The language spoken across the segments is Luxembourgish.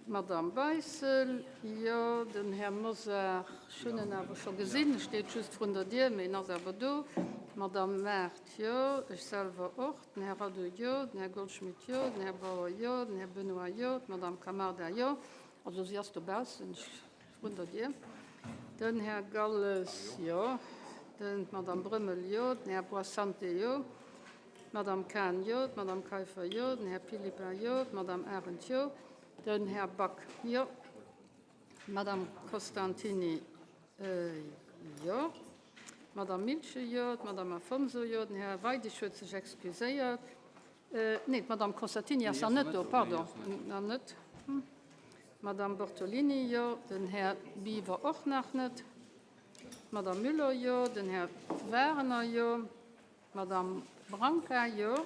D'Madame Beissel, jo. Den Här Mosar, ech hunn en awer scho gesinn, e steet just vrun der Dier, mee en ass awer do. D'Madame Mart, jo. Ech selwer och. Den Här Addou, jo. Den Här Goldschmidt, jo. Den Här Bauer, jo. Den Här Benoy, jo. D'Madame Camarda, jo. Also si ass dobaussen, vrun der Dier. Den Här Galles, jo. D'Madame Brömmel, jo. Den Här Boissante, jo. D'Madame Cahen, jo. D'Madame Kaiffer, jo. Den Här Philippart, jo. D'Madame Arendt, jo. Den Här Back, jo. D'Madame Costantini, jo. D'Madame Milsche, jo. D'Madame Afonso, jo. Den Här Weidig huet sech excuséiert. Nee, d'Madame Costantini ass nach net do, pardon, nach net. D'Madame Bortolini, jo. Den Här Biwer och nach net. D'Madame Müller, jo. Den Här Wagener, jo. D'Madame Branca, jo.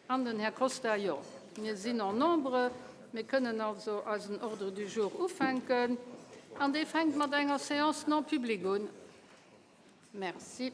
An den Här Costa, jo. Mir sinn en nombre. Mir kënnen also eisen Ordre du jour ufänken. An dee fänkt mat enger Séance non publique un. Merci.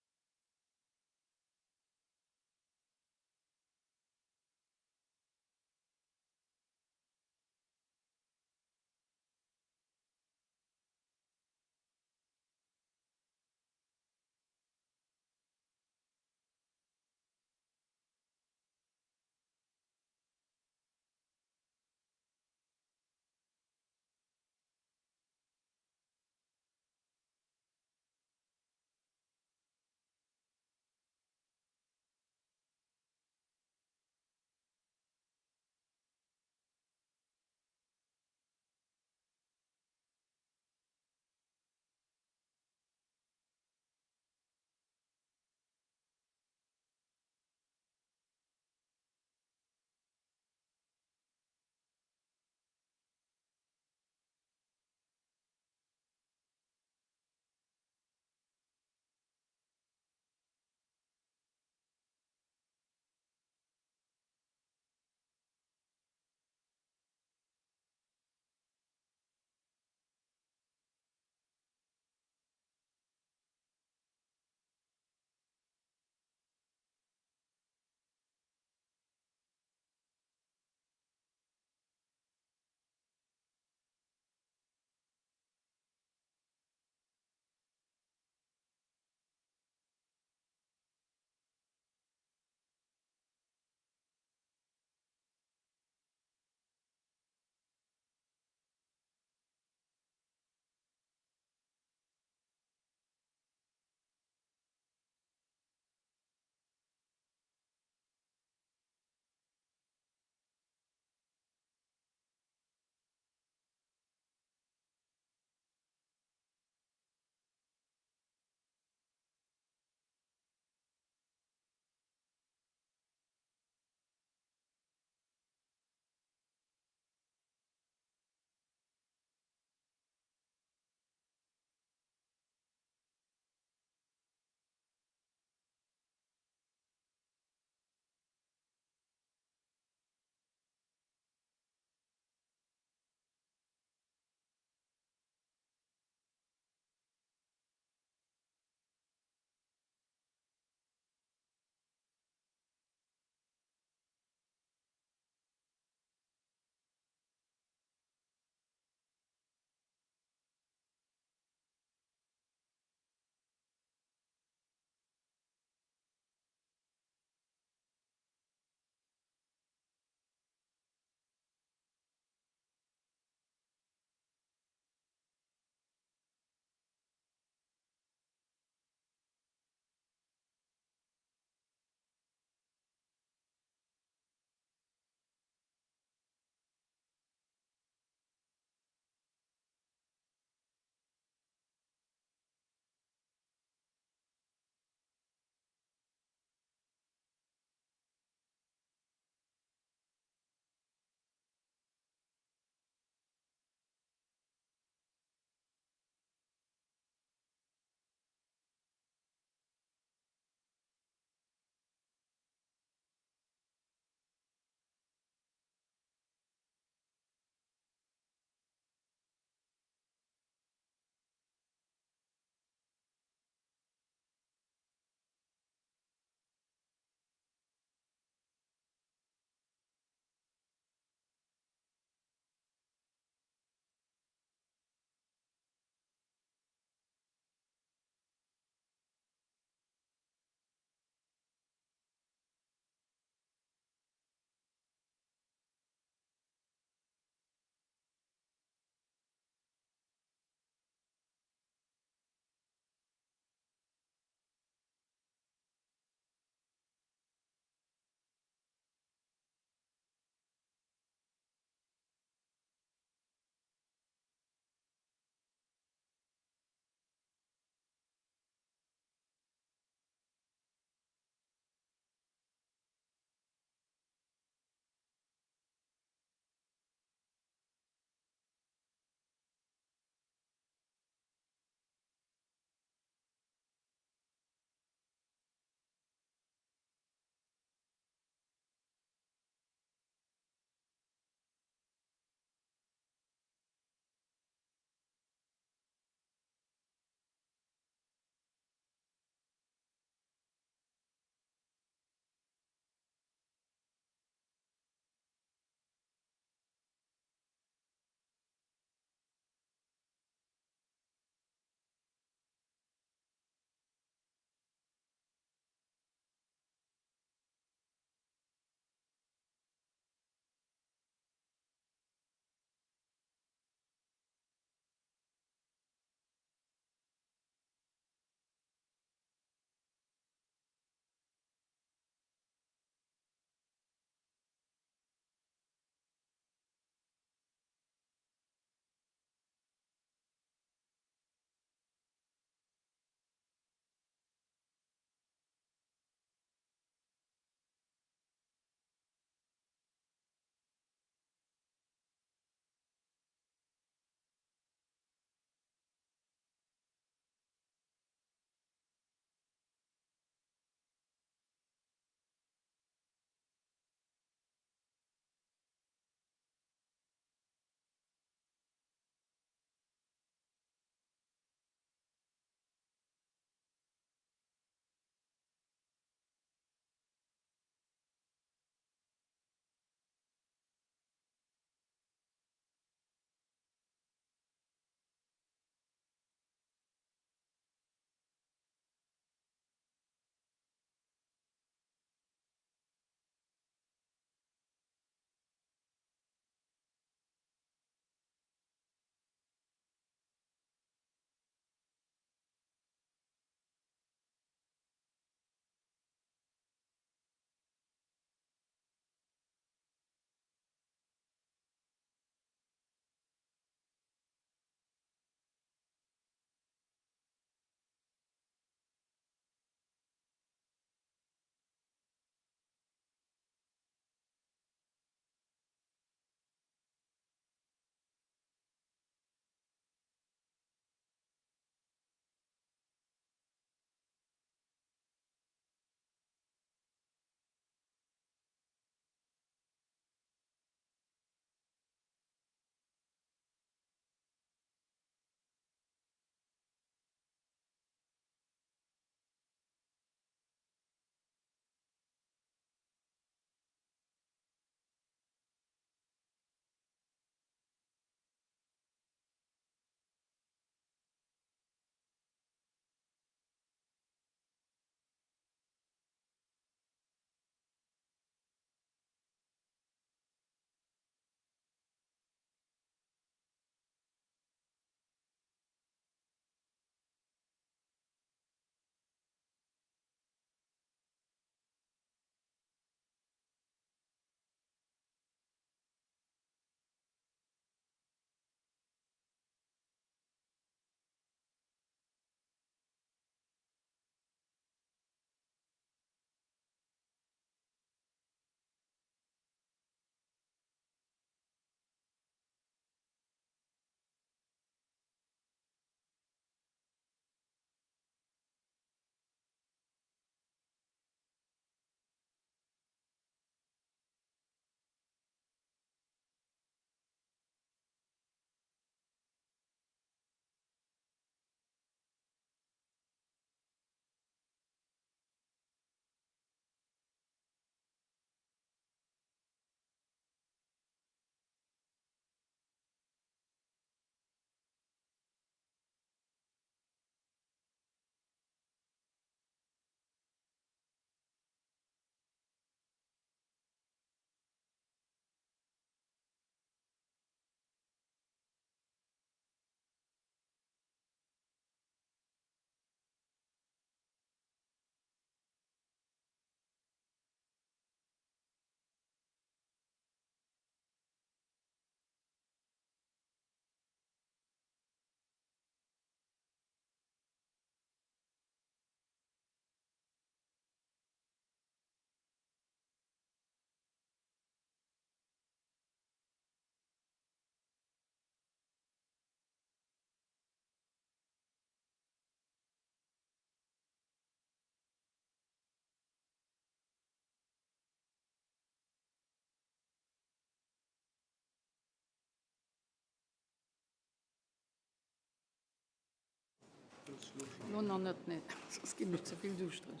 Lo nach net, nee, soss ginn ech ze vill duuschtereg.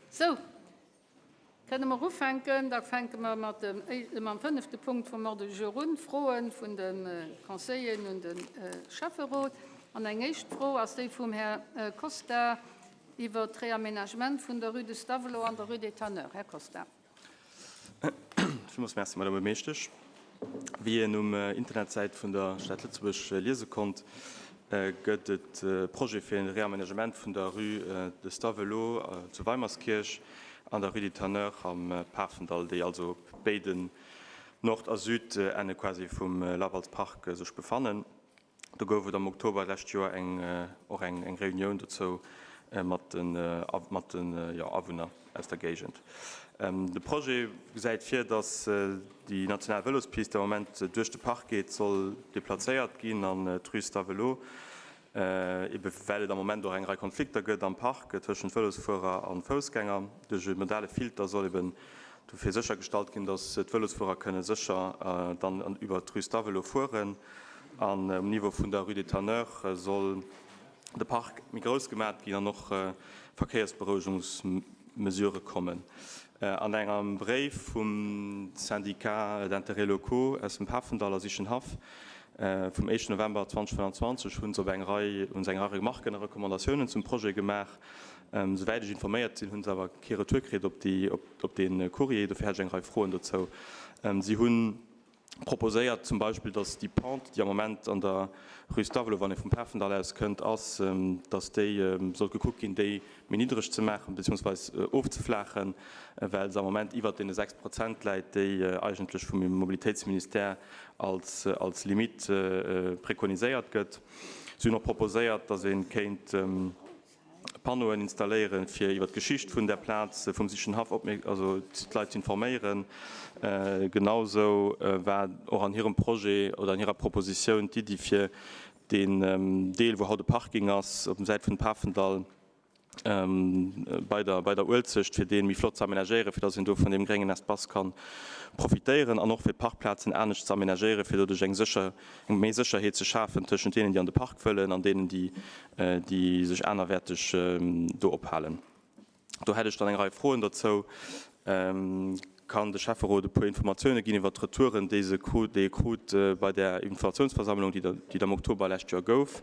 Sou, kënne mer ufänken? Da fänke mer mat dem, mam fënnefte Punkt vum Ordre du jour un, Froe vun de Conseilleren un de Schäfferot. An eng éischt Fro ass déi vum Här Costa iwwert d'Réaménagement vun der Rue de Stavelot an der Rue des Tanneurs. Här Costa. Villmools Merci, Madame Buergermeeschtesch. Wéi een um Internetsäit vun der Stad Lëtzebuerg liese konnt, gëtt et e Projet fir e Réaménagement vun der Rue de Stavelot zu Weimerskirch an der Rue des Tanneurs am Pafendall, déi also op béiden Nord a Südenne quasi vum Lavalspark sech befannen. Do gouf et am Oktober d'lescht Joer eng och eng eng Reunioun dozou mat de mat de jo Awunner aus der Géigend. De Projet gesäit vir, datt déi national Vëlospist, déi am Moment duerch de Park geet, soll deplazéiert ginn an d'Rue Stavelot, ebe well et am Moment och eng Rei Konflikter gëtt am Park tëschent Vëlosfuerer a Foussgänger. Duerch e modale Filter soll eben dofir séchergestallt ginn, datt d'Vëlosfuerer kënne sécher dann iwwer d'Rue Stavelot fueren. An um Niveau vun der Rue des Tanneurs soll de Park méi grouss gemat ginn an och Verkéiersberouegungsmesurë kommen. An engem Bréif vum Syndicat d'intérêts locaux aus dem Pafendall a Sichenhaff vum éischten November 2025 hu se op eng Rei hu se eng Rei Remarken a Recommandatiounen zum Projet gemaach. Souwäit ech informéiert sinn, hu se awer kee Retour kritt op déi op dee Courrier. Dofir hätt ech eng Rei Froen dozou. Si hunn proposéiert zum Beispill, datt déi Pente, déi am Moment an der Rue Stavelot, wann ee vum Pafendall aus kënnt, ass, datt déi sollt gekuckt ginn, déi méi niddreg ze maachen beziehungsweis ofzeflaachen, well se am Moment iwwert deene 6 Prozent läit, déi eigentlech vum Mobilitéitsministère als, als Limite prekoniséiert gëtt. Si hunn och proposéiert, datt ee kéint Panneauen installéieren, fir iwwer d'Geschicht vun der Plaz vum Sichenhaff also d'Leit ze informéieren. Genau sou war och an hirem Projet oder an hirer Propositioun d'Iddi, fir deen Deel, wou haut e Parking ass, op dem Säit vun Pafendall bei der bei der Uelzecht, fir dee méi flott ze amenagéieren, fir datt een do vun deem gréngen Espace ka profitéieren an och fir d'Parkplazen anescht ze amenagéieren, fir doduerch eng sécher eng méi Sécherheet ze schafen tëschent deenen, déi an de Park wëllen an deenen, déi déi sech anerwäerteg do ophalen. Do hätt ech dann eng Rei Froen dozou. Kann de Schäfferot e puer Informatioune ginn iwwert d'Retouren, déi se krut, déi e krut bei där Informatiounsversammlung, déi déi am Oktober lescht Joer gouf?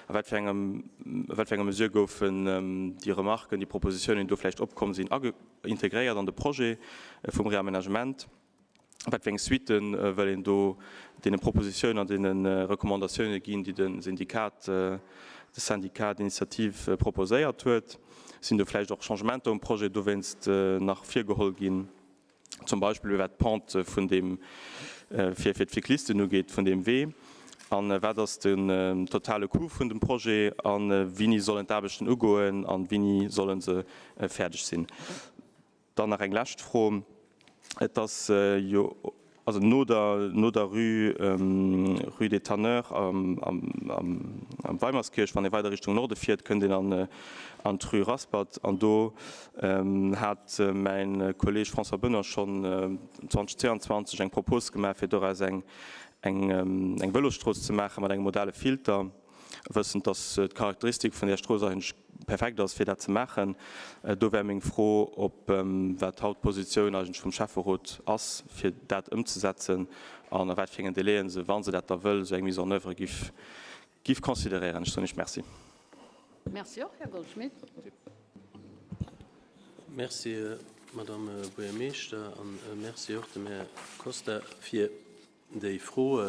A wat fir engem, a wat fir enger Mesure goufen déi Remarken, déi Propositiounen, déi do vläicht opkomm sinn, integréiert an de Projet vum Reamenagement? Wat fir eng Suitte wëll een do deene Propositiounen an deene Recommandatioune ginn, déi de Syndikat, de Syndicat d'initiative proposéiert huet? Sinn do vläicht och Changementer um Projet dowéinst nach virgeholl ginn, zum Beispill wat d'Pente vun deem, fir fir d'Cyclisten ugeet, vun deem Wee? A wat ass den totale Coût vun dem Projet a wéini sollen d'Aarbechten ugoen a wéini solle se fäerdeg sinn? Dann nach eng lescht Fro. Et ass jo, also no der, no der Rue, Rue des Tanneurs am, am, am Weimerskirch, wann ee weider Richtung Norde fiert, kënnt een an, an d'Rue Raspert. An do hat mäin Kolleeg François Benoy schonn 2022 eng Propos gemaach, fir doraus eng, eng, eng Vëlosstrooss ze maache mat engem modale Filter. Wëssend, dass d'Charakteristik vun där Strooss eigentlech perfekt ass, fir dat ze maachen. Do wär meng Fro, ob wat haut d'Positioun eigentlech vum Schäfferot ass, fir dat ëmzesetzen an a wat fir engen Délaiën se, wa se dat da wëll, esou eng Mise en œuvre giff, giff consideréieren. Ech soen Iech Merci. Merci och, Här Goldschmidt. Merci, Madame Buergermeeschter, a merci och dem Här Costa fir Déi Fro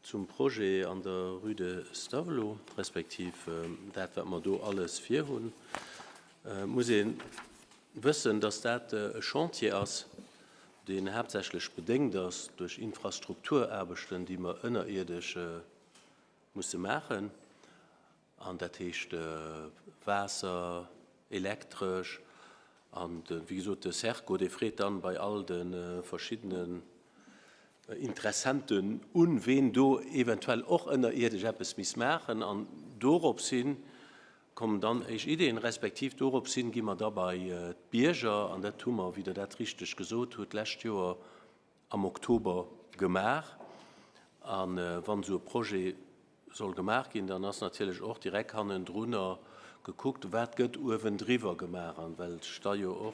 zum Projet an der Rue de Stavelot, respektiv dat, wat mer do alles virhunn, muss ee wëssen, dass dat e Chantier ass, deen haaptsächlech bedéngt ass duerch Infrastrukturaarbechten, déi mer ënnerierdesch musse maachen. An dat heescht Waasser, Elektresch an, wéi gesot, de Serco, dee freet dann bei all de verschiddenen Interessenten un, ween do eventuell och ënnerierdesch eppes misst maachen. An dorops hin kommen dann éischt Ideeën, respektiv dorops hin gi mer da bei d'Bierger, an dat hu mer, wéi Der dat richteg gesot hutt, d'lescht Joer am Oktober gemaach. A wann esou e Projet. soll gemaach ginn, dann ass natierlech och direkt hannendrunner gekuckt, wat gëtt uewendriwwer gemaach. An well sech da jo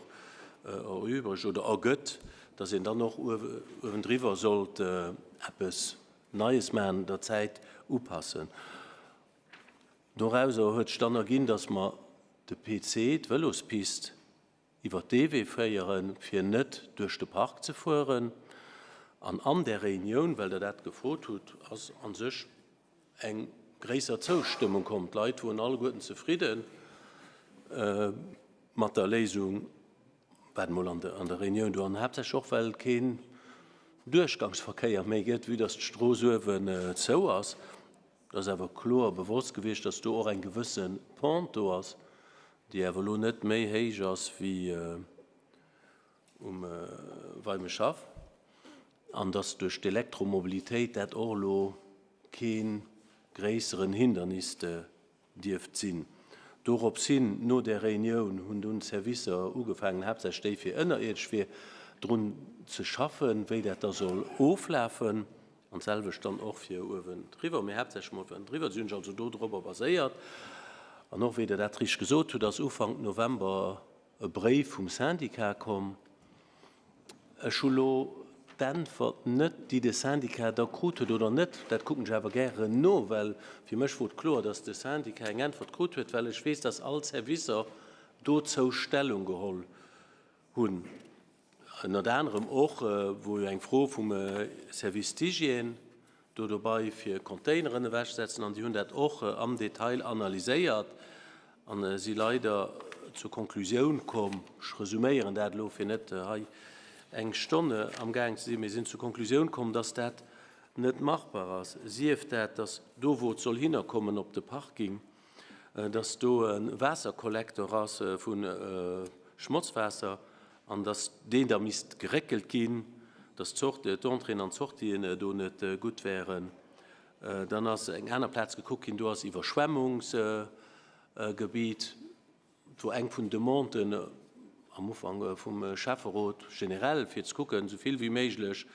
och erübregt oder ergëtt, dass een dann och uewendriwwer sollt eppes Neies maachen, der Zäit upassen. Dorauser huet sech dann erginn, dass mer de PC, d'Vëlospist, iwwer dee Wee féieren, fir net duerch de Park ze fueren. An an där Reunioun, well Der dat gefrot hutt, ass a sech eng gréisser Zoustëmmung komm. D'Leit woren alleguerten zefridde mat der Léisung, wat emol an der Reunioun do, an haaptsächlech och, well keen Duerchgangsverkéier méi gëtt, vue dass d'Strooss uewen zou ass. Et ass awer kloer bewosst gewiescht, dass do och eng gewësse Pente do ass, déi awer elo net méi héich ass wéi um Weimeschhaff, an dass duerch d'Elektromobilitéit dat och elo kee gréisseren Hindernis dierft sinn. Dorops hin, no där Reunioun, hunn dunn d'Servicer ugefaangen, haaptsächlech déi fir ënnerierdesch, fir drun ze schaffen, wéi dat da soll oflafen, an d'selwecht dann och fir uewendriwwer, mee haaptsächlech mol fir ënnendriwwer. Si hunn sech also do dorobber baséiert. An och, wéi Der dat richteg gesot hutt, ass Ufank November e Bréif vum Syndicat komm. Ech hu lo d'Äntwert net, déi de Syndicat da krut huet oder net. Dat kucken ech awer gären no, well fir mech wor et kloer, dass de Syndicat eng Äntwert krut huet, well ech weess, dass all d'Servicer dozou Stellung geholl hunn. Ënnert anerem och wor jo eng Fro vum Service d'hygiène do dobei fir Containeren ewechsetzen an déi hunn dat och am Detail analyséiert an si leider zur Konklusioun komm, ech resuméieren dat elo fir net hei eng Stonn amgaang ze sinn, mee sinn zur Konklusioun komm, dass dat net machbar ass, sief dat, dass do wou et soll hinnerkommen op de Parking, dass do e Waasserkollektor ass vu Schmotzwaasser an dass deen da misst geréckelt ginn, dass d'Entréeën an d'Sortien do net gutt wären. Dann ass eng aner Plaz gekuckt ginn, do ass Iwwerschwemmungsgebiet, wou eng vun Demanden am Ufank vum Schäfferot generell, fir ze kucken, esou vill wéi méiglech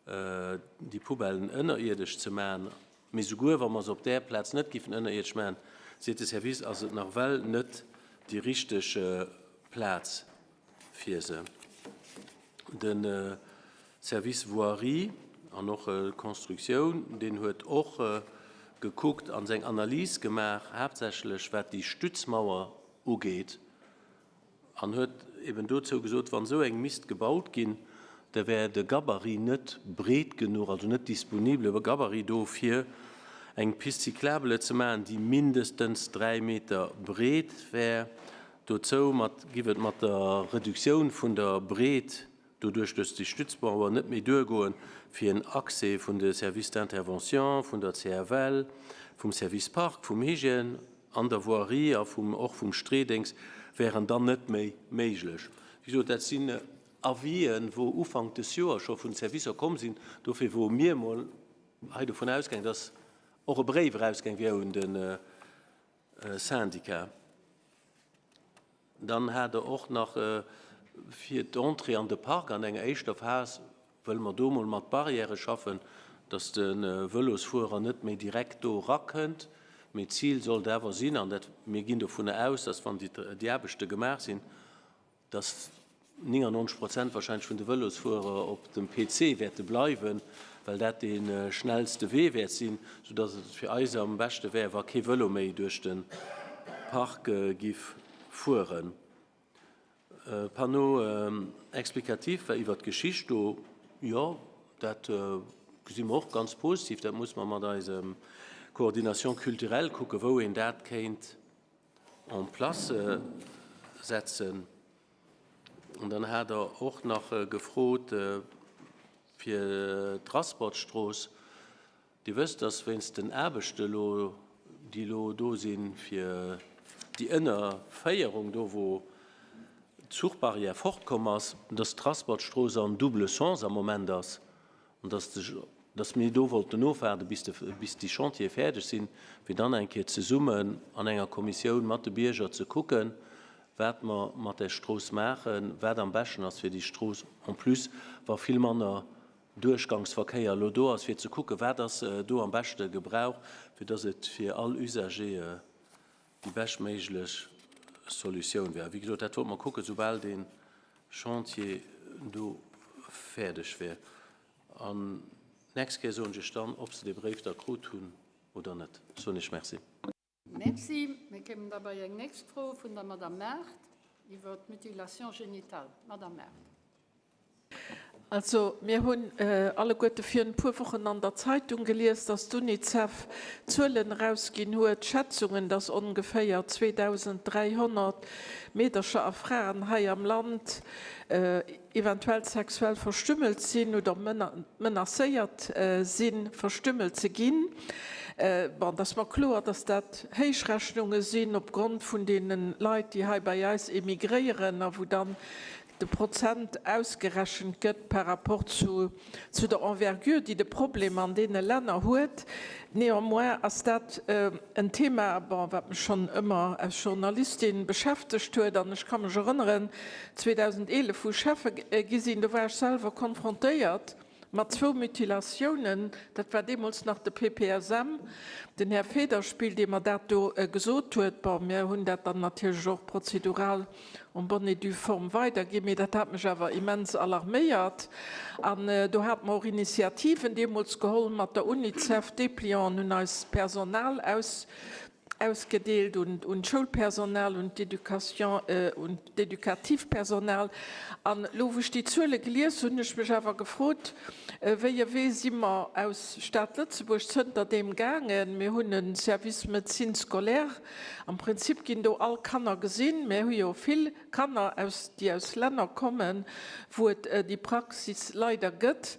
déi Poubellen ënnerierdesch ze maachen. Mee souguer wa mer se op där Plaz net giffen ënnerierdesch maachen, seet de Service, ass et nach well net déi richteg Plaz fir se. De Service Voirie an och Constructioun, deen huet och gekuckt a seng Analys gemaach, haaptsächlech wat déi Stützmauer ugeet. An huet eben dozou gesot, wann esou eng misst gebaut ginn, da wär de Gabarit net breet genuch, also net disponibele Gabarit do, fir eng Piste cyclable ze maachen, déi mindestens 3 Meter breet wär. Dozou mat giff et mat der Reduktioun vun der Breet doduerch duerch déi Stützmauer net méi duergoen, fir en Accès vun de Services d'intervention, vun der CFL, vum Service Parc, vum Hygiène an der Voirie a vum och vum Streedéngs wären dann net méi méiglech. Wéi gesot, dat sinn Avisen, wou Ufank des Joers scho vun de Servicer komm sinn. Dofir wore mir emol hei dovun ausgaangen, dass och e Bréif erausgaang wier un de Syndicat. Dann hat Der och nach fir d'Entrée an de Park an enger éischter Phas wëlle mer do emol mat Barrièrë schaffen, dass de Vëlosfuerer net méi direkt do erakënnt. Mee d'Zil sollt awer sinn, an dat, mir ginn dovunner aus, dass wann déi Aarbechte gemaach sinn, dass 99 Prozent wahrscheinlech vun de Vëlosfuerer op dem PC wäerte bleiwen, well dat dee schnellste Wee wäert sinn, soudass et fir eis am beschte wär, wa kee Vëlo méi duerch de Park giff fueren. Panneau explicatif war iwwert d'Geschicht do, jo, dat gesi mer och ganz positiv. Dat muss mer mat eisem Coordination culturelle kucken, wou een dat kéint en place setzen. An dann hat Der och nach gefrot fir d'Raspertstrooss. Dir wësst, dass wéinst den Aarbechte elo, déi elo do sinn, fir déi Ënnerféierung do, wou d'Zuchbarrière fortkomm ass, dass d'Raspertstrooss en double sens am Moment ass an dass de, dass mir do wollten ofwaarde bis de, bis déi Chantiere fäerdeg sinn, fir dann eng Kéier zesummen an enger Kommissioun mat de Bierger ze kucken, wat mer mat där Strooss maachen, wat am beschten ass fir déi Strooss, en plus wa vill manner. Duerchgangsverkéier elo do ass, fir ze kucken, wat ass do am beschte Gebrauch, fir dass et fir all Usager déi beschtméiglech Solutioun wär. Wéi gesot, dat wollte mer kucken, soubal dee Chantier do fäerdeg wär. An d'nächst Kéier soen ech Iech dann, ob se dee Bréif da krut hunn oder net. Soen Iech Merci. Merci. Mir kéimen da bei eng nächst Fro vun der Madame Mart iwwer d'Mutilation génitale. Madame Mart. Also, mir hunn alleguerte virun e puer Wochen an der Zeitung gelies, dass d'UNICEF Zuelen erausginn huet, Schätzungen, dass ongeféier 2.300 Meedercher a Fraen hei am Land eventuell sexuell verstümmelt sinn oder menacéiert sinn, verstümmelt ze ginn. Bon, et ass mer kloer, dass dat Héichrechnunge sinn opgrond vun deene Leit, déi hei bei eis emigréieren a wou dann de Prozent ausgerechent gëtt par rapport zu zu der Envergure, déi de Problem an deene Länner huet. Néanmoins ass dat en Thema, bon, wat mech schonn ëmmer als Journalistin beschäftegt huet. An ech ka mech erënneren, 2011, wou ech Schäffe gi sinn, do war ech selwer konfrontéiert mat zwou Mutilatiounen. Dat war deemools nach de PPSM, den Här Federspiel, dee mer dat do gesot huet. Bon, mir hunn dat dann natierlech och prozedural en bonne et due forme weiderginn, mee dat hat mech awer immens alarméiert. An do hate mer och Initiativen deemools geholl mat der Unicef. D'Deplianten hunn eis Personal aus ausgedeelt un un d'Schoulpersonal, un d'Education, un d'educativ Personal. An elo, wou ech déi Zuele gelies hunn, hunn ech mech awer gefrot, Wéi e Wee si mer aus Stad Lëtzebuerg zënter deem gaangen? Mir hunn e Service médecine scolaire. Am Prinzip ginn do all Kanner gesinn. Mir hu jo vill Kanner, aus, déi aus Länner kommen, wou et déi Praxis leider gëtt.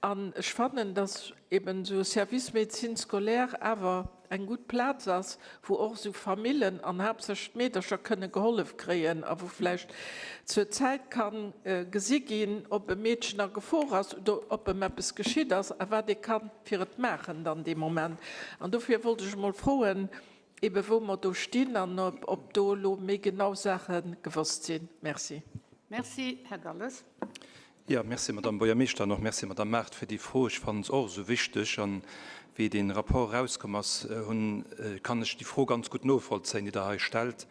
An ech fannen, dass eben esou e Service médecine scolaire awer eng gutt Plaz ass, wou och esou Famillen an haaptsächlech d'Meedercher kënne gehollef kréien a wou vläicht zur Zäit ka gesi ginn, ob e Meedchen a Gefor ass oder ob em eppes geschitt ass a wat ee ka fir et maachen dann dee Moment. An dofir wollt ech emol froen, ebe wou mer do stinn an ob do elo méi genau Saache gewosst sinn. Merci. Merci, Här Galles. Jo, merci, Madamm Buergermeeschter, an och merci, Madamm Mart, fir déi Fro. Ech fannen se och esou wichteg. An wéi dee Rapport erauskomm ass, hunn, kann ech déi Fro ganz gutt novollzéien, déi Der hei stellt,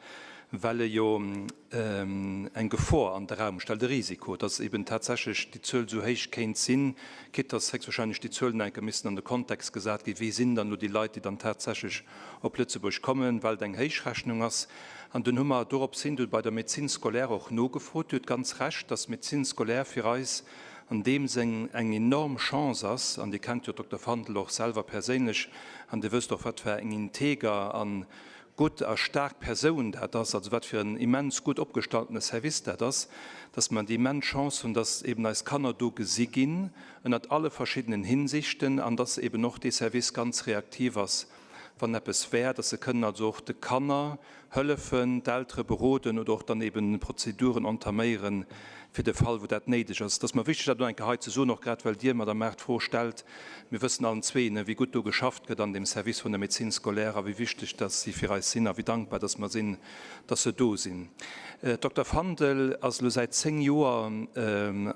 well e jo eng Gefor an de Raum stellt, e Risiko, dass eben tatsächlech déi Zuel esou héich kéint sinn, quitte dass héchstwahrscheinlech déi Zuelen enke missten an de Kontext gesat ginn, Wie sinn dann elo déi Leit, déi dann tatsächlech op Lëtzebuerg kommen, well et eng Héichrechnung ass. An dunn hu mer dorops hin du bei der Médecine scolaire och nogefrot. Dir hutt ganz Recht, dass d'Médecine scolaire fir eis an deem Sënn eng enorm Chance ass. An Dir kennt jo Dokter Fandel och selwer perséinlech an Dir wësst och, wat fir eng integer a gutt a staark Persoun dat ass, also wat fir en immens gutt opgestalltene Service dat ass, dass mer déi immens Chance hunn, dass eben eis Kanner do gesi ginn ënnert alle verschiddenen Hinsichten an dass eben och dee Service ganz reaktiv ass, wann eppes wär, dass se kënnen also och de Kanner hëllefen, d'Eltere beroden oder och dann eben Prozeduren entaméieren fir de Fall, wou dat néideg ass. Et ass mer wichteg, dat elo eng Kéier hei ze soen, och grad well Dir, Madame Mart, d'Fro stellt. Mir wëssen allen zweeën, wéi gutt do geschafft gëtt an deem Service vun der Médecine scolaire a wéi wichteg dass si fir eis sinn a wéi dankbar dass mer sinn, dass se do sinn. D'Dokter Fandel ass elo säit 10 Joer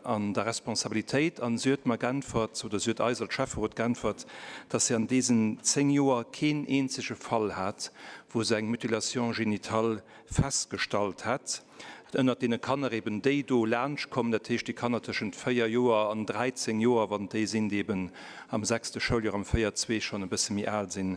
an der Responsabilitéit an si huet mer geäntwert, oder si huet eis als Schäfferot geäntwert, dass si an deesen 10 Joer keen eenzege Fall hat, wou se eng Mutilation génitale festgestallt hätt. Ënnert deene Kanner eben déi do laanschtkommen, dat heescht déi Kanner tëschent 4 Joer an 13 Joer, wann et déi sinn, déi eben am sechste Schouljoer, am 4 zwee schonn e bësse méi al sinn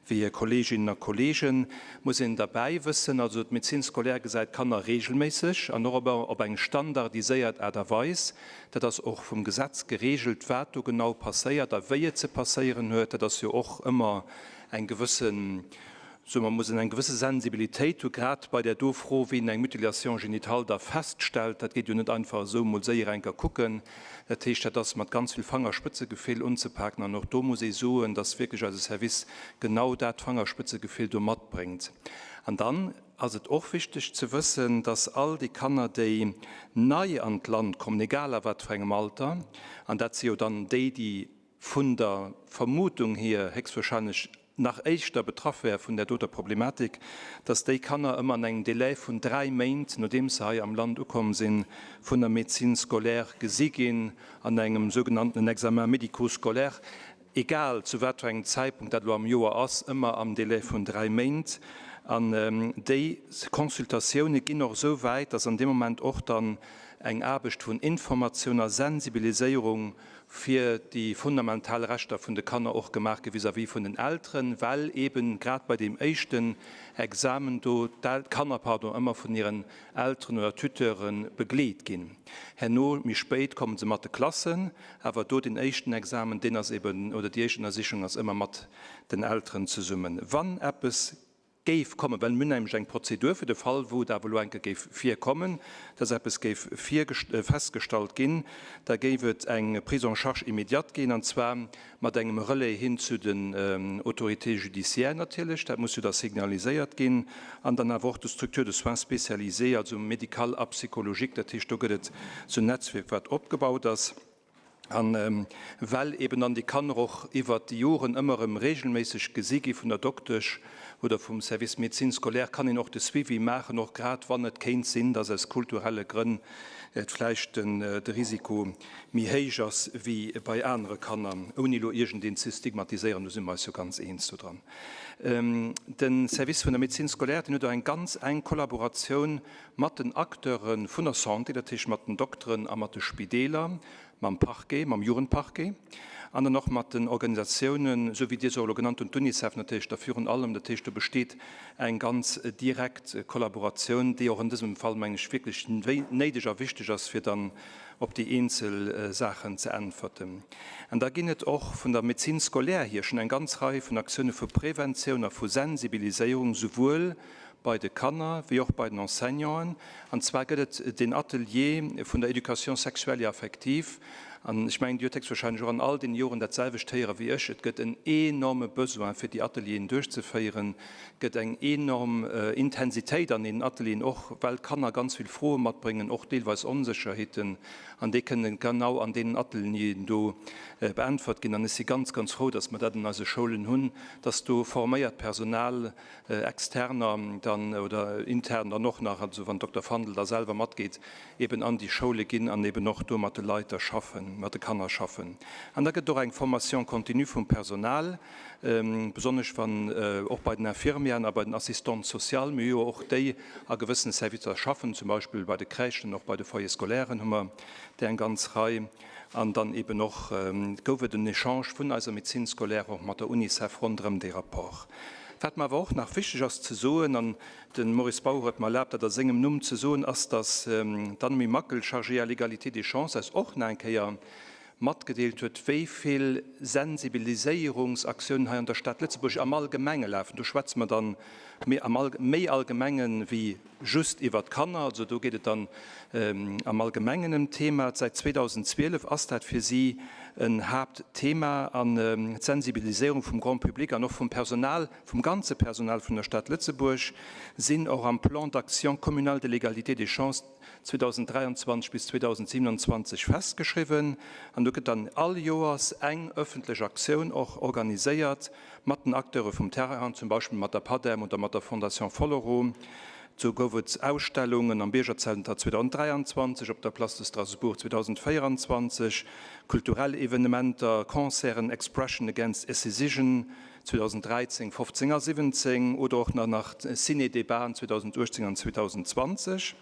wéi hir Kolleeginnen a Kolleegen, muss een derbäi wëssen, also d'Médecine scolaire gesäit d'Kanner regelméisseg an och op eng standardiséiert Aart a Weis. Dat ass och vum Gesetz geregelt, wat do genau passéiert a wéi et ze passéieren huet. Dat ass jo och ëmmer eng gewëssen, soe mer, muss een eng gewësse Sensibilitéit hu grad bei där do Fro, wéi een eng Mutilation génitale da feststellt. Dat geet jo net einfach esou, mol séier eng Kéier kucken. Dat heescht, dat ass mat ganz vill Fangerspëtzegefill unzepaken. An och do muss ee soen, dass wierklech eise Service genau dat Fangerspëtzegefill do matbréngt. An dann ass et och wichteg ze wëssen, dass all déi Kanner, déi nei an d'Land kommen, egal a wat fir engem Alter, an dat si jo dann déi, déi vun der Vermutung hier héchstwahrscheinlech. nach éischter betraff wär vun där doter Problematik, dass déi Kanner ëmmer an engem Délai vun 3 Méint, nodeems se hei am Land ukomm sinn, vun der Médecine scolaire gesi ginn an engem sougenanntenen Examen médico-scolaire, egal zu wat fir engem Zäitpunkt dat elo am Joer ass, ëmmer am Délai vun 3 Méint. An déi Consultatioune ginn och esou wäit, dass an deem Moment och dann eng Aarbecht vun Informatioun a Sensibiliséierung fir déi fundamental Rechter vun de Kanner och gemaach gi vis-à-vis vun den Elteren, well eeben grad bei deem éischten Examen do d'Kanner, pardon, ëmmer vun hiren Elteren oder Tuteure begleet ginn. Herno, méi spéit, komme se mat de Klassen, awer do deen éischten Examen, deen ass eeben, oder déi éischt Ënnersichung ass ëmmer mat den Elteren zesummen. Wann eppes géif kommen, well mir hunn nämlech eng Prozedur fir de Fall, wou et awer elo eng Kéier géif virkommen, dass eppes géif festgestallt ginn, da géif et eng Prise en charge immédiate ginn, an zwar mat engem Relais hin zu den Autorités judiciaires natierlech, dat muss jo da signaliséiert ginn, an dann awer och de Structures de soins spécialisées, also médical a psychologique, dat heescht, do gëtt et esou en Netzwierk, wat opgebaut ass. A well eben dann déi Kanner och iwwert déi Joren ëmmer erëm regelméisseg gesi gi vun der Doktesch oder vum Service médecine scolaire, kann een och de Suivi maachen, och grad wann et kéint sinn, dass aus kulturelle Grënn et vläicht de Risiko méi héich ass wéi bei anere Kanner, ouni elo iergendeen ze stigmatiséieren, do si mer eis jo ganz eens dodran. De Service vun der Médecine scolaire, deen huet och eng ganz enk Kollaboratioun mat den Acteure vun der Santé, dat heescht mat den Dokteren a mat de Spideeler, mam Parquet, mam Jugendparquet an dann och mat den Organisatiounen, esou wéi Dir se och elo genannt hutt, d'UNICEF natierlech da virun allem. Dat heescht, do besteet eng ganz direkt Kollaboratioun, déi och an dësem Fall, mengen ech, wierklech néideg a wichteg ass, fir dann op déi eenzel Saachen ze äntwerten. An da ginn et och vun der Médecine scolaire hier schonn eng ganz Rei vun Aktioune vu Preventioun a vu Sensibiliséierung, souwuel bei de Kanner wéi och bei den Enseignanten. An zwar gëtt et deen Atelier vun der Éducation sexuelle et affective. An ech mengen, Dir hutt héchstwahrscheinlech och an all deene Joren dat selwecht héiere wéi ech, Et gëtt en enorme Besoin, fir déi Atelieren duerchzeféieren. Et gëtt eng enorm Intensitéit an deenen Atelieren, och well d'Kanner ganz vill Froe matbréngen, och deelweis Onsécherheeten. An déi kënnen genau an deenen Atelieren do beäntwert ginn. An ech si ganz, ganz frou, dass mer dat an eise Schoulen hunn, dass do forméiert Personal Externer dann oder intern dann och nach, also wann Dokter Fandel da selwer matgeet, eben an déi Schoule ginn an eben och do mat de Leit da schaffen, mat de Kanner schaffen. An da gëtt et och eng Formation continue vum Personal, besonnesch wann och bei den Infirmieren a bei den Assistantes sociales, mir hu jo och déi a gewëssene Servicer schaffen, zum Beispill bei de Crèchen, och bei de Foyers scolairen hu mer där eng ganz Rei. An dann eben och gouf et en Echange vun eiser Médecine scolaire och mat der Unicef ronderëm dee Rapport. Wat mer awer och nach wichteg ass ze soen, an de Maurice Bauer huet mer erlaabt, dat a sengem Numm ze soen, ass, datt d'Annemie Mackel, chargée à l'égalité des chances, eis och nach eng Kéier matgedeelt huet, wéi vill Sensibiliséierungsaktiounen hei an der Stad Lëtzebuerg am Allgemenge lafen. Do schwätze mer dann méi allgemenge wéi just iwwert d'Kanner, also do geet et dann am Allgemengen ëm d'Thema. Säit 2012 ass dat fir si en Haaptthema an d'Sensibiliséierung vum Grand public an och vum Personal, vum ganze Personal vun der Stad Lëtzebuerg sinn och am Plan d'action communal de l'égalité des chances 2023 bis 2027 festgeschriwwen. An do gëtt dann all Joers eng öffentlech Aktioun och organiséiert mat den Acteure vum Terrain, zum Beispill mat der PADEM oder mat der Fondation Follereau. Sou gouf et Ausstellungen am Biergerzenter 2023, op der Place de Strasbourg 2024, kulturell Evenementer, Concerten, Expression Against Ecision 2013, 15 a 17 oder och nach Ciné-Débaten 2018 an 2020.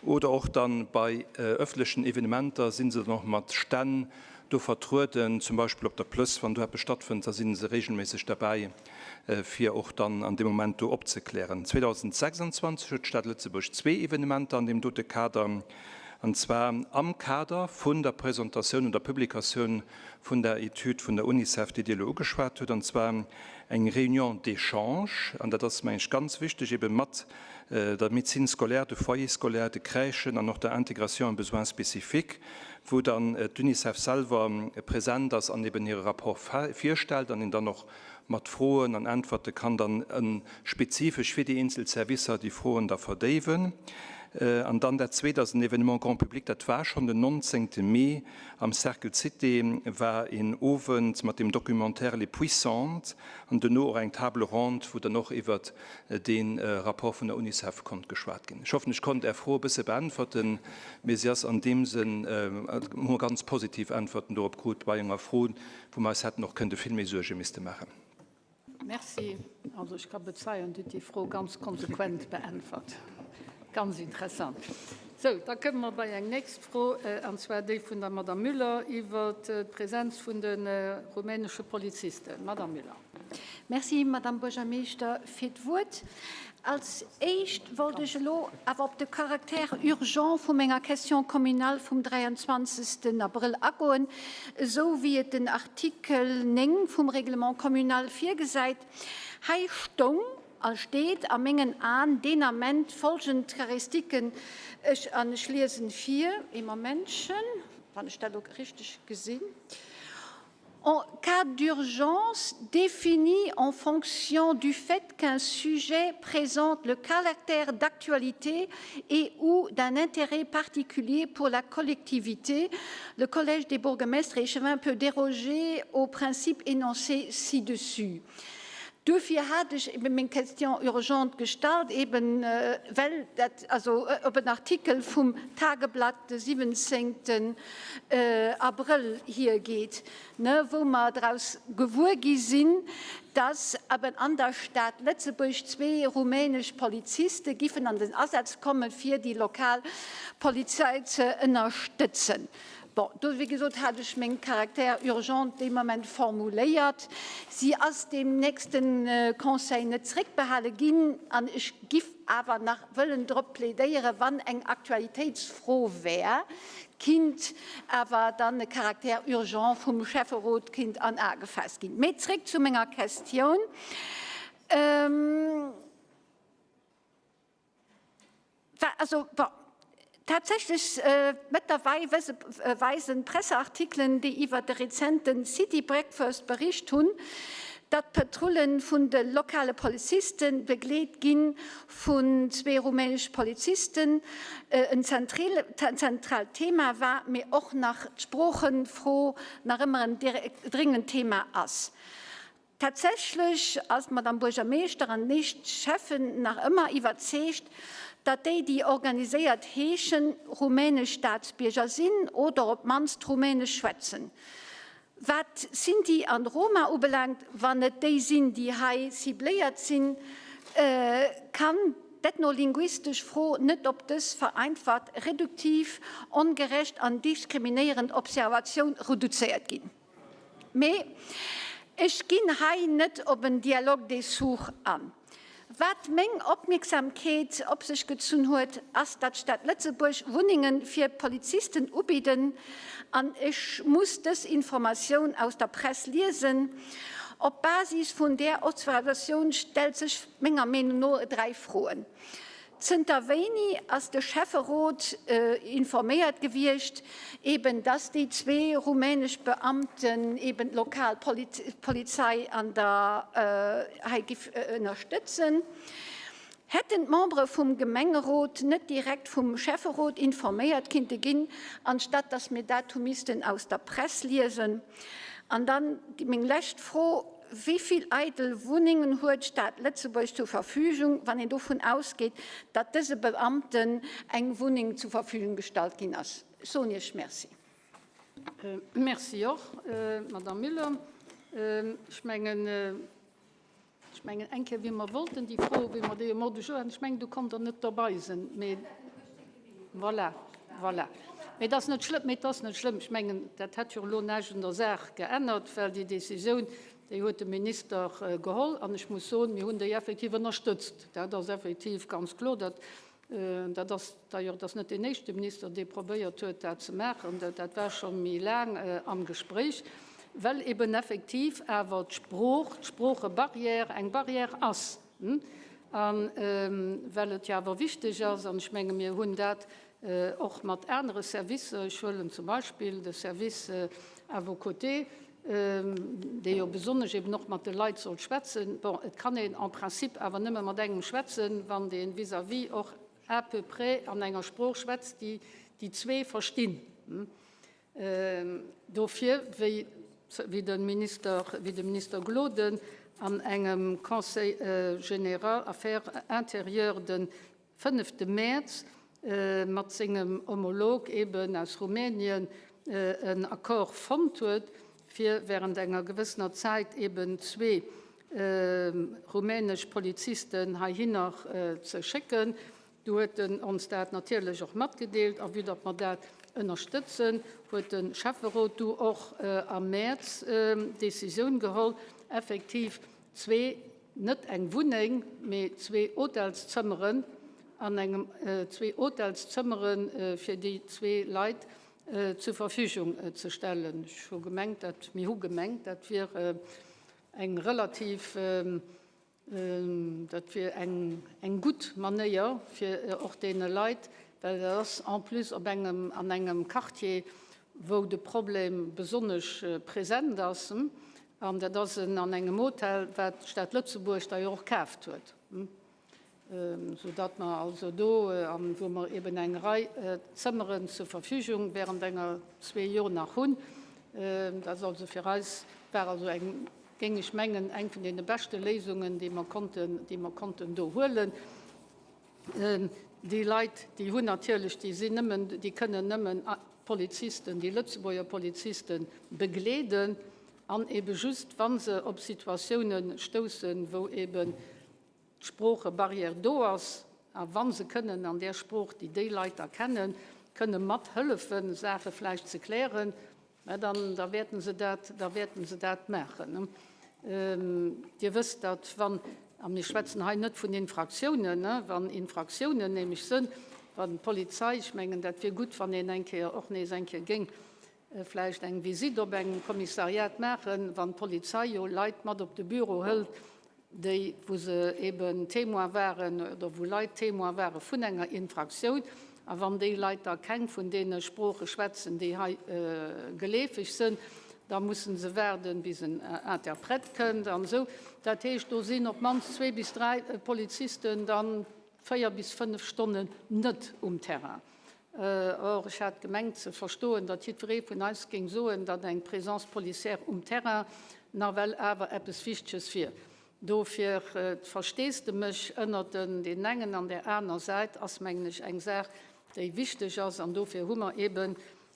Oder och dann bei öffentlechen Evenementer si se dann och mat Stänn do vertrueden, zum Beispill op der Plëss, wann do eppes stattfënnt, da si se regelméisseg derbäi, fir och dann an deem Moment do opzeklären. 2026 huet d'Stad Lëtzebuerg zwee Evenementer an deem dote Kader, an zwar am Kader vun der Presentatioun oder Publikatioun vun der Etüd vun der Unicef, déi Dir elo ugeschwat hutt, an zwar eng Réunion d'échange, an dat ass, meng ech, ganz wichteg, ebe mat der Médecine scolaire, de Foyer scolaire, de Crèchen an och der Intégration en besoins spécifiques, wou dann d'UNICEF selwer present ass an eben hire Rapport virstellt an een dann och mat Froen an Äntwerte kann dann spezifesch fir déi eenzel Servicer déi Froen da verdéiwen. An dann dat Zweet ass en Événement grand public, dat war schonn den 19. Mee am Cercle Cité, war een Owend mat dem Documentaire Les Puissantes an duerno och eng Table ronde, wou dann och iwwert dee Rapport vun der Unicef konnt geschwat ginn. Ech hoffen, ech konnt Är Fro e bësse beäntwerten, mee si ass an deem Sënn, hu mer ganz positiv Äntwerten dorop krut bei enger Fro, wou mer eis hätten och kënnte vill méi Suerge misste maachen. Merci. Also ech ka bezeien, Dir hutt déi Fro ganz konsequent beäntwert. Ganz interessant. Sou, da kënne mer bei eng nächst Fro, an zwar déi vun der Madame Müller iwwert d'Präsenz vun de rumänesche Polizisten. Madame Müller. Merci, Madame Buergermeeschter, fir d'Wuert. Als Éischt wollt ech elo awer op de Caractère urgent vu menger Question communale vum 23. Abrëll agoen, esou wéi et den Artikel 9 vum Règlement communal virgesäit. Hei stoung a steet a mengen Aen deen Ament folgend Charistiken, ech, an ech liesen vir, ee Momentchen, wann ech dat elo richteg gesinn, En cas d'urgence définie en fonction du fait qu'un sujet présente le caractère d'actualité et ou d'un intérêt particulier pour la collectivité, le collège des bourgmestres et échevins peut déroger au principe énoncé ci-dessus. Duerfir hat ech eben meng Question urgente gestallt, eben well dat also op en Artikel vum Tageblatt de 17. Abrëll hiergeet, wou mer draus gewuer gi sinn, dass eben an der Stad Lëtzebuerg zwee rumänesch Poliziste giffen an den Asaz komme fir déi lokal Polizei ze ënnerstëtzen. Bon, do, wéi gesot, hat ech meng Caractère urgent dee Moment formuléiert. Si ass deem nächste Conseil net zréckbehale ginn an ech giff awer nach wëllen drop plädéieren, wann eng Aktualitéitsfro wär, kinnt awer dann e Caractère urgent vum Schäfferot kinnt an A gefaasst ginn. Mee zréck zu menger Questioun. Also, bon, tatsächlech mëttlerweil weisen d'Presseartikelen, déi iwwer de rezente City Breakfast bericht hunn, datt d'Patrulle vun de lokale Poliziste begleet gi vun zwee rumänesche Polizisten, en zentraalt Thema war, mee och nach d'Sproochefro nach ëmmer en dringend Thema ass. Tatsächlech ass d'Madame Buergermeeschter an d'meescht Schäffen nach ëmmer iwwerzeegt, datt déi, déi organiséiert heeschen, rumänesch Staatsbierger sinn oder op d'mannst Rumänesch schwätzen. Wat Sinti an Roma ubelaangt, wann et déi sinn, déi hei cibléiert sinn, kann d'ethnolinguistesch Fro net op dës vereinfacht, reduktiv, ongerecht an diskriminéierend Observatioun reduzéiert ginn. Mee ech ginn hei net op en Dialogue des sourds an. Wat meng Opmierksamkeet op sech gezunn huet, ass, datt d'Stad Lëtzebuerg Wunnenge fir Polizisten ubidden, an ech muss dës Informatioun aus der Press liesen. Op Basis vun där Observatioun stellt sech menger Meenung no 3 Froen. Zënter wéini ass de Schäfferot informéiert gewiescht, eben dass déi zwee rumänesch Beamten eben d'lokal Polizei an der hei giff ënnerstëtzen? Hätten d'Membere vum Gemengerot net direkt vum Schäfferot informéiert kinnte ginn, anstatt dass mir dat hu missten aus der Press liesen? An dann meng lescht Fro, Wéi vill eidel Wunnengen huet d'Stad Lëtzebuerg zur Verfügung, wann een dovun ausgeet, datt dëse Beamten eng Wunneng zur Verfügung gestallt ginn ass? Ech soen Iech Merci. Merci och, Madame Müller. Ech mengen, ech mengen eng Kéier, wéi mer wollten déi Fro, wéi mer déi e Mordeg haten, ech mengen, du konnt Der net derbei sinn, mee voilà, voilà. Mee et ass net schlëmm, mee et ass net schlëmm. Ech mengen, dat hätt jo elo näischt un der Saach geännert, well déi Décisioun, déi huet de Minister geholl. An ech muss soen, mir hunn déi effektiv ënnerstëtzt. Dat ass effektiv ganz kloer. Dat, dat ass d'ailleurs, dat ass net deen éischte Minister, dee probéiert huet, dat ze maachen. Dat, dat war scho méi laang am Gespréich, well eben effektiv awer d'Sprooch, d'Sproochebarrière eng Barrière ass. A well et jo awer wichteg ass, an ech menge mir hunn dat och mat anere Servicer, ech huelen zum Beispill de Service à vos côtés, dee jo besonnesch eben och mat de Leit soll schwätzen, bon, et kann een en principe awer nëmme mat engem schwätzen, wann dee vis-à-vis och. à peu près an enger Sprooch schwätzt, déi déi zwee verstinn. Dofir, wéi de Minister, wéi de Minister Gloden an engem Conseil général Affaires intérieures de fënnefte Mäerz mat sengem Homolog eben aus Rumänien en Accord fonnt huet, fir während enger gewëssener Zäit eben zwee rumänesch Polizisten heihinner ze schécken. Du huet en ons dat natierlech och matgedeelt a vue datt mer dat ënnerstëtzen, huet de Schäfferot du och am Mäerz d'Decisioun geholl, effektiv zwee, net eng Wunneng, mee zwee Hotelszëmmeren an engem, zwee Hotelszëmmere fir déi zwee Leit zur Verfügung ze stellen. Ech hu gemengt, dat, mir hu gemengt, dat wier eng relativ, dat wier eng, eng gutt Manéier fir och deene Leit, well dat ass en plus op engem, an engem Quartier, wou de Problem besonnesch present ass, an dat ass en an engem Hotel, wat d'Stad Lëtzebuerg da jo och kaaft huet. Soudatt mer also do, an wou mer eben eng Rei Zëmmeren zur Verfügung während enger zwee Jor nach hunn, dat ass also fir eis, war also eng, géing ech mengen, eng vun deene beschte Léisungen, déi mer konnten, déi mer konnten do huelen. Déi Leit, déi hunn natierlech, déi sinn nëmmen, déi kënnen nëmmen Polizisten, déi Lëtzebuerger Poliziste begleeden an ebe just, wa se op Situatiounen stoussen, wou eben d'Sproochebarrière do ass, a wa se kënnen an där Sprooch, déi déi Leit da kennen, kënne mathëllefen, Saache vläicht ze klären, mä dann, da wäerten se dat, da wäerten se dat maachen. Dir wësst, datt wann, a mir schwätzen hei net vun Infraktiounen, wann Infraktiounen nämlech sënn, wann d'Polizei, ech mengen, dat wier gutt, wann een eng Kéier och nees eng Kéier géing vläicht eng Visitt op engem Kommissariat maachen, wann d'Polizei jo Leit mat op de Büro hëlt, déi, wou se eben Témoin waren oder wou Leit Témoin ware vun enger Infraktioun, a wann déi Leit da keng vun deene Sprooche schwätzen, déi hei geleefeg sënn, da mussen se waarden, bis en Interprète kënnt an esou. Dat heescht, do sinn op d'mannst zwee bis dräi Polizisten dann véier bis fënnf Stonnen net um Terrain. Or, ech hat gemengt ze verstoen, datt jiddweree vun eis géing soen, datt eng Présence policière um Terrain nawell awer eppes Wichteges wier. Dofir d'Versteesdemech ënnert den engen an där aner Säit ass, mengen ech, eng Saach, déi wichteg ass. An dofir hu mer eben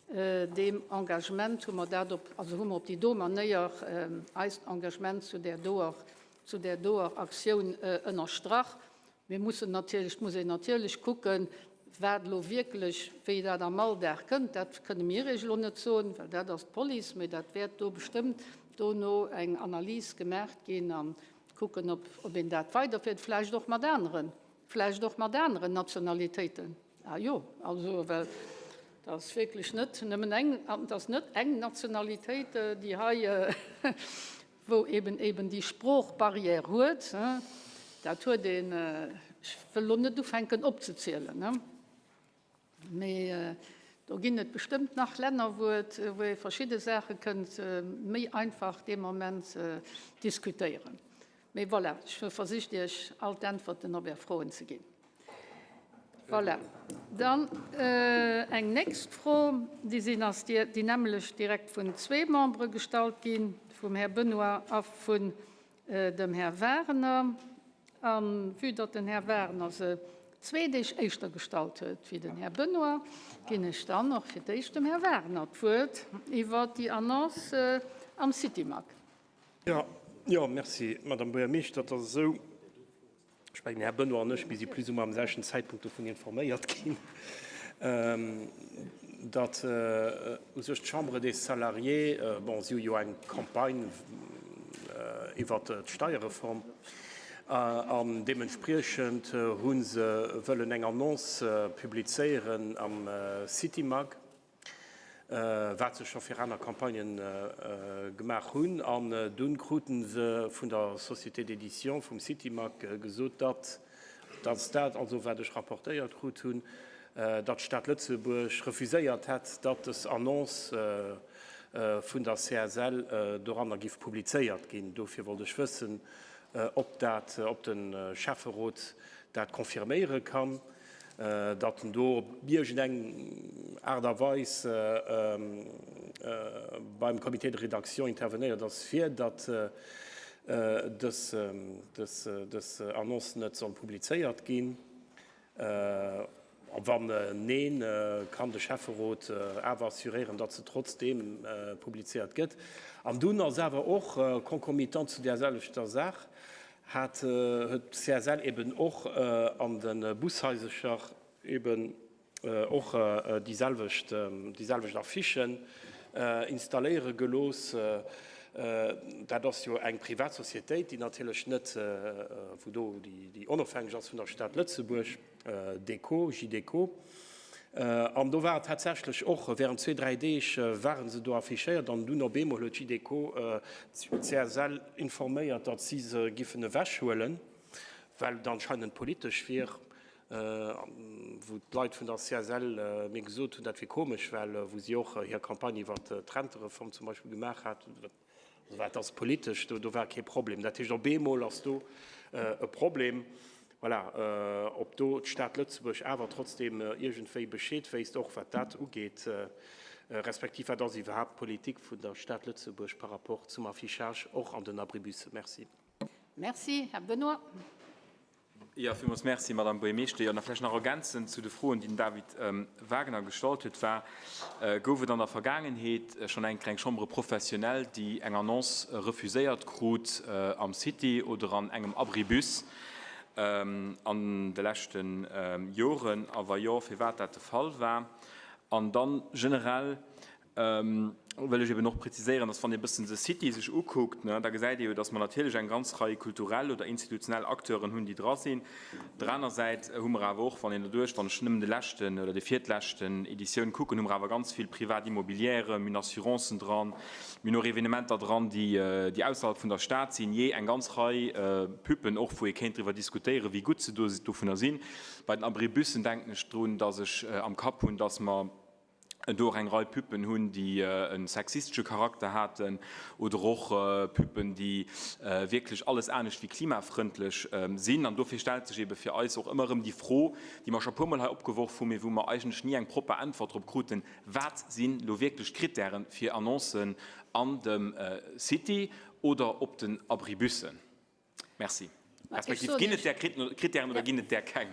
deem Engagement, hu mer dat op, also hu mer op déi do Manéier eist Engagement zu där doer, zu där doer Aktioun ënnerstrach. Mir mussen natierlech, et muss een natierlech kucken, wat elo wierklech, wéi dat am Alldag kënnt. Dat kënne mir Iech elo net soen, well dat ass d'Police, mee dat wäert do bestëmmt dono eng Analys gemaach ginn a kucken, ob, ob een dat weiderféiert, vläicht och mat aneren, vläicht och mat aneren Nationalitéiten. Ah jo, also, well dat ass wierklech net nëmmen eng, dat ass net eng Nationalitéit, déi hei, wou eben eben déi Sproochbarrière huet, dat huet een, ech wëll elo net ufänken opzezielen, mee do ginn et bestëmmt nach Länner, wou et, wou ee verschidde Saache kënnt méi einfach dee Moment diskutéieren. Mee voilà, ech hu versicht Iech all d'Äntwerten op Är Froen ze ginn. Voilà. Dann eng nächst Fro, déi sinn ass déi nämmelecht direkt vun zwee Membere gestallt ginn, vum Här Benoy a vun dem Här Wagener. A vue datt den Här Wagener se zwee Deeg éischter gestallt huet wéi den Här Benoy, ginn ech dann och fir d'éischt dem Här Wagener d'Wuert iwwert déi Annonce am Citymag. Jo, jo, merci, Madame Buergermeeschter. Et ass esou, Ech mengen, den Här Benoy an ech, mir si plus ou moins am selwechten Zäitpunkt dovun informéiert ginn, datt u sech d'Chambre des Salariés, bon, si hu jo eng Campagne iwwert d'Steierreform an deementspriechend hu se wëllen eng Annonce publizéieren am Citymag. wat se scho fir aner Campagnen gemaach hunn, an dunn kruten se vun der Société d'édition vum Citymag gesot, datt, datt dat also wat ech rapportéiert krut hunn, datt d'Stad Lëtzebuerg refuséiert hätt, datt des Annonce vun der CSL doranner giff publizéiert ginn. Dofir wollt ech wëssen, ob dat, ob de Schäfferot dat confirméiere kann. datt en do op iergendeng Aart a Weis beim Comité de rédaction intervenéiert ass, fir datt dës Annonce net soll publizéiert ginn. A wann neen, kann de Schäfferot awer assuréieren, datt se trotzdeem publizéiert gëtt? An dunn ass awer och concomitant zu där selwechter Saach, hat, huet d'CSL eben och an de Bushaisercher eben och déi selwecht, déi selwecht Affichen installéiere gelooss. Dat ass jo eng privat Societéit, déi natierlech net, wou do, déi onofhängeg ass vun der Stad Lëtzebuerg. Deco, J-Deco. An do war et tatsächlech och, während zwee, dräi Deeg ware se do affichéiert an dunn op eemol huet J-Deco d'CSL informéiert, datt si se giffen ewechhuelen, well et anscheinend politesch wier. Wou d'Leit vun der CSL mir gesot hunn, dat wier komesch, well wou si och hir Campagne iwwert d'Rentereform zum Beispill gemaach haten, Also wat ass politesch, do, do war kee Problem. Dat heescht, op eemol ass do e Problem. Voilà, ob do d'Stad Lëtzebuerg awer trotzdem iergendwéi Bescheed wéisst, och wat dat ugeet, respektiv wat ass iwwerhaapt d'Politik vun der Stad Lëtzebuerg par rapport zum Affichage och an den Abribussen? Merci. Merci. Här Benoy. Jo, villmools Merci, Madame Buergermeeschter. Jo, da vläicht nach ergänzend zu de Froen, déi den David Wagner gestallt huet, war, Gouf et an der Vergaangenheet schonn eng kleng Chambre professionnelle, déi eng Annonce refuséiert krut am City oder an engem Abribus an de leschte Joren? A wa jo, firwat dat de Fall war? An dann generell, wëll ech eben och präziséieren, dass wann ee bëssen de City sech ukuckt, ne, da gesäit ee jo, dass mer natierlech eng ganz Rei kulturell oder institutionell Acteuren hunn, déi dra sinn. Op der aner Säit hu mer awer och, wann een doduerch, wann ech nëmmen de leschten oder déi virtleschten Editioun kucken, hu mer awer ganz vill privat Immobilièren, mir hunn Assurancen dran, mir hunn och Evenementer dran, déi, déi ausserhalb vun der Stad sinn, jee eng ganz Rei Puppen och, wou ee kéint driwwer diskutéieren, wéi gutt se do dovunner sinn. Bei den Abribussen denken ech drun, dass ech am Kapp hunn, dass mer, do och eng Rei Puppen hunn, déi e sexistesche Charakter haten oder och Puppen, déi wierklech alles anescht wéi klimafrëndlech sinn. An dofir stellt sech ebe fir eis och ëmmer erëm déi Fro, déi mer scho e puermol hei opgeworf hunn, mee wou mer eigentlech ni eng propper Äntwert drop kruten, Wat sinn elo wierklech d'Krittären fir Annoncen an dem City oder op den Abribussen? Merci. Respektiv, ginn et där Krittären oder ginn et där keng?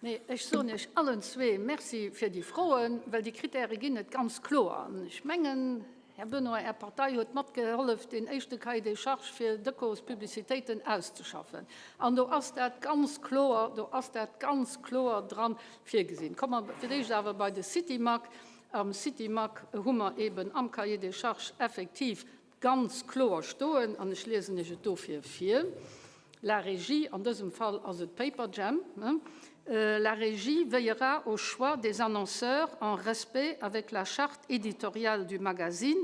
Nee, ech soen Iech allen zwee Merci fir déi Froen, well déi Krittäre ginn et ganz kloer. An ech mengen, Här Benoy, Är Partei huet matgehollef, deen éischte Cahier des charges fir Dekospublicitéiten auszeschaffen. An do ass dat ganz kloer, do ass dat ganz kloer dran virgesinn. Komme mer fir d'éischt awer bei de Citymag. Am Citymag hu mer eeben am Cahier des charges effektiv ganz kloer stoen, an ech liesen Iech et dofir vir, La régie, an dësem Fall ass et Paperjam, La régie veillera au choix des annonceurs en respect avec la charte éditoriale du magazine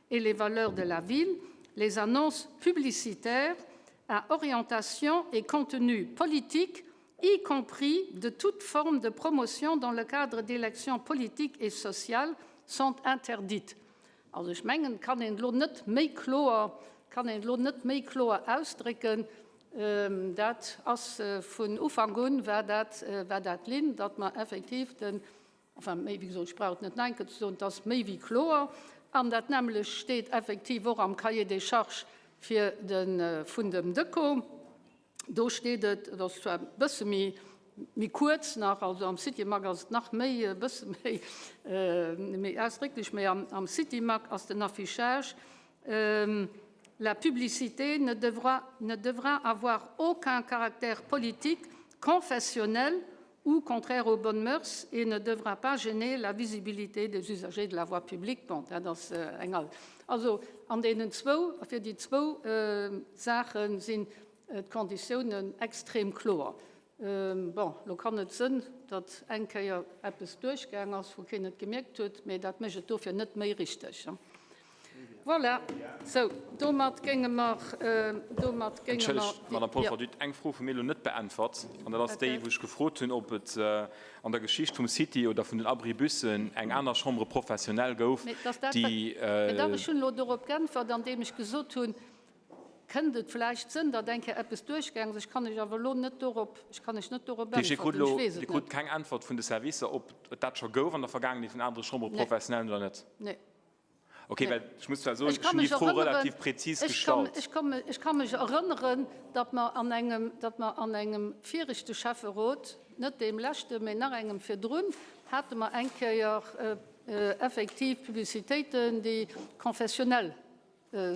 et les valeurs de la ville, les annonces publicitaires à orientation et contenu politique, y compris de toute forme de promotion dans le cadre d'élections politiques et sociales, sont interdites. Also ech mengen, et kann een et elo net méi kloer, kann een et elo net méi kloer ausdrécken. Dat ass vun Ufank un war dat, war dat d'Linn, datt mer effektiv den, enfin méi wéi gesot, ech brauch et net nach eng Kéier ze soen, et ass méi wéi kloer. An dat nämmlecht steet effektiv och am Cahier des charges fir de, vun dem Deco. Do steet et, et ass zwar e bësse méi, méi kuerz nach, also am Citymag ass et nach méi, e bësse méi, méi ausdrécklech, mä am, am Citymag ass den Affichage, La publicité ne devra, ne devra avoir aucun caractère politique, confessionnel ou contraire aux bonnes mœurs et ne devra pas gêner la visibilité des usagers de la voie publique. Bon, dat ass eng al. Also an deenen zwou, fir déi zwou Saache sinn d'Konditiounen extrem kloer. Bon, lo kann et sënn, datt eng Kéier eppes duerchgaang ass, wou keen et gemierkt huet, mee dat mécht et dofir net méi richteg. Voilà, sou, domat géinge mer, domat géinge mer. Entschëllegt, Madame Polfer, Dir hutt eng Fro vu mir elo net beäntwert, an dat ass déi, wou ech gefrot hunn, ob et an der Geschicht vum City oder vun den Abribussen eng aner Chambre professionnelle gouf, déi. Mee dach, ech hunn elo dorop geäntwert, andeem ech gesot hunn. Kënnt et vläicht sënn, datt eng Kéier eppes duerchgaangen ass. Ech kann lech awer elo net dorop, ech kann lech net dorop Dir krut äntwerten, elo, ech weess Dir et krut net. keng Äntwert vun de Servicer, ob et dat scho gouf an der Vergaangenheet vun anere Chambres Nee. professionnelles oder net? Nee. Okay, Nee. well ech muss zwar soen, Ech ech ka hunn déi mech Fro erënneren, relativ prezis ech ka, gestallt. ech ka, ech ka mech erënneren, datt mer an engem, datt mer an engem viregte Schäfferot, net deem leschten, mä nach engem virdrun, hate mer eng Kéier effektiv Publicitéiten, déi confessionnel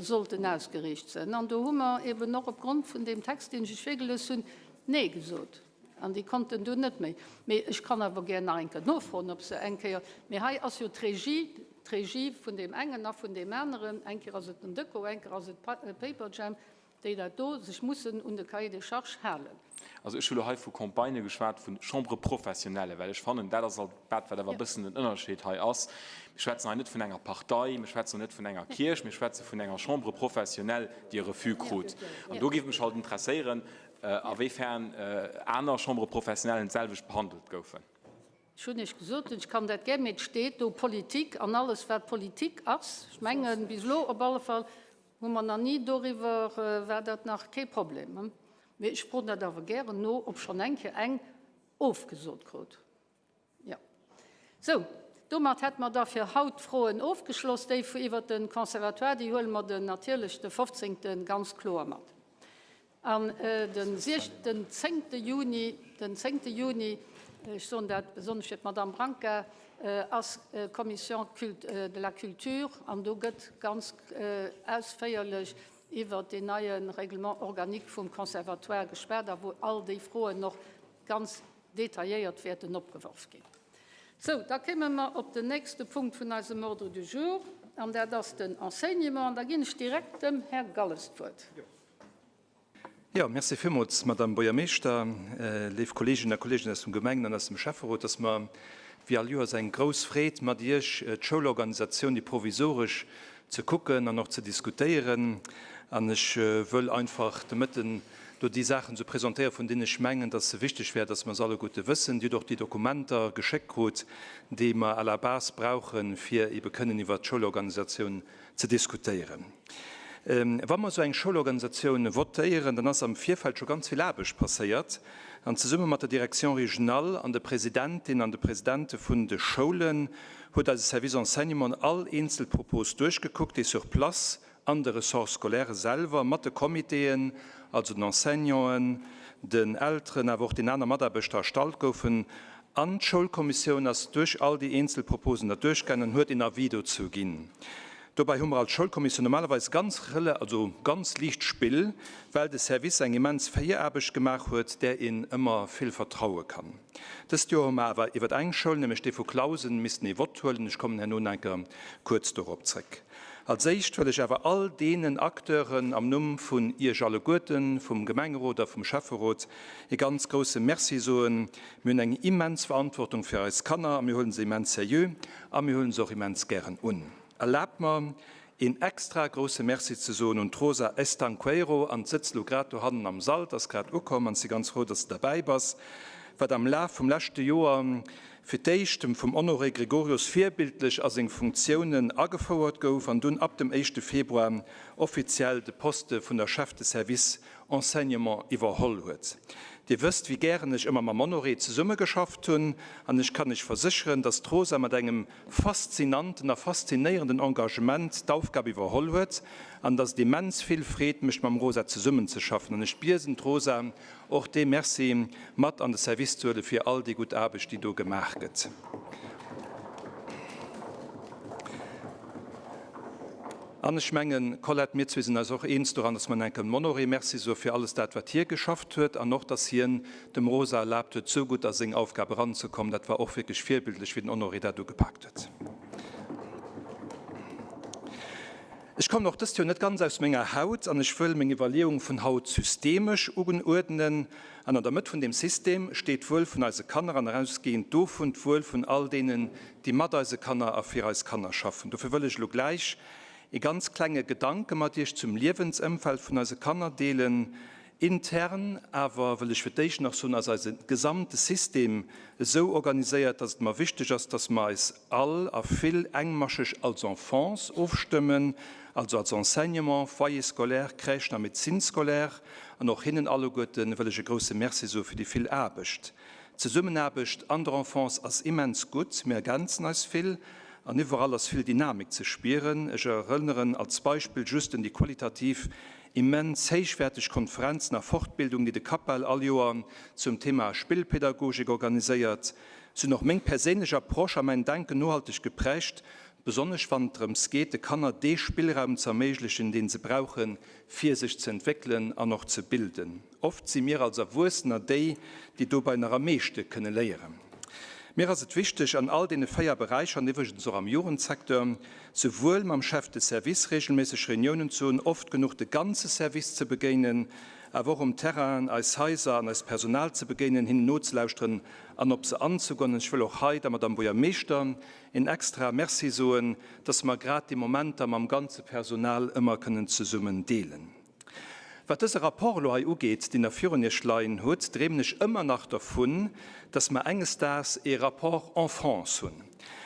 sollten ausgeriicht sinn. An do hu mer eben och opgrond vun deem Text, deen ech Iech virgelues hunn, Nee gesot. An déi konnten dunn net méi. Mee ech kann awer gär nach eng Kéier nofroen, ob se eng Kéier, mee hei ass jo d'Regie, d'Regie vun deem engen a vun deem aneren, eng Kéier ass et den Decco, eng Kéier ass et Paperjam, déi dat do sech mussen un de Cahier des charges halen. Also ech hu lo hei vu Campagnë geschwat vu Chambres professionnelles, well ech fannen, dat ass alt dat, wat awer e bëssen den Ënnerscheed hei ass. Mir schwätzen hei net vun enger Partei, mir schwätzen och net vun enger Kierch, mir schwätze vun enger Chambre professionnelle, déi e Refus krut. An do géif mech halt interesséieren, awéifern aner Chambres professionnellen d'selwecht behandelt goufen. Ech hunn Iech gesot, ech kann dat gär, mee et steet do Politik an alles, wat Politik ass. Ech mengen, bis elo op alle Fall Hu mer nach ni doriwwer, war dat nach kee Problem. Mee ech froen dat awer gären no, ob schonn eng Kéier eng ofgesot krut. Jo. Sou, domat hätte mer da fir haut d'Froen ofgeschloss. Déi iwwert de Conservatoire, déi huele mer den natierlech de 15. ganz kloer mat. An den den zéngte Juni, den zéngte Juni, ech soen dat besonnesch fir d'Madame Branca, ass Commission de la Culture an do gëtt ganz ausféierlech iwwert deen neie Règlement organique vum Conservatoire geschwat a wou all déi Froen och ganz detailléiert wäerten opgeworf ginn. Sou, da kéime mer op den nächste Punkt vun eisem Ordre du jour, an dat ass den Enseignement. An da ginn ech direkt dem Här Galles d'Wuert. Jo, merci villmools, Madame Buergermeeschter, léif Kolleeginnen a Kolleegen aus dem Gemengen an aus dem Schäfferot. Et ass mer wéi all Joers eng grouss Freed, mat Iech d'Schoulorganisatioun, déi provisoresch, ze kucken an och ze diskutéieren. An ech wëll einfach de Mëtten do déi Saachen esou presentéieren, vun deenen ech mengen, dass se wichteg wär, dass mer se alleguerte wëssen. Dir hutt och déi Dokumenter geschéckt krut, déi mer à la base brauchen, fir ebe kënnen iwwert d'Schoulorganisatioun ze diskutéieren. Wa mer esou eng Schoulorganisatioun votéieren, dann ass am Virfeld scho ganz vill Aarbecht passéiert. An zesumme mat der Direction régionale an de Presidentinnen an de Presidente vun de Schoulen huet eise Service Enseignement all eenzel Propos duerchgekuckt, déi sur place an de Ressorts scolaires selwer mat de Comitéen, also den Enseignanten, den Elteren, awer och den aner Mataarbechter erstallt goufen. An d'Schoulkommissioun ass duerch all déi eenzel Proposen derduerchgaangen an huet een Avis dozou ginn. Dobäi hu mer als Schoulkommissioun normalerweis ganz rela, also ganz liicht Spill, well de Service eng immens Viraarbecht gemaach huet, där een ëmmer vill vertraue kann. Dëst Joer hu mer awer iwwert eng Schoul, nämlech déi vu Clausen, missten ee Vott huelen. Ech kommen herno nach eng Kéier kuerz dorop zréck. Als éischt wëll ech awer all deenen Acteuren am Numm vun Iech alleguerten, vum Gemengerot a vum Schäfferot, ee ganz grousse Merci soen. Mir hunn eng immens Verantwortung fir eis Kanner a mir huelen se immens seriö a mir huelen se och immens gären un. Erlaabt mer, een extra grousse Merci ze soen un d'Rosa Estanqueiro, an d'sëtzt elo grad dohannen am Sall, d'ass grad ukomm an si ganz frou, dass de derbäi bass, wat am Laf vum leschte Joer fir d'éischt vum Honoré Gregorius virbildlech a seng Funktiounen agefouert gouf an dunn ab dem éischte Februar offiziell de Poste vun der Chef de Service Enseignement iwwerholl huet. Dir wësst, wéi gären ech ëmmer mam Honoré zesummegeschafft hunn, an ech kann Iech versécheren, dass d'Rosa mat engem faszinanten a faszinéierenden Engagement d'Aufgab iwwerholl huet an dass et immens vill Freed mécht, mam Rosa zesummenzeschaffen. An ech biesen d'Rosa, och dee Merci mat an de Service ze huele fir all déi gutt Aarbecht, déi do gemaach gëtt. An ech mengen, Colette, mir zwee sinn eis och eens doran, dass mer en enken Honoré Merci soe fir alles dat, wat hie geschafft huet, an och, dass hien dem Rosa erlaabt huet, esou gutt a seng Aufgab eranzekommen. Dat war och wierklech virbildlech, wéi den Honoré dat ugepaakt huet. Ech kommen och dëst Joer net ganz aus menger Haut an ech wëll meng Iwwerleeung vun haut systemesch uenuerdnen. An an der Mëtt vun deem System steet d'Wuel vun eise Kanner an erausgehend dovun d'Wuel vun all deenen, déi mat eise Kanner a fir eis Kanner schaffen. Dofir wëll ech elo gläich ee ganz klenge Gedanke mat Iech zum Liewensëmfeld vun eise Kanner deelen. Intern awer wëll ech fir d'éischt nach soen, ass eise gesamte System esou organiséiert, dass et mer wichteg ass, dass mer eis all a vill engmascheg als Enfance ofstëmmen, also als Enseignement, Foyer scolaire, Crèchen a Médecine scolaire. An och hinnen alleguerte wëll ech e grouse Merci soe fir déi vill Aarbecht. D'Zesummenaarbecht an der Enfance ass immens gutt, mir ergänzen eis vill an iwwerall ass vill Dynamik ze spieren. Ech erënneren als Beispill just un déi qualitativ Immens héichwäerteg Konferenzen a Fortbildung, déi de CAPEL all Joer zum Thema Spillpädagogik organiséiert, sinn och meng perséinlech Approche a mäin Denken nohalteg geprägt, besonnesch wann et drëms geet, de Kanner dee Spillraum ze erméiglechen, deen se brauchen, fir sech ze entwéckelen an och ze bilden. Oft si mir als Erwuessener déi, déi dobei nach am meeschte kënne léieren. Mir ass et wichteg, an all deene 4 Beräicher, an iwwregens och am Jugendsecteur, souwuel mam Chef de service regelméisseg Reuniounen ze hunn, oft genuch de ganze Service ze begéinen, awer och um Terrain eis Haiser an eist Personal ze begéinen, hinnen nozelauschteren an op se anzegoen. An ech wëll och hei der Madame Buergermeeschter een extra Merci soen, dass mer grad déi Momenter mam ganze Personal ëmmer kënnen zesummen deelen. Wat dëse Rapport elo hei ugeet, deen Der virun Iech leien hutt, dreemen ech ëmmer nach dervun, dass mer enges Daags ee Rapport Enfance hunn.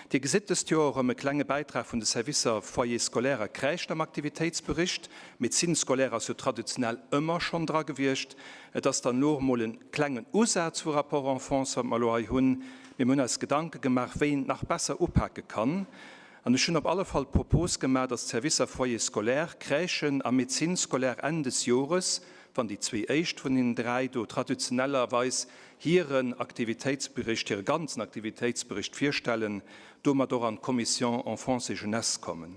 Dir gesitt dëst Joer erëm e klenge Bäitrag vun de Servicer Foyer scolaire a Crèchen am Aktivitéitsbericht. Médecine scolaire ass jo traditionell ëmmer schonn dra gewiescht. Et ass dann elo och emol e klengen Usaz vu Rapport Enfance, wat mer elo hei hunn. Mee mir hunn eis Gedanke gemaach, wéi een et nach besser upake kann. An ech hunn op alle Fall d'Propos gemaach, dass d'Servicer Foyer scolaire, Crèchen a Médecine scolaire Enn des Jores, wann déi zwee éischt vun deenen dräi do traditionellerweis hiren Aktivitéitsbericht, hire ganzen Aktivitéitsbericht virstellen, domat och an d'Commission Enfance et Jeunesse kommen.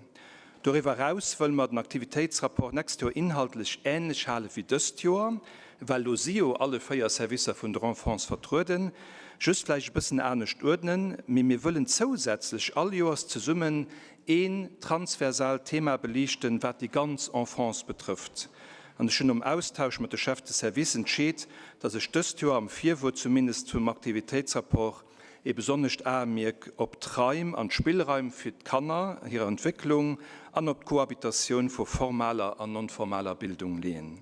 Doriwwer eraus wëlle mer den Aktivitéitsrapport nächst Joer inhaltlech ähnlech hale wéi dëst Joer, well do si jo alle 4 Servicer vun der Enfance vertrueden, just vläicht e bëssen anescht uerdnen, mee mir wëllen zousätzlech all Joers zesummen een transversaalt Thema beliichten, wat déi ganz Enfance betrëfft. An ech hunn nom Austausch mat de Chefs de service entscheet, dass ech dëst Joer am Virwuert zumindest zum Aktivitéitsrapport ee besonnescht Aemierk op d'Raim an d'Spillraim fir d'Kanner, hirer Entwécklung an op d'Kohabitatioun vu formaler an non-formaler Bildung leeën.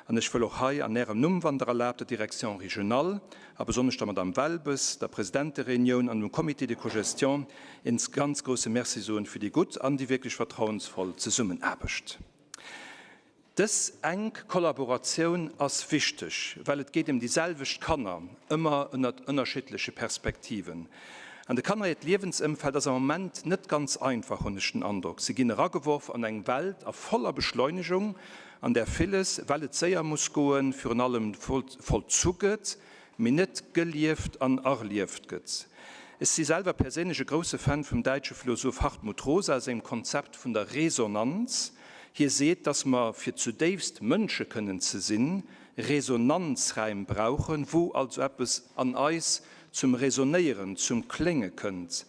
An ech wëll och hei an Ärem Numm, wann Der erlaabt, der Direction régionale a besonnesch der Madame Welbes, der Presidentereunioun an dem Comité de cogestion een ganz grouse Merci soen fir déi gutt an déi wierklech vertrauensvoll Zesummenaarbecht. Dës enk Kollaboratioun ass wichteg, well et geet ëm déi selwecht Kanner, ëmmer ënnert ënnerschiddleche Perspektiven. An de Kanner hiert Liewensëmfeld ass am Moment net ganz einfach, hunn ech den Androck. Si ginn erageworf an eng Welt a voller Beschleunegung, an där villes, well et séier muss goen, virun allem vollzu gëtt, mee net gelieft an erlieft gëtt. Ech si selwer perséinlech e grousse Fan vum däitsche Philosoph Hartmut Rosa sengem Konzept vun der Resonanz. Hie seet, dass mer, fir zudéifst Mënsche kënnen ze sinn, Resonanzräim brauchen, wou also eppes an eis zum Resonéieren, zum Klénge kënnt.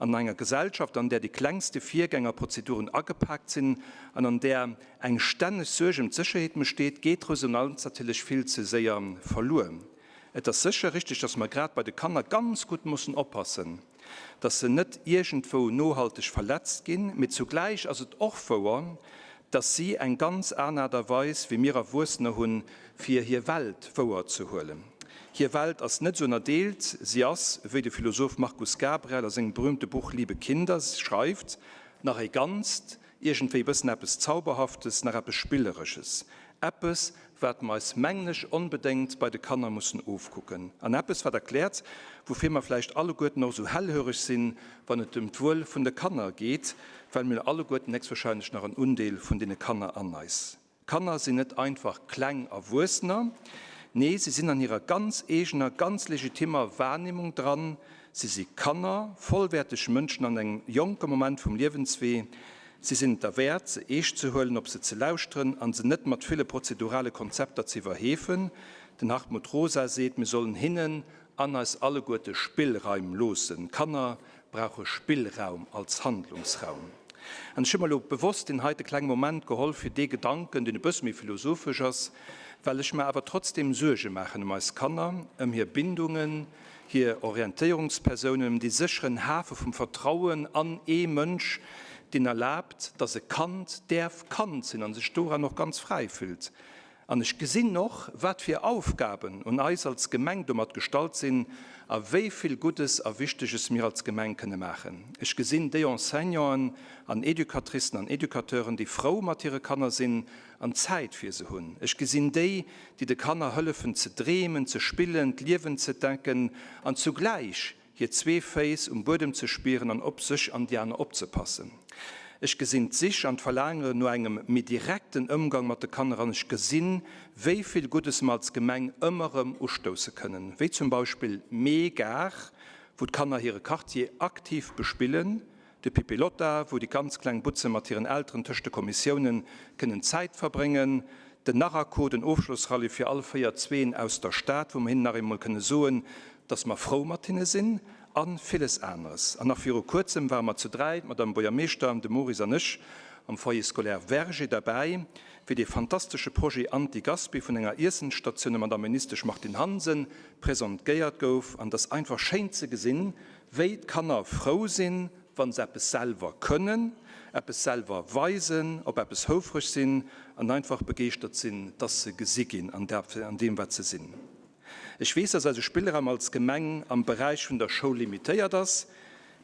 An enger Gesellschaft, an där déi klengste Virgäng a Prozeduren agepaakt sinn an an där eng stänneg Suerg ëm d'Sécherheet besteet, geet d'Resonanz natierlech vill ze séier verluer. Et ass sécher richteg, dass mer grad bei de Kanner ganz gutt mussen oppassen, dass se net iergendwou nohalteg verletzt ginn, mee zugläich ass et och wouer, dass si eng ganz aner Aart a Weis wéi mir Erwuessener hunn, fir hir Welt wouer ze huelen. Hir Welt ass net esou ënnerdeelt, si ass, wéi de Philosoph Markus Gabriel a sengem berühmte Buch Liebe Kinder schreift, nach e Ganzt, iergendwéi e bëssen eppes Zauberhaftes, nach eppes Spilleresches, eppes, wat mer eis, mengen ech, onbedéngt bei de Kanner mussen ofkucken an eppes, wat erkläert, woufir mer vläicht alleguerten och esou hellhöreg sinn, wann et ëm d'Wuel vun de Kanner geet, well mir hunn alleguerten héchstwahrscheinlech nach en Undeel vun deene Kanner an eis. Kanner sinn net einfach kleng Erwuessener, nee, si sinn an hirer ganz eegener, ganz legitimmer Wahrnehmung dran, si si Kanner, vollwäerteg Mënschen an engem jonke Moment vum Liewenswee. Si sinn et derwäert, se eescht ze huelen, op se ze lauschteren a se net mat ville prozedurale Konzepter ze iwwerheefen. Den Hartmut Rosa seet, mir sollen hinnen an eis alleguerte Spillraim loossen. Kanner brauche Spillraum als Handlungsraum. An ech hu mer elo bewosst deen heite klenge Moment geholl fir dee Gedanken, deen e bësse méi philosophesch ass, well ech mer awer trotzdem Suerge maachen ëm eis Kanner, ëm hir Bindungen, hir Orientéierungspersounen, ëm dee sécheren Hafe vum Vertrauen an ee Mënsch, deen erlaabt, dass e Kand däerf Kand sinn a sech doran och ganz fräi fillt. An ech gesinn och, wat fir Aufgaben un eis als Gemeng domat gestallt sinn a wéi vill Guddes a Wichteges mir als Gemeng kënne maachen. Ech gesinn déi Enseignanten an Educatricen an Educateuren, déi frou mat hire Kanner sinn an Zäit fir se hunn. Ech gesinn déi, déi de Kanner hëllefen ze dreemen, ze spillen, d'Liewen ze entdecken an zugläich hir zwee Féiss um Buedem ze spieren an op sech an déi aner opzepassen. Ech gesinn d'Sich an d'Verlaangeren no engem méi direkten Ëmgang mat de Kanner an ech gesinn, wéi vill Guddes mer als Gemeng ëmmer erëm ustousse kënnen, wéi zum Beispill Mee-Gar, wou d'Kanner hire Quartier aktiv bespillen, De Pipilotta, wou déi ganz kleng Butze mat hiren Elteren tëscht de Kommissiounen kënnen Zäit verbréngen. Den Narraco, den Ofschlossrallye fir all 4 Zween aus der Stad, wou mer hinnen nach eemol kënne soen, dass mer frou mat hinne sinn. A villes aneres. An nach viru kuerzem ware mer zu 3, d'Madame Buergermeeschter, de Maurice an ech, am Foyer scolaire Verger derbäi, wéi dee fantastesche Projet Anti-Gaspi vun enger Iessensstatioun der Madame Ministesch Martine Hansen presentgéiert gouf. An et ass einfach schéin ze gesinn, Wéi d'Kanner frou sinn, wa se eppes selwer kënnen, eppes selwer weisen, op eppes houfreg sinn an einfach begeeschtert sinn, dass se gesi ginn an deem, wat se sinn. Ech weess, dass eise Spillraum als Gemeng am Beräich vun der Schoul limitéiert ass,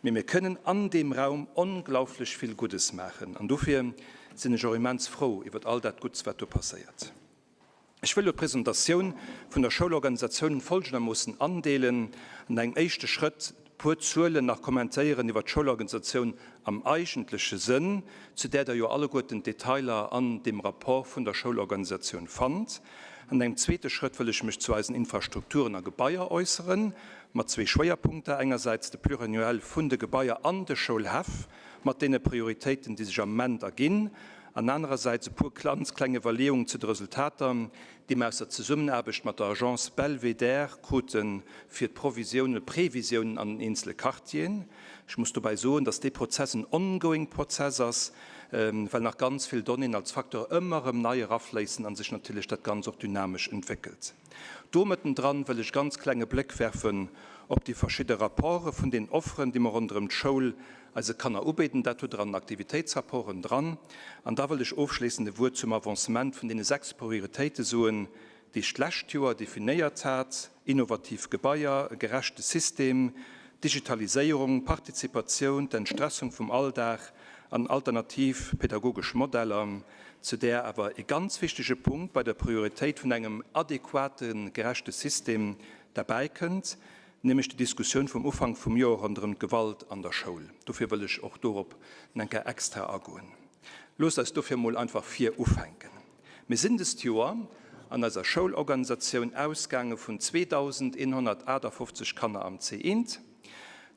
mee mir kënnen an deem Raum onglauflech vill Guddes maachen an dofir sinn ech och immens frou iwwert all dat Gutts, wat do passéiert. Ech wëll elo d'Presentatioun vun der Schoulorganisatioun folgendermoossen andeelen, An engem éischte Schrëtt puer Zuelen nach kommentéieren iwwer d'Schoulorganisatioun am eigentleche Sënn, zu där Der jo alleguerten d'Detailer an dem Rapport vun der Schoulorganisatioun fannt. An engem zweete Schrëtt wëll ech mech zu eisen Infrastrukturen a Gebaier äusseren, mat zwee Schwéierpunkter, engersäits de Pluriannuel vun de Gebaier an de Schoulhäff mat deene Prioritéiten, déi sech am Ament erginn, an anerersäits e puer ganz kleng Iwwerleeungen zu de Resultater, déi mer aus der Zesummenaarbecht mat der Agence Belvédère krute fir d'Provisiounen, Previsiounen an den eenzele Quartieren. Ech muss dobäi soen, dass dee Prozess en ongoing Prozess ass, well nach ganz vill Donnéeën als Facteur ëmmer erëm nei erafléissen a sech natierlech dat Ganz och dynamesch entwéckelt. Do mëttendran wëll ech ganz klenge Bléck werfen op déi verschidde Rapporte vun den Offeren, déi mer ronderëm d'Schoul eise Kanner ubidden. Dat hutt Der an den Aktivitéitsrapporten dran. An da wëll ech ofschléissend e Wuert zum Avancement vun deene 6 Prioritéite soen, déi ech d'lescht Joer definéiert hat, innovativ Gebaier, e gerechte System, Digitaliséierung, Partizipatioun, d'Entstressung vum Alldag an alternativ pedagogesch Modeller, zu där awer e ganz wichtege Punkt bei der Prioritéit vun engem adequate gerechte System derbäikënnt, nämlech déi Diskussioun vum Ufank vum Joer ronderëm d'Gewalt an der Schoul. Dofir wëll ech och dorop eng Kéier extra agoen. Loosst eis dofir emol einfach vir ufänken. Mir sinn dëst Joer an eiser Schoulorganisatioun ausgaange vun 2.158 Kanner am C1,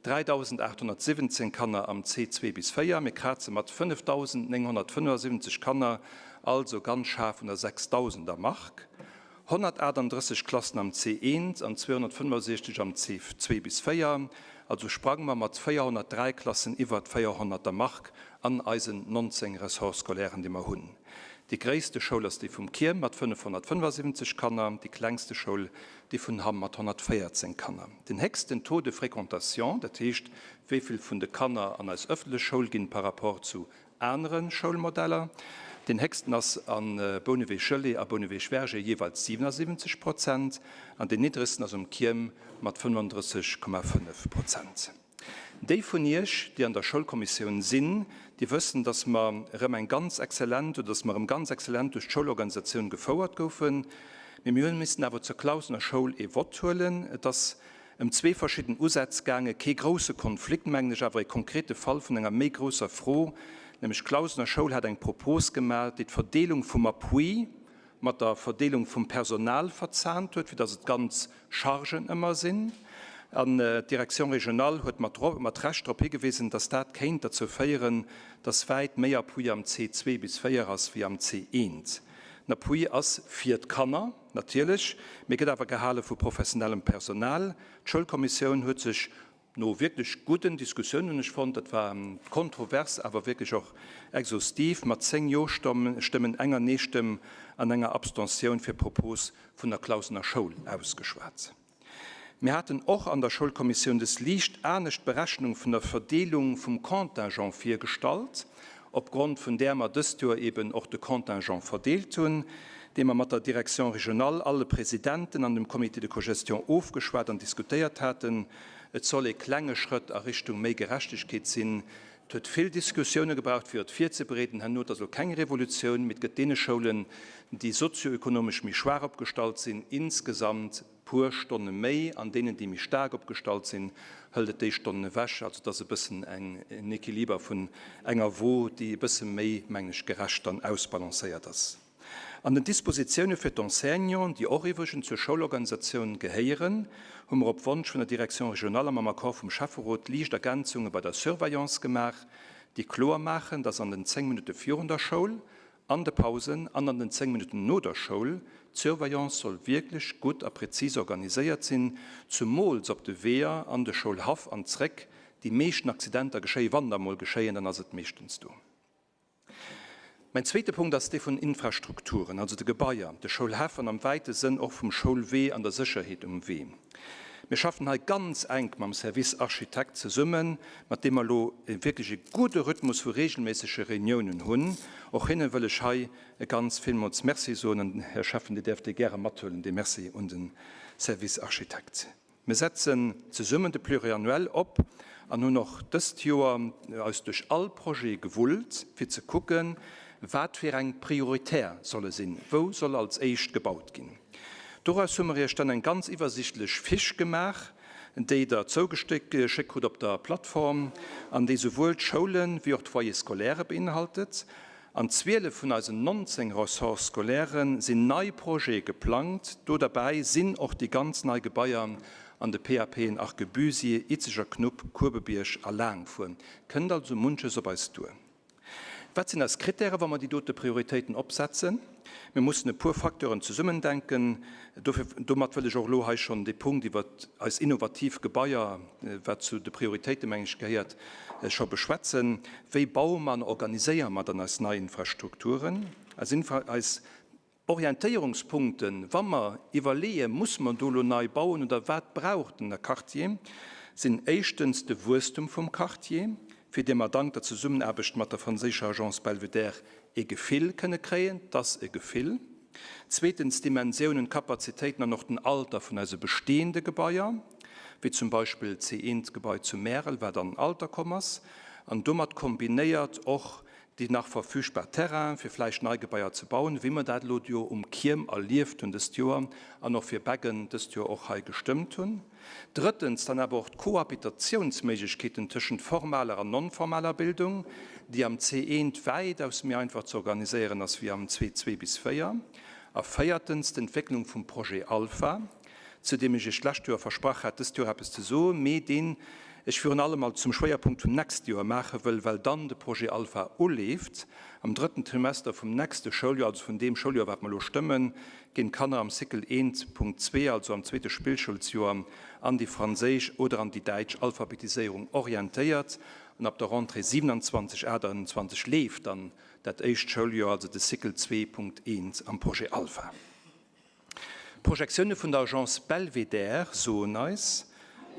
3.817 Kanner am C2 bis 4. Mir kraze mat 5.975 Kanner also ganz schaarf un der Sechstausendermark. 138 Klassen am C1 an 265 am C2 bis 4, also sprange mer mat 403 Klassen iwwert d'Véierhonnerter Mark an eisen 19 Ressorts scolairen, déi mer hunn. Déi gréisste Schoul ass déi vum Kierm mat 575 Kanner, déi klengste Schoul déi vun Hamm mat 114 Kanner. Den héchsten Taux de fréquentation, dat heescht wéi vill vun de Kanner an eis ëffentlech Schoul ginn par rapport zu anere Schoulmodeller. Deen héchsten ass a Bouneweg-Gelée a Bouneweg-Verger jeeweils 77 Prozent an deen niddregsten ass um Kierm mat 35,5 Prozent. Déi vun Iech, déi an der Schoulkommissioun sinn, déi wëssen, dass mer erëm eng ganz exzellent oder dass mer erëm ganz exzellent duerch d'Schoulorganisatioun gefouert goufen. Mee mir hunn missen awer zur Clausener Schoul ee Vott huelen. Et ass Ëm zwee verschidden Usätz gaange, kee grousse Konflikt, mengen ech, awer e konkrete Fall vun enger méi grousser Fro, nämlech d'Clausener Schoul hat eng Propos gemaach, déi d'Verdeelung vum Appui mat der Verdeelung vum Personal verzahnt huet, fir datt et ganz Chargen ëmmer sinn. An d'Direction régionale huet mat Recht drop higewisen, datt dat kéint derzou féieren, datt wäit méi Appui am C2 bis 4 ass wéi am C1. Den Appui ass fir d'Kanner. Natierlech, mee gëtt awer gehale vu professionellem Personal. D'Schoulkommissioun huet sech no wierklech gudden Diskussiounen, hunn ech fonnt, dat war kontrovers, awer wierklech och exhaustiv, mat 10 Jo-Stëmmen, enger Nee-Stëmm an enger Abstentioun fir d'Propos vun der Clausener Schoul ausgeschwat. Mir haten och an der Schoulkommissioun des liicht anescht Berechnung vun der Verdeelung vum Contingent virgestallt, opgrond vun där mer dëst Joer eben och de Contingent verdeelt hunn. dee mer mat der Direction régionale, alle Presidenten an dem Comité de cogestion ofgeschwat an diskutéiert haten. Et soll ee klenge Schrëtt a Richtung méi Gerechtegkeet sinn. Et huet vill Diskussioune gebraucht, fir et virzebereeden. Herno, et ass elo keng Revolutioun, mee et gëtt deene Schoulen, déi sozioökonomesch méi schwaach opgestallt sinn, insgesamt puer Stonne méi, an deenen, déi méi staark opgestallt sinn, hëlt et déi Stonnen ewech. Also et ass e bëssen en Equiliber vun enger Wo, déi e bësse méi, mengen ech, gerecht an ausbalancéiert ass. An den Dispositioune fir d'Enseignanten, déi och iwwregens zur Schoulorganisatioun gehéieren, hu mer op Wonsch vun der Direction régionale a mam Accord vum Schäfferot liicht Ergänzunge bei der Surveillance gemaach, déi kloer maachen, dass an den 10 Minutte virun der Schoul An de Pausen an an den 10 Minutten no der Schoul, d'Surveillance soll wierklech gutt a präzis organiséiert sinn, zumools op de Weeër an de Schoulhaff an zréck. Déi meeschten Accidenter geschéien, wann da mol geschéien, dann ass et meeschtens do. Mäin zweete Punkt ass dee vun Infrastrukturen, also de Gebaier, de Schoulhäff an am wäite Sënn och vum Schoulwee an der Sécherheet um Wee. Mir schaffen hei ganz enk mam Service Architekt zesummen, mat deem mer elo wierklech e gudde Rhythmus vu regelméissege Reuniounen hunn. Och hinne wëll ech hei e ganz villmools Merci soen. An, Här Schäffen, Dir däerft dee gäre mathuelen, dee Merci un de Service Architekt. Mir setzen zesummen de Pluriannuel op an hunn och dëst Joer eis duerch all Projet gewullt, fir ze kucken, wat fir eng prioritär solle sinn, wou soll als éischt gebaut ginn. Doraus hu mer Iech dann eng ganz iwwersichtlech Fiche gemaach, déi Der zougeschéckt krut op der Plattform an déi souwuel d'Schoulen wéi och d'Foyers scolaires beinhaltet. An 12 vun eisen 19 Ressorts scolaires sinn nei Projete geplangt. Do derbäi sinn och déi ganz nei Gebaier an de PAPen Arquebusier, Izeger Knupp, Kuebebierg a Laangfuer. Kënnt also munches op eis duer. Wat sinn eis Kritäre wa mer déi dote Prioritéiten opsetzen? Mir mussen e puer Facteuren zesummendenken. Dofir, domat wëll ech och elo hei schonn dee Punkt iwwert eis innovativ Gebaier, wat zu de Prioritéite meng ech gehéiert, scho beschwätzen. Wéi baue mer an organiséiere mer dann eis nei Infrastrukturen, eis Infra, eis Orientéierungspunkten, wa mer iwwerleeën, Musse mer do elo nei bauen oder wat brauch den Quartier, sinn éischtens de Wuesstum vum Quartier, fir dee mer dank der Zesummenaarbecht mat der franséischer Agence Belvédère ee Gefill kënne kréien, 't ass e Gefill, zweetens d'Dimensiounen, d'Kapazitéiten an och den Alter vun eise bestehende Gebaier, wéi zum Beispill d'C-eent-Gebai zu Märel, wat an den Alter komm ass, an domat kombinéiert och déi nach verfügbar Terrainen, fir vläicht nei Gebaier ze bauen, wéi mer dat elo jo um Kierm erlieft hunn dëst Joer an och fir Beggen dëst Joer och hei gestëmmt hunn. Drëttens dann awer och d'Kohabitationsméiglechkeeten tëschent formaler an non-formaler Bildung, déi am C1 wäitaus méi einfach ze organiséieren ass wéi am C2 bis 4. A véiertens d'Entwécklung vum Projet Alpha, zu deem ech Iech d'lescht Joer versprach hat, dëst Joer eppes ze soen, mee deen ech virun allem alt zum Schwéierpunkt vum nächste Joer maache wëll, well dann de Projet Alpha uleeft. Am drëtten Trimester vum nächste Schouljoer, also vun deem Schouljoer, wat mer elo stëmmen, ginn d'Kanner am Cycle 1.2, also am zweete Spillschoulsjoer, an déi franséisch oder an déi däitsch Alphabetiséierung orientéiert. An ab der Rentrée 27, 28 leeft dann dat éischt Schouljoer, also de Cycle 2.1 am Projet Alpha. D'Projektioune vun der Agence Belvédère soen eis,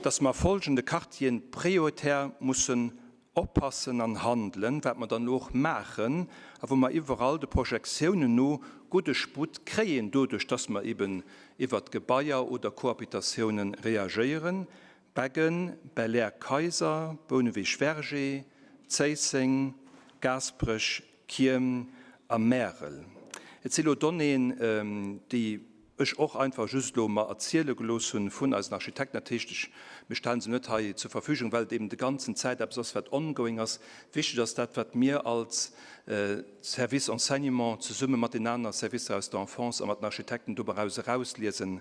dass mer a folgende Quartieren prioritär mussen oppassen an handelen, wat mer dann elo och maachen a wou mer iwwerall de Projektiounen no gudde Sputt kréien, doduerch dass mer eben iwwert Gebaier oder Cohabitatiounen reagéieren, Beggen, Belair-Kayser, Bouneweg-Verger, Zéisseng, Gaasperech, Kierm a Märel. Et si lo Donnéeën, déi ech och einfach just elo mer erziele gelooss hunn vun eisen Architekten. Dat heescht, ech, mir stellen se net hei zur Verfügung, well et eben de ganzen Zäit eppes ass, wat ongoing ass. Wichteg ass dat, wat mir als Service Enseignement zesumme mat den aner Servicer aus der Enfance a mat den Architekten doberaus erausliesen,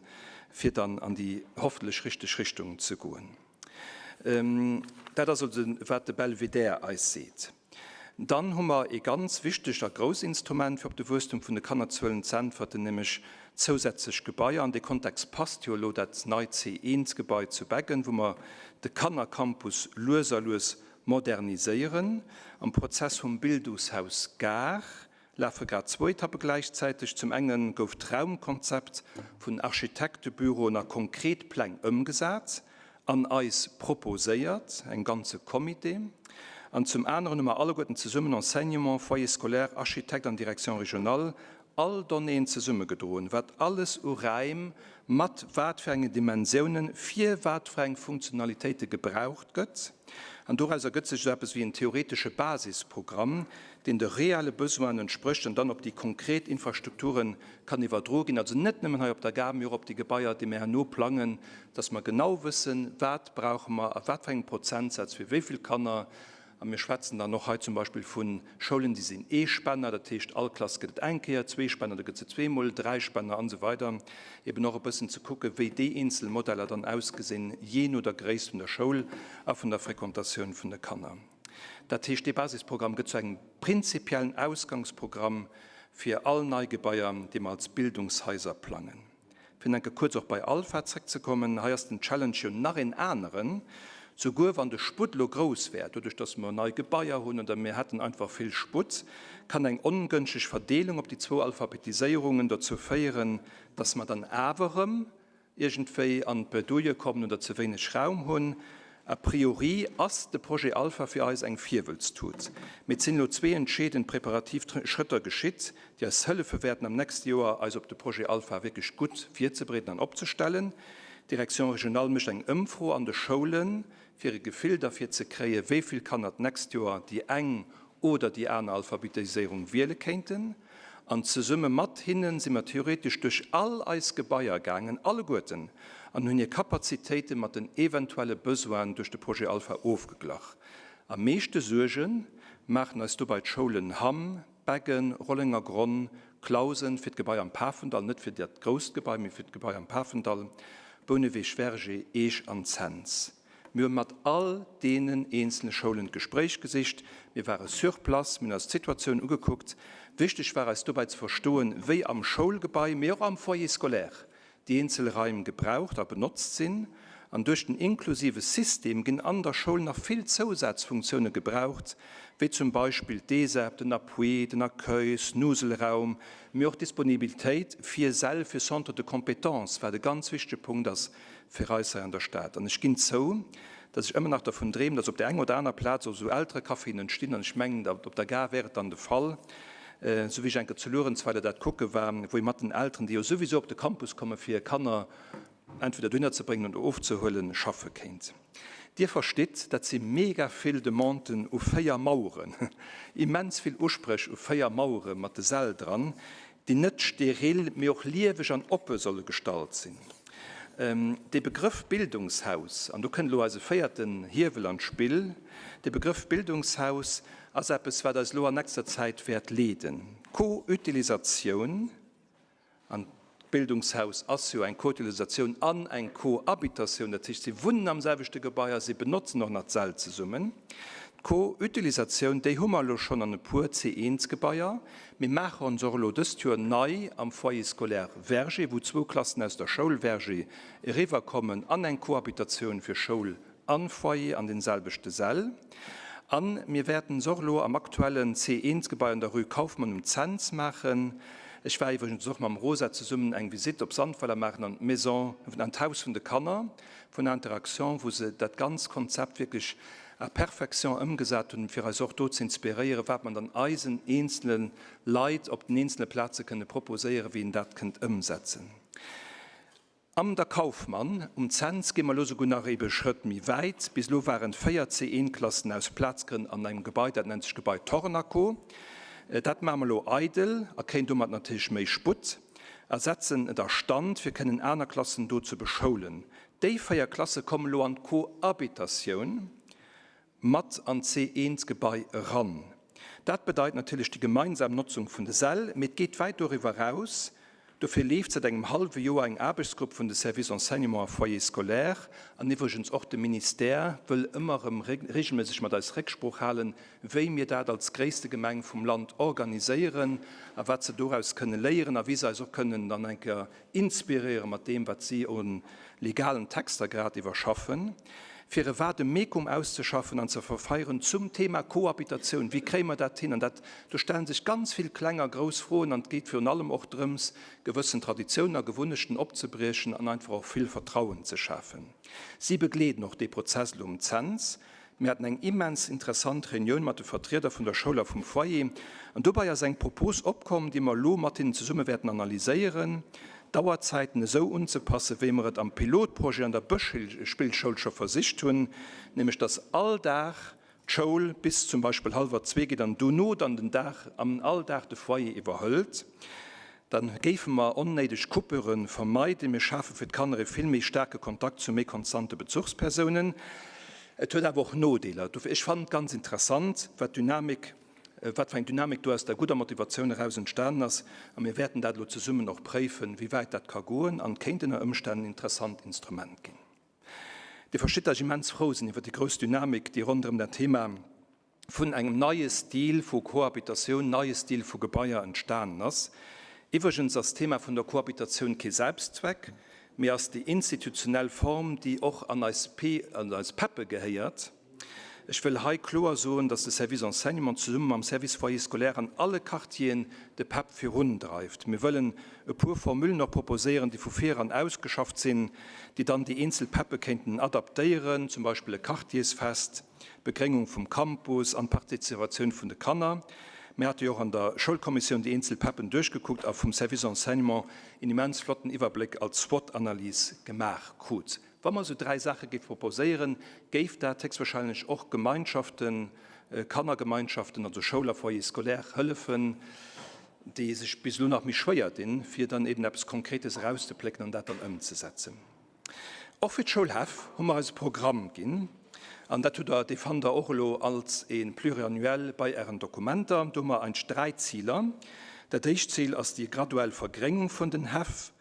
fir dann an déi hoffentlech richteg Richtung ze goen. Dat ass also, wat de Belvédère eis seet. Dann hu mer ee ganz wichtegt a grouss Instrument, fir op de Wuesstum vun de Kannerzuelen z'äntwerten, nämlech zousätzlech Gebaier. An dee Kontext passt jo elo dat neit C1-Gebai zu Beggen, wou mer de Kannercampus lues a lues moderniséieren. Am Prozess vum Bildungshaus Gare lafe grad zwou Etappe gläichzäiteg. Zum enge gouf d'Raumkonzept vun Architektebüroen a konkret Pläng ëmgesat an eis proposéiert, engem ganze Comité. An zum aneren hu mer alleguerten zesummen, Enseignement, Foyer scolaire, Architekt an Direction régionale. all Donnéeën zesummegedroen, wat alles u Räim mat wat fir engen Dimensiounen fir wat fir eng Funktionalitéite gebraucht gëtt. An doraus ergëtt sech esou eppes wéi en theoretesche Basisprogramm, deen de reelle Besoinen entsprécht an dann op déi konkret Infrastrukture kann iwwerdroe ginn, also net nëmmen hei op der Gare, mee och op déi Gebaier, déi mir herno plangen, dass mer genau wëssen, wat brauche mer a wat fir engem Prozentsaz fir wéi vill Kanner. A mir schwätzen dann och hei zum Beispill vu Schoulen, déi sinn Eespänner, dat heescht all Klass gëtt et eng Kéier, Zweespänner, da gëtt se zweemol, Dräispänner an esou weider. Eben och e bëssen ze kucken, wéi déi eenzel Modeller dann ausgesinn, jee no der Gréisst vun der Schoul a vun der Fréquentatioun vun de Kanner. Dat heescht, dee Basisprogramm gëtt zu engem prinzipiellen Ausgangsprogramm fir all nei Gebaier, déi mer als Bildungshaiser plangen. Fir enke kuerz och bei Alpha zréckzekommen, hei ass den Challenge jo nach een aneren, Souguer wann de Sputt elo grouss wär, doduerch datt mer nei Gebaier hunn oder mir hätten einfach vill Sputt, kann eng ongënschteg Verdeelung op déi zwou Alphabetiséierungen dozou féieren, datt mer dann awer erëm iergendwéi an d'Bredouille kommen oder ze wéineg Raum hunn. A priori ass de Projet Alpha fir eis eng Virwëlztut. Mee et sinn elo zwee entscheedend preparativ Schrëtter geschitt, déi eis hëllefe wäerten am nächste Joer eis op de Projet Alpha wierklech gutt virzebereeden an opzestellen. D'Direction régionale mécht eng Ëmfro an de Schoulen, fir e Gefill derfir ze kréien, wéi vill Kanner d'nächst Joer déi eng oder déi aner Alphabetiséierung wiele kéinten. An zesumme mat hinne si mer theoretesch duerch all eis Gebaier gaangen, alleguerten, an hunn hir Kapazitéite mat den eventuelle Besoinen duerch de Projet Alpha ofgeglach. Am meeschte Suerge maachen eis dobei d'Schoulen Hamm, Beggen, Rollengergronn, Clausen, fir d'Gebai am Pafendall, net fir dat grousst Gebai, mee fir d'Gebai am Pafendall, Bouneweg, Verger, Eech an Cents. Mir hu mat all deenen eenzele Schoulen d'Gespréich gesicht. Mir ware sur place, mir hunn eis d'Situatioun ugekuckt. Wichteg war eis dobäi ze verstoen, wéi am Schoulgebai, mee och am Foyer scolaire déi eenzel Raim gebraucht a benotzt sinn. An duerch den inklusive System ginn an der Schoul nach vill Zousazfunktioune gebraucht, wéi zum Beispill d'ESEP, den Appui, den Accueil, Snuselraum, mee och d'Disponibilitéit fir Säll fir Centres de compétences, wat e ganz wichtege Punkt ass fir eis hei an der Stad. An ech ginn zou, dass ech ëmmer nach dervun dreemen, dass op där enger oder aner Plaz och esou Elterecaféen entstinn. An ech mengen, op der Gare wär et dann de Fall, esou wéi ech eng Kéier zu Luerenzweiler dat kucke war, wou ee mat den Elteren, déi jo souwisou op de Campus komme fir hir Kanner entweder dohinner ze bréngen oder ofzehuelen, schaffe kéint. Dir verstitt, dat si mega vill Demanden u 4 Maueren, immens vill Uspréch u 4 Mauere mat de Säll dran, déi net steril, mee och lieweg an oppe solle gestalt sinn. Dee Begrëff Bildungshaus, an do kënnt elo eise véierten Hiewel an d'Spill, dee Begrëff Bildungshaus ass eppes, wat eis elo an nächster Zäit wäert leeden. D'Co-Utilisatioun, an d'Bildungshaus ass jo eng Co-Utilisatioun an eng Co-Habitatioun, dat heescht, si wunnen am selwechte Gebai a si benotzen och nach d'Säll zesummen. D'Co-Utilisatioun, déi hu mer elo schonn an e puer C1-Gebaier. Mir maache se och elo dëst Joer nei am Foyer scolaire Verger, wou zwou Klassen aus der Schoul Verger eriwwerkommen an eng Cohabitatioun fir Schoul a Foyer an den selwechte Säll. A mir wäerten se och elo am aktuellen C1-Gebai an der Rue Kauffmann um Cents maachen. Ech war iwwregens och mam Rosa zesummen eng Visitt op Sandweiler maachen an d'Maison, an d'Haus vun de Kanner vun Interaction, wou se dat ganz Konzept wierklech à perfection ëmgesat hunn, fir eis och do ze inspiréieren, wat mer dann eisen eenzele Leit op den eenzele Plaze kënne proposéieren, wéi een dat kënnt ëmsetzen. Am der Kaufmann um Cents gi mer elo souguer nach ebe Schrëtt méi wäit. Bis elo waren 4 C1-Klassen aus Plazgrënn an engem Gebai, dat nennt sech Gebai Tornaco. Dat maache mer elo eidel a kréien domat natierlech méi Sputt a setzen et a Stand, fir kënnen aner Klassen do ze beschoulen. Déi 4 Klasse kommen elo an d'Cohabitatioun mat an d'C1-Gebai eran. Dat bedeit natierlech déi gemeinsam Notzung vun de Säll, mee et geet wäit doriwwer eraus. Dofir leeft säit engem hallwe Joer eng Aarbechtsgrupp vun de Services Enseignement a Foyer scolaire, an iwwregens och de Ministère wëll ëmmer erëm regelméisseg mat eis Récksprooch halen, wéi mir dat als gréisste Gemeng vum Land organiséieren a wat se doraus kënne léieren a wéi se eis och kënnen dann eng Kéier inspiréiere mat deem, wat si u legalen Texter grad iwwerschaffen, fir e Vademecum auszeschaffen an ze verfeieren zum Thema Cohabitatioun. Wéi kréie mer dat hin? An dat, do stelle sech ganz vill kleng a grouss Froen an et geet virun allem och drëms, gewëssen Traditiounen a Gewunnechten opzebriechen an einfach och vill Vertrauen ze schafen. Si begleeden och dee Prozess elo um Cents. Mir haten eng immens interessant Reunioun mat de Vertrieder vun der Schoul a vum Foyer an dobei ass eng Propos opkomm, déi mer elo mat hinnen zesumme wäerten analyséieren, d'Auerzäiten esou unzepassen, wéi mer et am Pilotprojet an der Bëschspillschoul scho versicht hunn, nämlech dass all Dag d'Schoul bis zum Beispill hallwer zwee geet an dono dann den Dag, am all Dag de Foyer iwwerhëlt. Dann géife mer onnéideg Coupure vermeiden. Mir schafe fir d'Kanner e vill méi staarke Kontakt zu méi konstante Bezuchspersounen. Et huet awer och Nodeeler. Dofir, ech fannen et ganz interessant, wat d'Dynamik, wat fir eng Dynamik do aus der gudder Motivatioun eraus entstanen ass. A mir wäerten dat elo zesummen och préifen, wéi wäit dat ka goen an kéint ënner Ëmstänn en interessant Instrument ginn. Dir verstitt, dass ech immens frou sinn iwwer déi grouss Dynamik, déi ronderëm dat Thema vun engem neie Stil vu Cohabitatioun, neie Stil vu Gebaier entstanen ass. Iwwregens ass d'Thema vun der Cohabitatioun kee Selbstzweck, mee ass déi institutionell Form, déi och an eis P, an eis PEPe gehéiert. Ech wëll hei kloer soen, dass de Service Enseignement zesumme mam Service Foyer scolaire an alle Quartieren de PEP virundreift. Mir wëllen e puer Formulen och proposéieren, déi vu vir eran ausgeschafft sinn, déi dann déi eenzel PEPe kéinten adaptéieren, zum Beispill e Quartiersfest, d'Begréngung vum Campus an d'Participatioun vun de Kanner. Mir hate jo och an der Schoulkommissioun déi eenzel PEPen duerchgekuckt a vum Service Enseignement een immens flotten Iwwerbléck als SWOT-Analys gemaach krut. Wa mer esou 3 Saache géife proposéieren, géif dat héchstwahrscheinlech och Gemeinschaften, Kannergemeinschaften, also Schoul a Foyer scolaire hëllefen, déi sech bis elo nach méi schwéier dinn, fir dann eben eppes Konkretes erauszeplécken an dat dann ëmzesetzen. Och fir d'Schoulhäff hu mer eis e Programm ginn, an dat hutt Der, dee fannt Der och elo als e Pluriannuel bei Ären Dokumenter. Do hu mer eigentlech 3 Ziler. Dat éischt Zil ass déi graduell Vergréngung vun den Häff.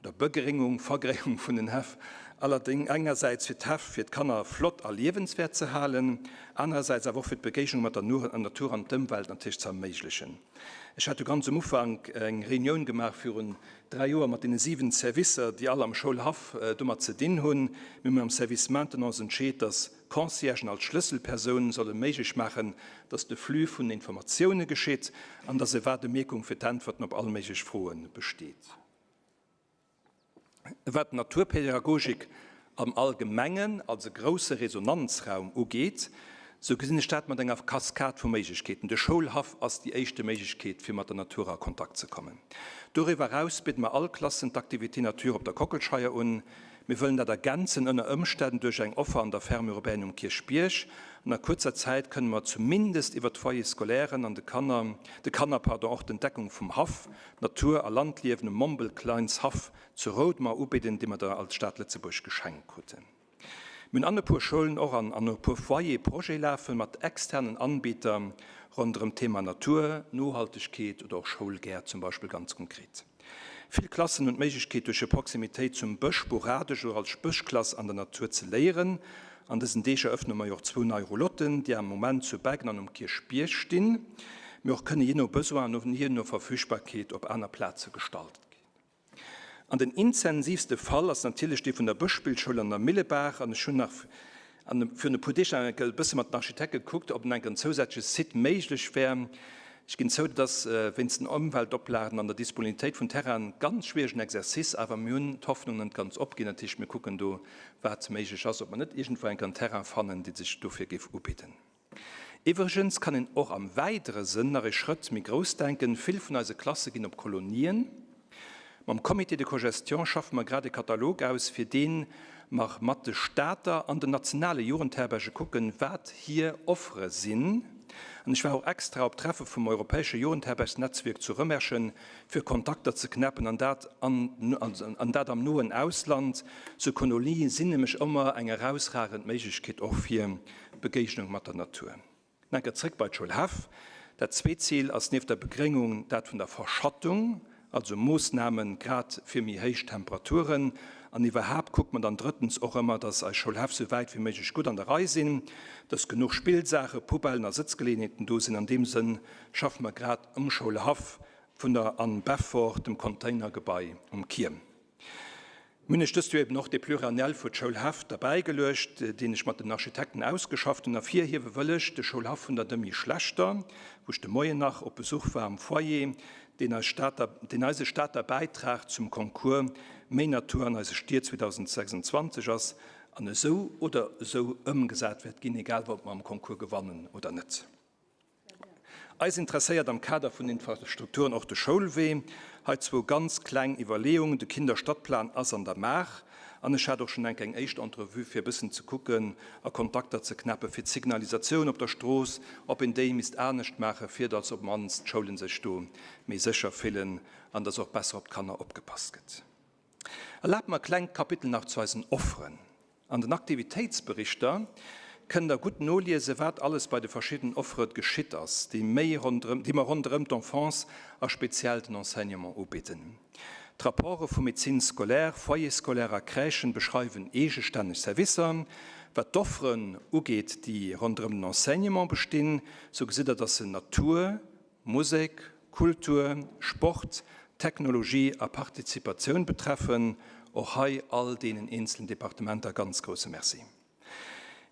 oder Begréngung, Vergréngung vun den Häff, allerdéng engersäits fir d'Häff fir d'Kanner flott a liewenswäert ze halen, anerersäits awer och fir d'Begéignung mat der Natur an d'Ëmwelt natierlech ze erméiglechen. Ech hat jo ganz um Ufank eng Reunioun gemaach virun 3 Joer mat deene 7 Servicer, déi all am Schoulhaff domat ze dinn hunn. Mir hunn am Service Maintenance entscheet, dass Conciergen als Schlësselpersoun solle méiglech maachen, dass de Flux vun Informatioune geschitt an dass e Vademecum fir d'Äntwerten op all méiglech Froe besteet. Wat d'Naturpädagogik am Allgemengen als e grousse Resonanzraum ugeet, sou gesinn ech dat mat enger Kaskad vu Méiglechkeeten. De Schoulhaff ass déi éischte Méiglechkeet, fir mat der Natur a Kontakt ze kommen. Doriwwer eraus bidde mer all Klassen d'Activité Nature op der Kockelscheier un. Mir wëllen dat ergänzen, ënner Ëmstänn duerch eng Offer an der Ferme urbaine um Kierchbierg. An a kuerzer Zäit kënne mer zumindest iwwer d'Foyers scolairen an de Kanner, de Kanner, pardon, och d'Entdeckung vum Haff, Natur a Landliewen um Mombel Kleins Haff zu Roudemer ubidden, dee mer der als Stad Lëtzebuerg geschenkt kruten. Mir hunn an e puer Schoulen och an an e puer Foyere Projete lafen mat externen Anbieter ronderëm d'Thema Natur, Nohaltegkeet oder och Schoulgäert zum Beispill ganz konkret. Vill Klassen hunn d'Méiglechkeet duerch hir Proximitéit zum Bësch sporadesch oder als Bëschklass an der Natur ze léieren. An dësen Deeg erëffne mer jo och zwou nei Roulotten, déi am Moment zu Beggen an um Kierchbierg stinn, mee och kënne jee no Besoin an jee no Verfügbarkeet op aner Plaze gestallt ginn. An den intensivste Fall ass natierlech dee vun der Bëschspillschoul an der Millebaach. An ech hunn nach virun e puer Deeg nach eng Kéier e bësse mat den Architekte gekuckt, ob en enk en zousätzleche Site méiglech wär. Ech ginn zou, dat ass wéinst den Ëmweltoplagen an der Disponibilitéit vun Terrainen e ganz schwieregen Exercice, awer mir hunn d'Hoffnung net ganz opginn. Dat heescht, mir kucken do, wat méiglech ass, ob mer net iergendwou enk en Terrain fannen, dee sech dofir géif ubidden. Iwwregens kann een och am weidere Sënn nach ee Schrëtt méi grouss denken, Vill vun eise Klasse ginn op Kolonien. Mam Comité de cogestion schaffe mer grad e Katalog aus, fir dee mer mat de Stater an den nationale Jugendherberge kucken, wat hir Offere sinn. An ech war och extra op Treffe vum europäesche Jugendherbergsnetzwierk zu Rëmerschen, fir Kontakter ze knäppen, an dat an dat am noen Ausland. Sou Kolonien sinn nämlech ëmmer eng erausragend Méiglechkeet och fir Begéignung mat der Natur. Enker zréck bei d'Schoul Haff. Dat zweet Zil ass nieft der Begréngung dat vun der Verschattung, also Moossnamen grad fir méi héich Temperaturen. An iwwerhaapt kuckt mer dann drëttens och ëmmer, dass eis Schoulhäff sou wäit wéi méiglech gutt an der Rei sinn, dass genuch Spillsaachen, Poubellen a Sëtzgeleeënheeten do sinn. An deem Sënn schaffe mer grad um Schoulhaff vun der Anne Beffort, dem Containergebai um Kierm. Mir hunn ech dëst Joer eben och dee Pluriannuel fir d'Schoulhäff derbäigeluecht, deen ech mat den Architekten ausgeschafft hunn. Ervirhiewe wëll ech de Schoulhaff vun der Demy Schlechter, wou ech de Moien nach op Besuch war am Foyer, deen eis Stater, deen eise Stater Bäitrag zum Concours Méi Natur an eise Stied 2026 ass. an esou oder esou ëmgesat wäert ginn, egal ob mer am Concours gewannen oder net. Eis interesséiert am Kader vun den Infrastrukturen och de Schoulwee. Hei zwou ganz kleng Iwwerleeungen, De Kinderstadtplan ass an der Maach an ech hat och schonn enk eng éischt Entrevue fir e bëssen ze kucken a Kontakter ze knäppe fir d'Signalisatioun op der Strooss, ob een déi misst anescht maache fir datt op d'mannst d'Schoulen sech do méi sécher fillen an datt och besser op d'Kanner opgepasst gëtt. Erlaabt mer e klengt Kapitel nach zu eisen Offeren. An den Aktivitéitsberichter kënnt der gutt noliesen, wat alles bei de verschiddenen Offere geschitt ass, déi méi ronderëm, déi mer ronderëm d'Enfance a speziell den Enseignement ubidden. D'Rapporte vu Médecine scolaire, Foyer scolaire a Crèchen beschreiwen eegestänneg Servicer. Wat d'Offeren ugeet, déi ronderëm den Enseignement bestinn, sou gesitt der, dass se Natur, Musek, Kultur, Sport, Technologie a Partizipatioun betreffen. Och hei all deenen eenzelen Departementer ganz grousse Merci.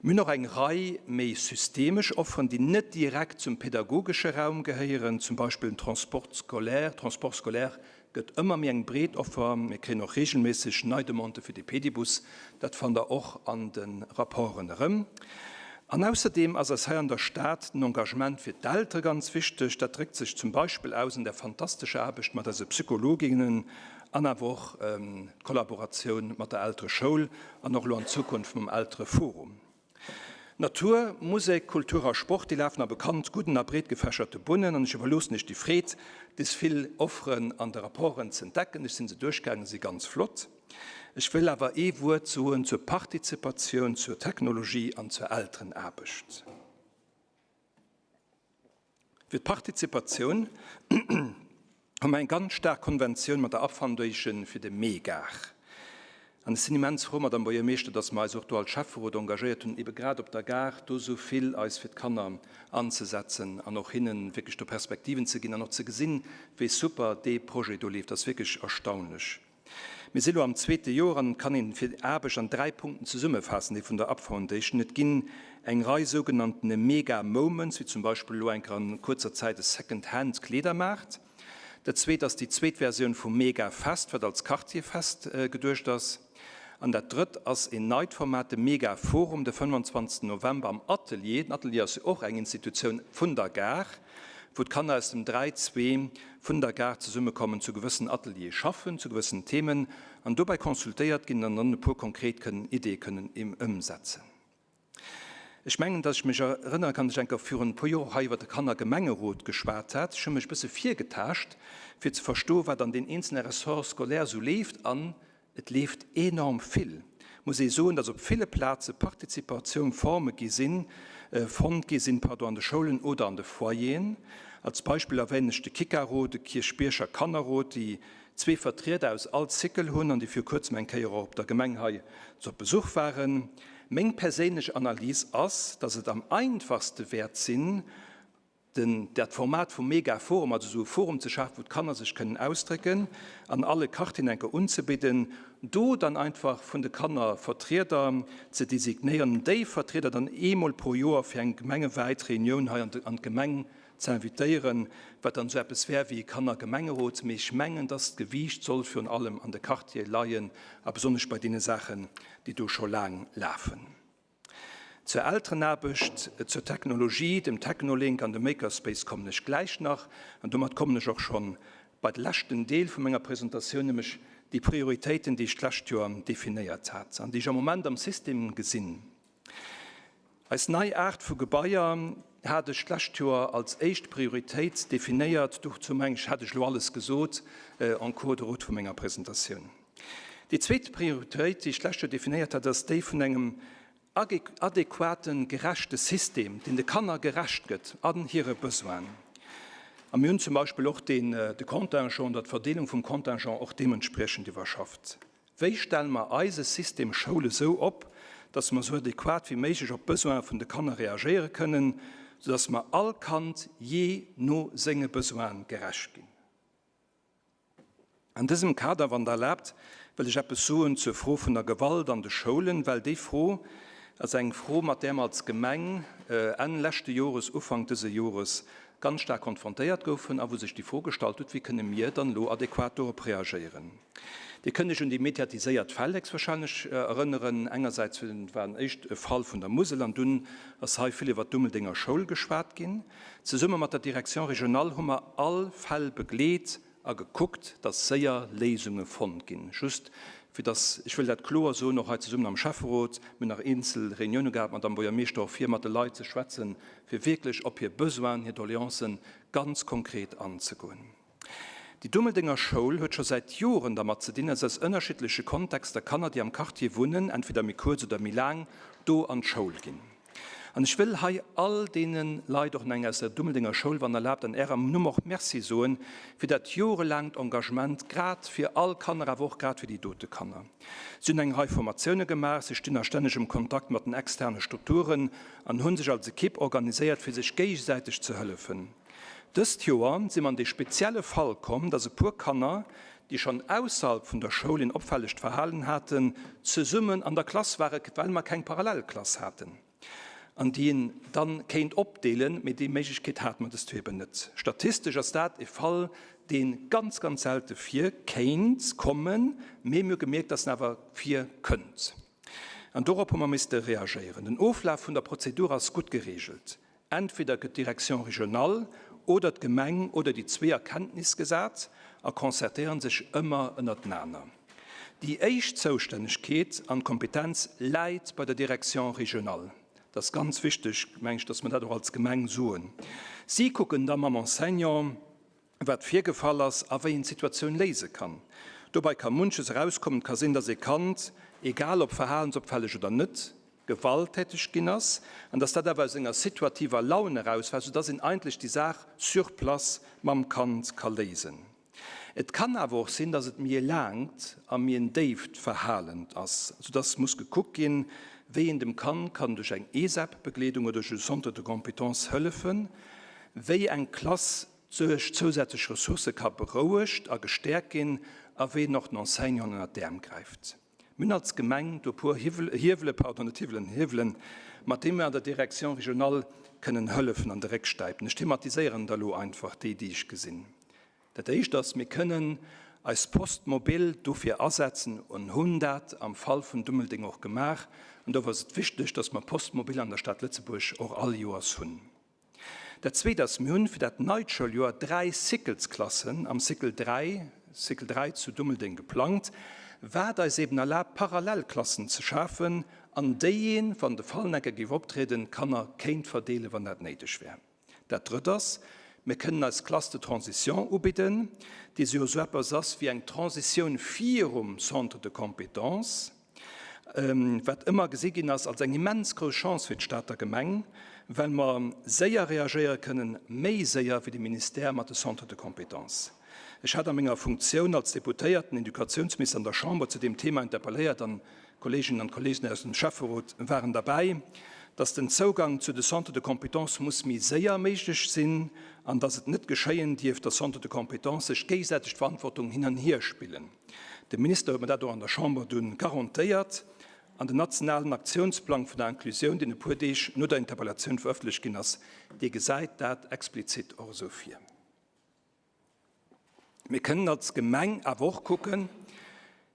Mir hunn och eng Rei méi systemesch Offeren, déi net direkt zum pädagogesche Raum gehéieren, zum Beispill den Transport scolaire. Transport scolaire gëtt ëmmer méi eng breet Offer. Mir kréien och reegelméisseg nei Demandë fir de Pedibus. Dat fannt Der och an de Rapporten erëm. An ausserdeem ass eis hei an der Stad den Engagement fir d'Eltere ganz wichteg. Dat dréckt sech zum Beispill aus an der fantastescher Aarbecht mat eise Psychologinnen an awer och d'Kollaboratioun mat der Eltereschoul an och elo an Zukunft mam Eltereforum. Natur, Musek, Kultur a Sport, déi lafen a bekannt gudden a breet gefächerte Bunnen an ech iwwerloossen iech déi Freed, des vill Offeren an de Rapporten ze entdecken. Ech sinn se duerchgaangen, se si ganz flott. Ech wëll awer ee Wuert soen zur Partizipatioun, zur Technologie an zur Elterenaarbecht. Fir d'Partizipatioun hu mer eng ganz staark Konventioun mat der Up Foundation fir de Meegar. An ech sinn immens frou, Madame Buergermeeschter, dass mer eis och do als Schäfferot engagéiert hunn, ebe grad op der Gare do esou vill eis fir d'Kanner anzesetzen an och hinne wierklech do Perspektiven ze ginn an och ze gesinn, wéi super dee Projet do leeft. Dat ass wierklech erstaunlech. Mir si lo am zweete Joer an et kann een fir Aarbecht an 3 Punkten zesummefaassen, déi vun der Up Foundation. Et ginn eng Rei sougenanntene Mega Moments, wéi zum Beispill elo enker an kuerzer Zäit e Second Hand Kleedermaart. Dat zweet ass déi zweet Versioun vum Mega Fest, wat als Quartierfest geduecht ass. An dat drëtt ass een neit Format, de Mega Forum, de 25 November am Atelier. Den Atelier ass jo och eng Institutioun vun der Gare, wou d'Kanner aus dem 3, 2 vun der Gare zesummekommen, zu gewëssen Ateliere schaffen, zu gewëssen Themen an dobäi consultéiert ginn an dann e puer konkret kënnen Ideeë kënnen ëmsetzen. Ech mengen, dass ech mech erënnere kann, dass ech eng Kéier virun e puer Joer och hei iwwer de Kannergemengerot geschwat hat. Ech hu mech e bësse virgetaascht, fir ze verstoen, wat an den eenzelne Ressorts scolaires esou leeft an Et leeft enorm vill, muss ee soen, dass op ville Plaze Partizipatioun Forme gi sinn, fonnt gi sinn, pardon, an de Schoulen oder an de Foyeren. Als Beispill erwänen ech de Kikaro, de Kierchbierger Kannerrot, déi zwee Vertrieder aus all Cycle hunn an déi viru kuerzem eng Kéier och op der Gemeng hei op Besuch waren. Meng perséinlech Analys ass, dass et am einfachste wäert sinn, Den, dat Format vum Mega-Forum, also esou e Forum ze schafen, wou d'Kanner sech kënnen ausdrécken, an alle Quartieren eng Kéier unzebidden, do dann einfach vun de Kanner Vertrieder ze designéieren, déi Vertrieder dann eemol pro Joer fir eng gemengewäit Reunioun hei an d'Gemeng ze invitéieren, wat dann esou eppes wär wéi e Kannergemengerot. Mee ech mengen, dass d'Gewiicht soll virun allem an de Quartiere leien, a besonnesch bei deene Saachen, déi do scho laang lafen. Zur Elterenaarbecht, zur Technologie, dem Technolink an dem Makerspace kommen ech gläich nach. An domat kommen ech och schonn bei de leschten Deel vu menger Presentatioun, nämlech déi Prioritéiten, déi ech d'lescht Joer definéiert hat an déi ech am Moment am System gesinn. Eis nei Aart vu Gebaier hat ech d'lescht Joer als éischt Prioritéit definéiert. Dozou, meng ech, hat ech elo alles gesot en cours de route vu menger Presentatioun. Déi zweet Prioritéit, déi ech d'lescht Joer definéiert hat, ass déi vun engem adequaten, gerechte System, deen de Kanner gerecht gëtt an hire Besoinen. A mir hunn zum Beispill och deen, de Contingent oder d'Verdeelung vum Contingent och deementspriechend iwwerschafft. Wéi stelle mer eise System Schoul esou op, dass mer esou adequat wéi méiglech op d'Besoine vun de Kanner reagéiere kënnen, soudass mer all Kand jee no senge Besoine gerecht ginn? An dësem Kader, wann Der erlaabt, wëll ech eppes soen zur Fro vun der Gewalt an de Schoulen, well déi Fro ass eng Fro, mat där mer als Gemeng Enn leschte Jores, Ufank dëse Jores ganz staark konfrontéiert goufen a wou sech déi Fro gestallt huet, Wéi kënne mir dann elo adequat dorop reagéieren? Dir kënnt Iech un déi mediatiséiert Fäll héchstwahrscheinlech erënneren. Engersäits war en éischt e Fall vun der Musel an dunn ass hei vill iwwert d'Dummeldenger Schoul geschwat ginn. Zesumme mat der Direction régionale hu mer all Fäll begleet a gekuckt, dass séier Léisunge fonnt ginn. Just fir dass, ech wëll dat kloer soen, och hei zesummen am Schäfferot, mir hunn nach eenzel Reunioune gehat, Madamm Buergermeeschter, och fir mat de Leit ze schwätzen, fir wierklech op hir Besoinen, hir Doleancen ganz konkret anzegoen. Déi Dummeldenger Schoul huet scho säit Joren dermat ze dinn, dass aus ënnerschiddleche Kontexter Kanner, déi am Quartier wunnen, entweder méi kuerz oder méi laang, do an d'Schoul ginn. An ech wëll hei all deene Leit, och nach eng aus der Dummeldenger Schoul, wann erlaabt, an Ärem Numm och Merci soen, fir dat jorelaangt Engagement, grad fir all Kanner, awer och grad fir déi dote Kanner. Si hunn eng Rei Formatioune gemaach, si stinn a stännegem Kontakt mat den externe Strukturen an hu sech als Ekipp organiséiert, fir sech géigesäiteg ze hëllefen. Dëst Joer si mer an dee spezielle Fall komm, dass e puer Kanner, déi schonn ausserhalb vun der Schoul een opfällegt Verhalen haten, zesummen an der Klass ware well mer keng Parallelklass haten an déi een dann kéint opdeelen, mee déi Méiglechkeet hate mer dëst Joer eben net. Statistesch ass dat e Fall, dee ganz, ganz selte vir kéint kommen, mee mir hu gemierkt, dass en awer vir kënnt an dorop hu mer misste reagéieren. Den Oflaf vun der Prozedur ass gutt geregelt. Entweder gëtt d'Direction régionale oder d'Gemeng oder déi zwee a Kenntnis gesat a concertéieren sech ëmmer ënnertenaner. Déi éischt Zoustännegkeet an d'Kompetenz läit bei der Direction régionale. Dat ass ganz wichteg, meng ech, dass mer dat och als Gemeng soen. Si kucken da mam Enseignant, wat virgefall ass a wéi een d'Situatioun léise kann. Dobei ka munches erauskommen. Et ka sinn, dass ee Kand, egal ob verhalensopfälleg oder net, gewalttäteg ginn ass an dass dat awer aus enger situativer Laun eraus war, soudass een eigentlech déi Saach sur place mam Kand ka léisen. Et kann awer och sinn, dass et méi e laangt a méi en déift Verhalen ass, soudass muss gekuckt ginn, wéi een dem Kand kann duerch eng ESEP-Begleedung oder duerch e Centre de compétences hëllefen, wéi eng Klass duerch zousätzlech Ressourcë ka berouegt a gestäerkt ginn a wéi een och den Enseignanten ënnert d'Äerm gräift. Mir hunn als Gemeng do e puer Hiewele, pardon, net Hiwwelen, Hiewelen, mat deene mir an der Direction régionale kënnen hëllefen an de Réck stäipen. Ech thematiséieren der elo einfach déi, déi ech gesinn. Dat Éischt ass, mir kënnen eis Poste mobile dofir asetzen an hunn dat am Fall vun Dummeldeng och gemaach. An dofir ass et wichteg, dass mer Poste mobile an der Stad Lëtzebuerg och all Joers hunn. Dat Zweet ass, mir hunn fir dat neit Schouljoer 3 Cyclesklassen am Cycle 3, Cycle 3 zu Dummeldeng geplangt, wat eis eben erlaabt, Parallelklassen ze schafen, an déi een, wann de Fall enke géif optrieden, d'Kanner kéint verdeelen, wann dat néideg wär. Dat Drëtt ass, mir kënnen eis Classe de transition ubidden, déi jo esou eppes ass wéi eng Transitioun virum Centre de compétences. wat ëmmer gesi ginn ass als eng immens grouss Chance fir d'Stater Gemeng, well mer séier reagéiere kënnen, méi séier wéi de Ministère mat de Centres de compétences. Ech hat a menger Funktioun als Deputéierten den Educatiounsminister an der Chamber zu deem Thema interpelléiert an d'Kolleeginnen an d'Kolleegen aus dem Schäfferot waren derbäi, dass den Zougang zu de Centres de compétences muss méi séier méiglech sinn an dass et net geschéien dierf, dass Centres de compétences sech géigesäiteg d'Verantwortung hin an hier spillen. De Minister huet mer dat och an der Chamber dunn garantéiert. An den nationalen Aktiounsplang vun der Inclusioun, deen e puer Deeg no der Interpellatioun verëffentlecht ginn ass, dee gesäit dat explizit och esou vir. Mir kënnen als Gemeng awer och kucken,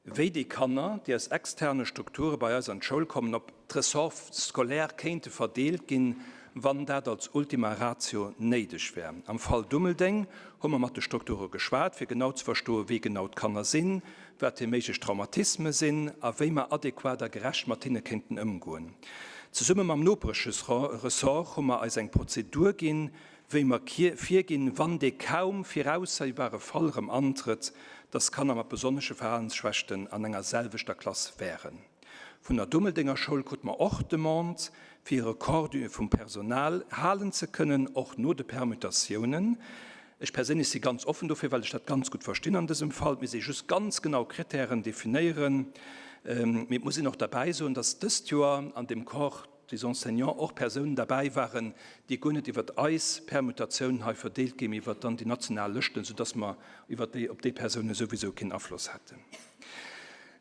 wéi déi Kanner, déi aus externe Strukture bei eis an d'Schoul kommen, op d'Ressorts scolaires kéinte verdeelt ginn, wann dat als Ultima Ratio néideg wär. Am Fall Dummeldeng hu mer mat de Strukture geschwat, fir genau ze verstoen, wéi genau d'Kanner sinn, wat hir méiglech Traumatisme sinn a wéi mer adequat a gerecht mat hinne kéinten ëmgoen. Zesumme mam Nopeschressort hu mer eis eng Prozedur ginn, wéi mer virginn, wann dee kaum virausséibare Fall erëm antrëtt, dass Kanner mat besonnesche Verhalensschwächten an enger selwechter Klass wären. Vun der Dummeldenger Schoul krute mer och d'Demande, fir hire Corps vum Personal halen ze kënnen, och no de Permutatiounen. Ech perséinlech si ganz offen dofir, well ech dat ganz gutt verstinn an dësem Fall. Et misst ee just ganz genau Kritären definéieren. Mee et muss een och derbäi soen, dass dëst Joer an deem Corps des enseignants och Persounen derbäi waren, déi guer net iwwert eis Permutatiounen hei verdeelt ginn, mee iwwert dann déi national Lëschten, soudass mer iwwert déi, op déi Persounen souwisou keen Afloss hätten.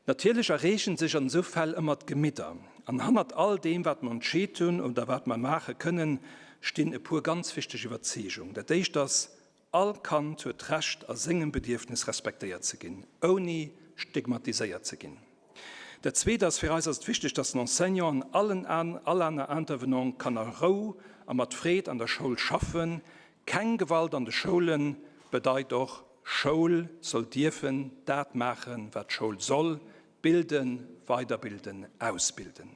Natierlech erreegen sech an esou Fäll ëmmer d'Gemidder. An hannert all deem, wat mer entscheet hunn oder wat mer maache kënnen, stinn e puer ganz wichteg Iwwerzeegung. Dat éischt ass, All Kand huet d'Recht, a sengem Bedierfnes respektéiert ze ginn, ouni. stigmatiséiert ze ginn. Dat Zweet ass, Fir eis ass et wichteg, dass den Enseignant an allen all aner Intervenant kann a Rou a mat Freed an der Schoul schaffen. Keng Gewalt an de Schoule bedeit och, Schoul soll dierfen dat maachen, wat Schoul soll, bilden, weiderbilden, ausbilden.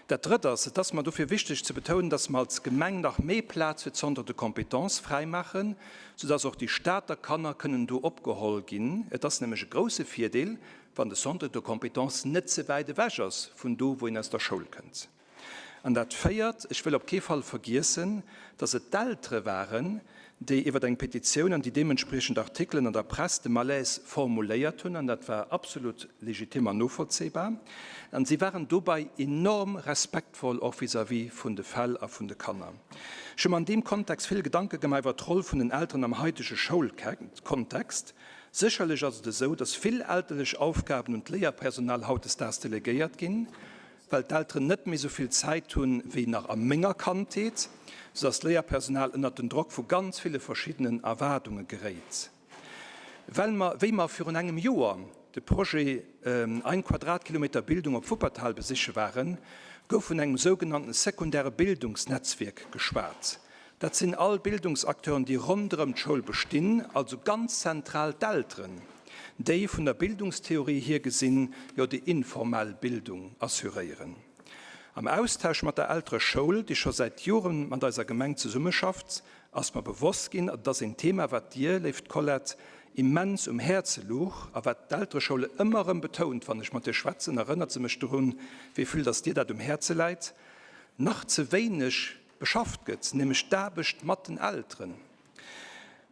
Dat Drëtt ass, et ass mer dofir wichteg ze betounen, dass mer als Gemeng nach méi Plaz fir d'Centres de compétences fräimaachen, soudass och déi Stater Kanner kënnen do opgeholl ginn. Et ass nämlech e grouse Virdeel, wann de Centre de compétences net ze wäit ewech ass vun do, wou een aus der Schoul kënnt. An dat Véiert, ech wëll op kee Fall vergiessen, dass et d'Eltere waren, déi iwwer eng Petitioun an déi deementspriechend Artikelen an der Press de Malaise formuléiert hunn, an dat war absolut legitim an novollzéibar, an si waren dobei enorm respektvoll och vis-à-vis vun de Fäll a vun de Kanner. Ech hu mer an deem Kontext vill Gedanke gemaach iwwer d'Roll vun den Elteren am haitege Schoulkontext. Sécherlech ass et esou, dass vill elterlech Aufgaben un d'Léierpersonal hautdesdaags delegéiert ginn. well d'Elteren net méi sou vill Zäit hunn wéi nach a menger Kandheet, soudass d'Léierpersonal ënnert den Drock vu ganz ville verschiddenen Erwaardunge geréit. Well mer, wéi mer virun engem Joer de Projet Ein Quadratkilometer Bildung op Wuppertal besiche waren, gouf vun engem sougenannten sekundäre Bildungsnetzwierk geschwat. Dat sinn all Bildungsacteuren, déi ronderëm d'Schoul bestinn, also ganz zentral d'Elteren, déi, vun der Bildungstheorie hier gesinn, jo déi informell Bildung assuréieren. Am Austausch mat der Eltereschoul, déi scho säit Joren mat eiser Gemeng zesummeschafft, ass mer bewosst ginn, et ass een Thema, wat dir, léift Colette, immens um Häerze luch a wat d'Eltereschoul ëmmer erëm betount, wann ech mat dir schwätzen, erënnert se mech dorun, wéi vill dass dir dat um Häerze läit, nach ze wéineg Beschafft gëtt, nämlech d'Aarbecht mat den Elteren.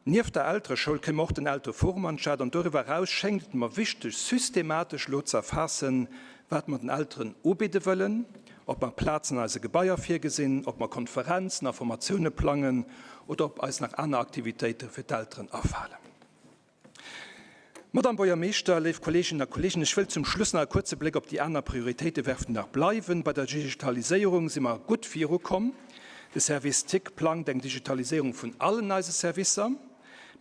Nieft der Eltereschoul kréie mer och den Eltereforum an d'Stad an doriwwer eraus schéngt et mer wichteg, systematesch elo ze erfaassen, wat mer den Elteren ubidde wëllen, ob mer Plazen an eise Gebaier virgesinn, ob mer Konferenzen a Formatioune plangen oder ob eis nach aner Aktivitéite fir d'Elteren afalen. Madamm Buergermeeschter, léif Kolleeginnen a Kolleegen, ech wëll zum Schluss nach e kuerze Bléck op déi aner Prioritéite werfen, déi nach bleiwen. Bei der Digitaliséierung si mer gutt virukomm. De Service tic plangt eng Digitaliséierung vun allen eise Servicer.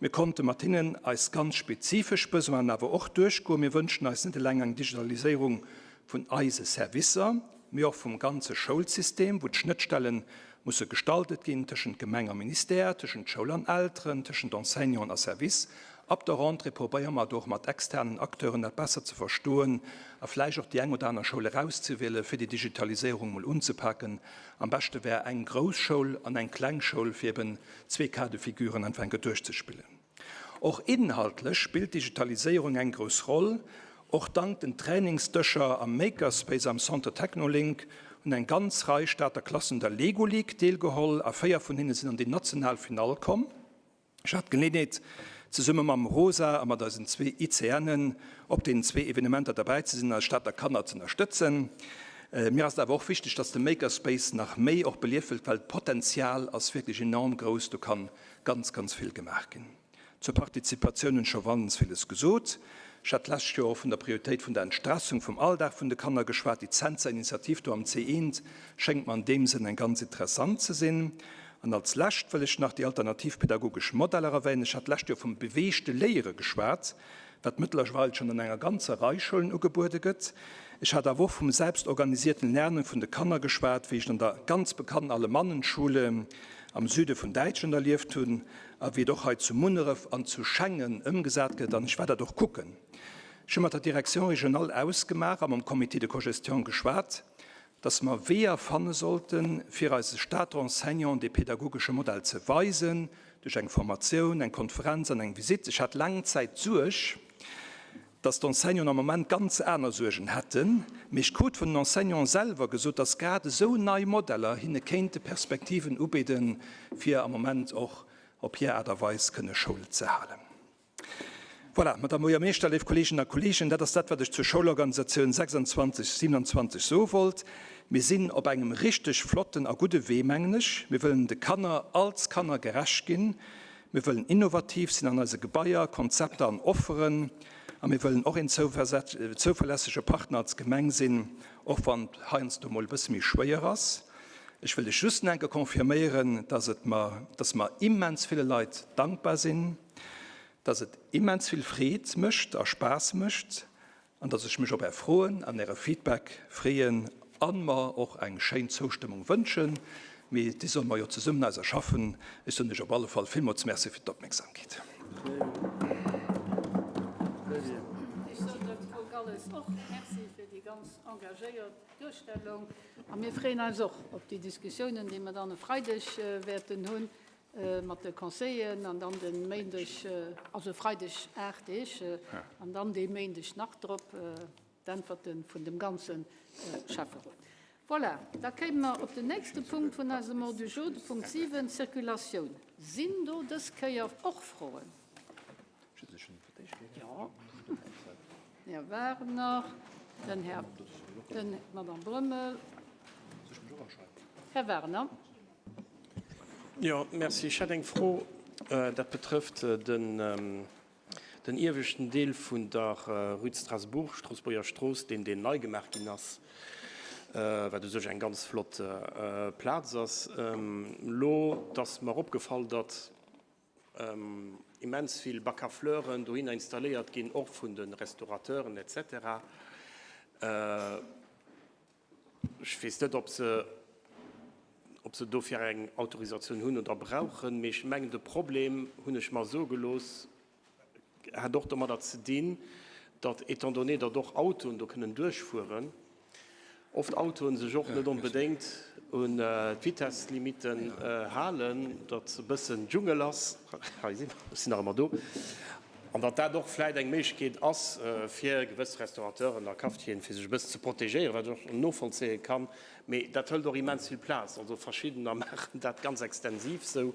Mir konnte mat hinnen eis ganz spezifesch Besoinen awer och duerchgoen. Mir wënschen eis net eleng eng Digitaliséierung vun eise Servicer, mee och vum ganze Schoulsystem, wou d'Schnëttstelle musse gestaltet ginn tëschent Gemeng a Ministère, tëschent Schoul an Elteren, tëschent Enseignanten a Service. Ab der Rentrée probéiere mer do och mat externen Acteuren dat besser ze verstoen a vläicht och déi eng oder aner Schoul erauszewiele fir déi Digitaliséierung mol unzepaken. Am beschte wär eng grouss Schoul an eng kleng Schoul, fir eben zwee Cas de figuren einfach eng Kéier duerchzespillen. Och inhaltlech spillt d'Digitaliséierung eng grouss Roll. Och dank den Trainingsdëscher am Makerspace am Centre Technolink hunn eng ganz Rei Stater Klassen un der Lego League deelgeholl a 4 vun hinne sinn an déi national Finall komm. Ech hat d'Geleeënheet, zesumme mam Rosa a mat eisen zwee ICNen op deenen zwee Evenementer derbäi ze sinn an eis Stater Kanner z'ënnerstëtzen. Mir ass et awer och wichteg, dass de Makerspace nach méi och belieft gëtt, well d'Potenzial ass wierklech enorm grouss. Do kann ganz, ganz vill gemaach ginn. Zur Partizipatioun hunn ech scho wanns villes gesot. Ech hat d'lescht Joer och vun der Prioritéit vun der Entstressung vum Alldag vun de Kanner geschwat. Déi Zenzer Initiativ do am C1 schéngt mer an deem Sënn eng ganz interessant ze sinn. An als lescht wëll ech nach déi alternativ pedagogesch Modeller erwänen. Ech hat d'lescht Joer vum beweegte Léiere geschwat, wat mëttlerweil schonn an enger ganzer Rei Schoulen ugebuede gëtt. Ech hat awer och vum selbstorganisierten Lernen vun de Kanner geschwat, wéi ech et an der ganz bekannten Alemannenschule am Süde vun Däitschland erlieft hunn a wéi et och hei zu Munneref an zu Schengen ëmgesat gëtt. An ech war dat och kucken. Ech hu mat der Direction régionale ausgemaach a mam Comité de cogestion geschwat, dass mer Weeër fanne sollten, fir eise Stater Enseignanten dee pedagogesche Modell ze weisen, duerch eng Formatioun, eng Konferenz an eng Visitt. Ech hat laang Zäit d'Suerg, dass d'Enseignanten am Moment ganz aner Suergen hätten, mee ech krut vun den Enseignanten selwer gesot, dass grad esou nei Modeller hinne kéinte Perspektiven ubidden, fir am Moment och op hir Aart a Weis kënne Schoul ze halen. Voilà, Madame Buergermeeschter, léif Kolleeginnen a Kolleegen, dat ass dat, wat ech zur Schoulorganisatioun 26, 27 soe wollt. Mir sinn op engem richteg flotten a gudde Wee, mengen ech. Mir wëllen de Kanner als Kanner gerecht ginn. Mir wëllen innovativ sinn an eise Gebaier, Konzepter an Offeren a mir wëllen och een zouverlässege Partner als Gemeng sinn, och wann et heiansdo mol e bësse méi schwéier ass. Ech wëll lech just nach eng Kéier confirméieren, dass et mer, dass mer immens ville Leit dankbar sinn. dass et immens vill Freed mécht a Spaass mécht an dass ech mech op Är Froen an Äre Feedback freeën an mer och eng schéin Zoustëmmung wënschen. Mee déi solle mer jo zesummen eis erschaffen. Ech soen Iech op alle Fall villmools Merci fir d'Opmierksamkeet. Ech soen dem Paul Galles och Merci fir déi ganz engagéiert Duerstellung a mir freeën eis och op déi Diskussiounen, déi mer dann e Freideg wäerten hunn mat de Conseilleren an dann de Méindeg, also e Freideg 8 Deeg an dann dee Méindeg nach drop d'Äntwerte vun dem ganze Schäfferot. Voilà, da kéime mer op den nächste Punkt vun eisem Ordre du jour, de Punkt 7, Circulatioun. Sinn do dës Kéier och Froen? Jo, den Här Wagner, den Här, den, d'Madame Brömmel. Här Wagner. Jo, merci. Ech hätt eng Fro, dat betrëfft den, den ieweschten Deel vun der Rue de Strasbourg, Stroossbuerger Strooss, deen, deen nei gemaach ginn ass, wat u sech eng ganz flott Plaz ass. Elo, et ass mer opgefall, datt immens vill Bac à fleuren dohinner installéiert ginn, och vun de Restaurateuren et cetera. Ech weess net, ob se, ob se dofir eng Autorisatioun hunn oder brauchen, mee ech mengen, de Problem, hunn ech mer soe gelooss, hätt och domadder ze dinn, datt, étant donné datt och Autoen do kënnen duerchfueren, oft Autoen sech och net onbedéngt un d'Vitesslimitten halen, datt e bëssen Dschungel ass, hei si mer, ech sinn nach ëmmer do, an datt dat och vläicht eng Méiglechkeet ass fir gewëss Restaurateuren a Cafetieren, fir sech e bëssen ze protegéieren, wat ech och novollzéie kann. Mee dat hëlt och immens vill Plaz. Also verschiddener maachen dat ganz extensiv sou.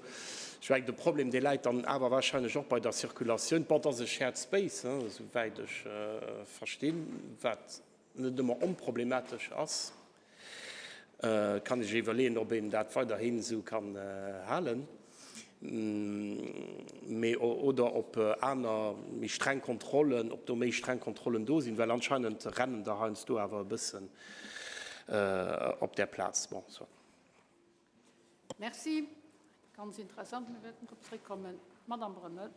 Ech mengen, de Problem, dee läit dann awer wahrscheinlech och bei der Circulatioun. Bon, et ass e Shared Space, esouwäit ech verstinn, wat net ëmmer onproblematesch ass. Et kann ee sech iwwerleeën, ob een dat weiderhin esou kann halen, mee oder ob aner méi streng Kontrollen, ob do méi streng Kontrollen do sinn, well anscheinend rennen der heiansdo awer e bëssen op där Plaz. Bon, soit. Merci. Ganz interessant. Mir wäerten drop zréckkommen. Madamm Brömmel.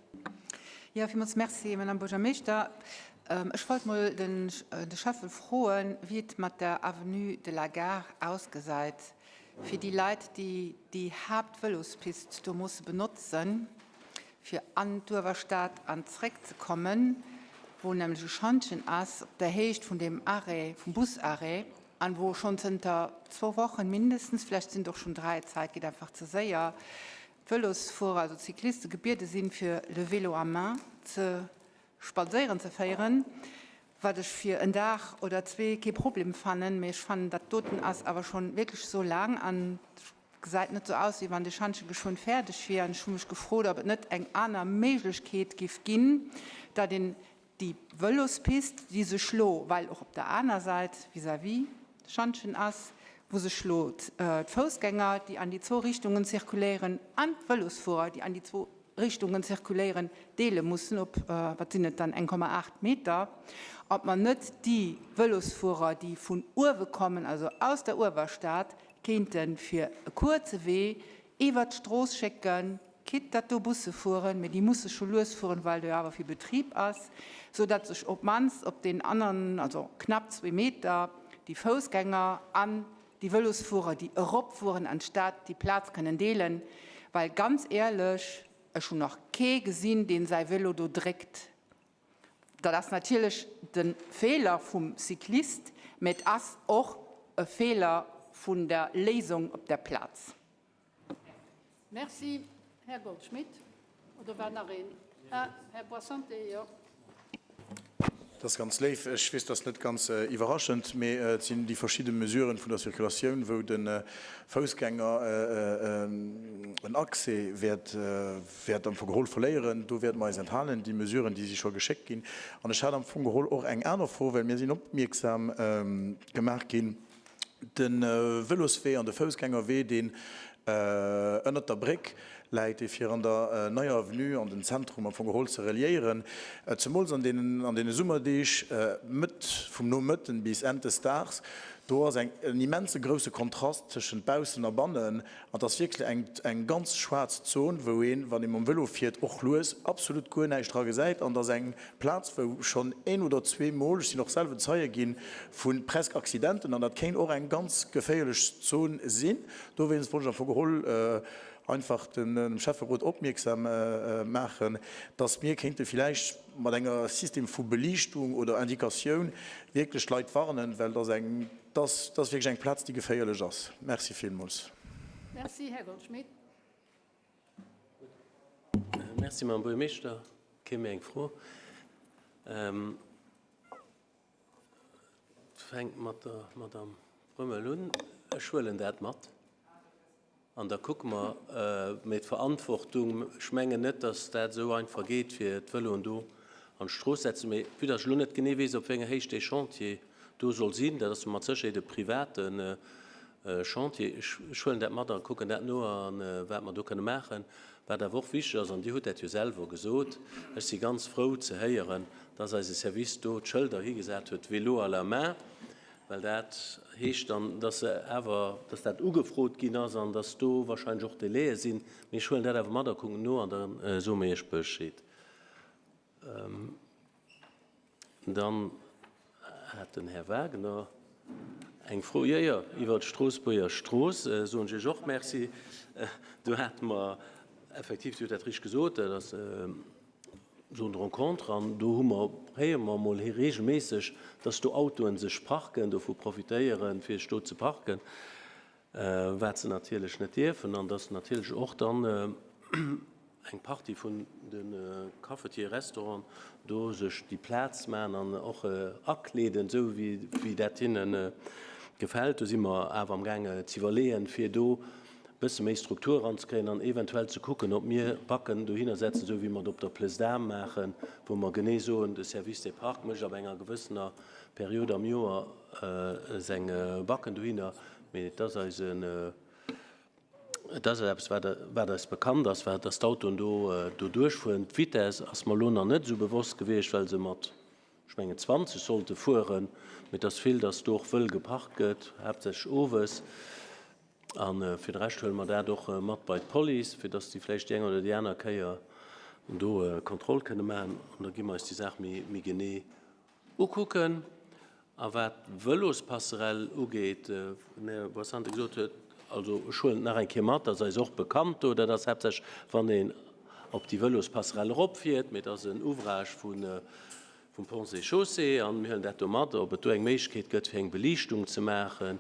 Jo, villmools Merci, Madamm Buergermeeschter. Ech wollt mol den de Schäffe froen, wéi et mat der Avenue de la Gare ausgesäit fir déi Leit, déi déi Haaptvëlospist do musse benotzen, fir an d'Uewerstad an zréckzekommen, wou nämlech e Schantjen ass op der Héicht vun deem Arrêt, vum Busarrêt. An wou schonn zënter zwou Wochen mindestens, vläicht sinn et och schonn dräi, d'Zäit geet einfach ze séier, d'Vëlosfuerer, also d'Cycliste gebiede sinn, fir le vélo à main ze spadséieren ze féieren, wat ech fir en Dag oder zwee kee Problem fannen, mee ech fannen, dat doten ass awer schonn wierklech esou laang an gesäit net esou aus, wéi wann de Schantje geschwënn fäerdeg wier. An ech hu mech gefrot, ob et net eng aner Méiglechkeet giff ginn, datt een Déi Vëlospist, déi sech lo, well och op der aner Säit vis-à-vis Schantjen ass, wou sech lo d'Foussgänger, déi an déi zwou Richtungen zirkuléieren, an d'Vëlosfuerer, déi an déi zwou Richtungen zirkuléieren, deele mussen op, wat sinn et dann, 1,8 Meter, ob mer net déi Vëlosfuerer, déi vun uewe kommen, also aus der Uewerstad, kéinte fir e kuerze Wee iwwert d'Strooss schécken, quitte datt do Busse fueren, mee déi musse scho lues fueren, well do jo awer vill Betrib ass, sou datt sech op d'mannst op deen aneren, also knapp zwee Meter, déi Foussgänger an déi Vëlosfuerer, déi eropfueren an d'Stad, déi Plaz kënnen deelen. Well ganz éierlech, ech hunn nach kee gesinn, dee säi Vëlo do dréckt. Dat ass natierlech de Feeler vum Cyclist, mä et ass och e Feeler vun der Léisung op der Plaz. Merci. Här Goldschmidt, oder war nach een? Ah, Här Boissante, jo. Dat ass ganz léif. Ech weess, dat ass net ganz iwwerraschend, mee et sinn déi verschidde Mesuren vun der Circulatioun, wou de Foussgänger en Accès wäert wäert am Fong geholl verléieren. Do wäerte mer eis enthalen, déi Mesuren, déi si scho geschéckt ginn. An ech hat am Fong geholl och eng aner Fro, well mir sinn opmierksam gemaach ginn, De Vëloswee an de Foussgängerwee, deen ënnert der Bréck. Läit, déi fir an der Neier Avenue an den Zentrum am Fong geholl ze reliéieren, zemools an deenen an deene Summerdeeg, Mëtt vum Nomëtten bis Enn des Daags. Do ass eng en immense grousse Kontrast tëschent baussen a bannen an et ass wierklech eng eng ganz schwaarz Zon, wou een, wann ee mam Vëlo fiert, och lues absolut guer näischt dra gesäit an et ass eng Plaz, wou schonn een oder zweemol, ech sinn och selwer Zeie ginn vu presque Accidenten an dat kéint och eng ganz geféierlech Zon sinn. Dowéinst wollt ech am Fong geholl einfach dem Schäfferot opmierksam maachen, dass mir kéinte villäicht mat enger System vu Beliichtung oder Indikatioun wierklech d'Leit warnen, well dass eng, dass ass wierklech eng Plaz, déi geféierlech ass. Merci villmools. Merci, Här Goldschmidt. Merci, Mme Buergermeeschter. Kee méi eng Fro? Fänkt mat der Madame Bommel un. Ech huelen dat mat an da kucke mer. Mee d'Verantwortung, ech mengen net, datt dat esou einfach geet, fir d'Vëloen do an d'Strooss setzen. Mee vue datt ech elo net genee weess, op wéi enger Héicht dee Chantier do soll sinn, dat ass jo mat Sécherheet e private Chantier, ech huelen dat mat a kucken dat no a wat mer do kënne maachen. Wat awer och wichteg ass, an Dir hutt dat jo selwer gesot, ech si ganz frou ze héieren, dass eise Service do d'Schëlder higesat huet, Vélo à la main, well dat heescht dann, dass se awer, dass dat ugefrot ginn ass an dass do wahrscheinlech och Délaië sinn. Mee ech huelen dat awer mat a kucken no an da soe mir Iech Bescheed. Dann hat den Här Wagner eng Fro, jo, jo, iwwert d'Stroossbuerger Strooss. Soen ech Iech och Merci. Do hate mer effektiv, Dir hutt dat richteg gesot, dat ass Zone de rencontre an do hu mer, héiere mer emol regelméisseg, dass do Autoen sech parken, dovu profitéieren, fir sech do ze parken, wat se natierlech net dierfen, an dass natierlech och dann eng Partie vun de Cafetier, Restauranten do sech déi Plaz maachen an och akleeden, esou wéi dat hinne gefält. Do si mer awer am gaange ze iwwerleeën, fir do e bësse méi Struktur eranzekréien an eventuell ze kucken, ob mir Backen dohinner setzen, esou wéi mer et op der Plëss d'Armes maachen, wou mer genee soen, de Service des Parcs mécht ab enger gewëssener Period am Joer seng Backen dohinner. Mee et ass eisen. Et ass eppes, wat, wat eis bekannt ass, wat, dass d'Autoen do, do duerchfueren. D'Vitesse ass mer elo nach net esou bewosst gewiescht, well se mat, ech mengen, 20 sollte fueren. Mee et ass vill, dass do och wëll geparkt gëtt, haaptsächlech owes. A fir de Rescht huele mer dat och mat bei d'Police, fir dass déi vläicht déi eng oder déi aner Kéier do Kontroll kënne maachen. An da gi mer eis déi Saach méi, méi genee Ukucken. A wat d'Vëlospasserell ugeet, wou den Här Boissante gesot huet, also ech huelen et nach eng Kéier mat, dat ass eis och bekannt do, dat ass haaptsächlech wann een op déi Vëlospasserell eropfiert, mee dat ass en Ouvrage vum Ponts et Chaussées an mir huelen dat do mat, ob et do eng Méiglechkeet gëtt fir eng Beliichtung ze maachen,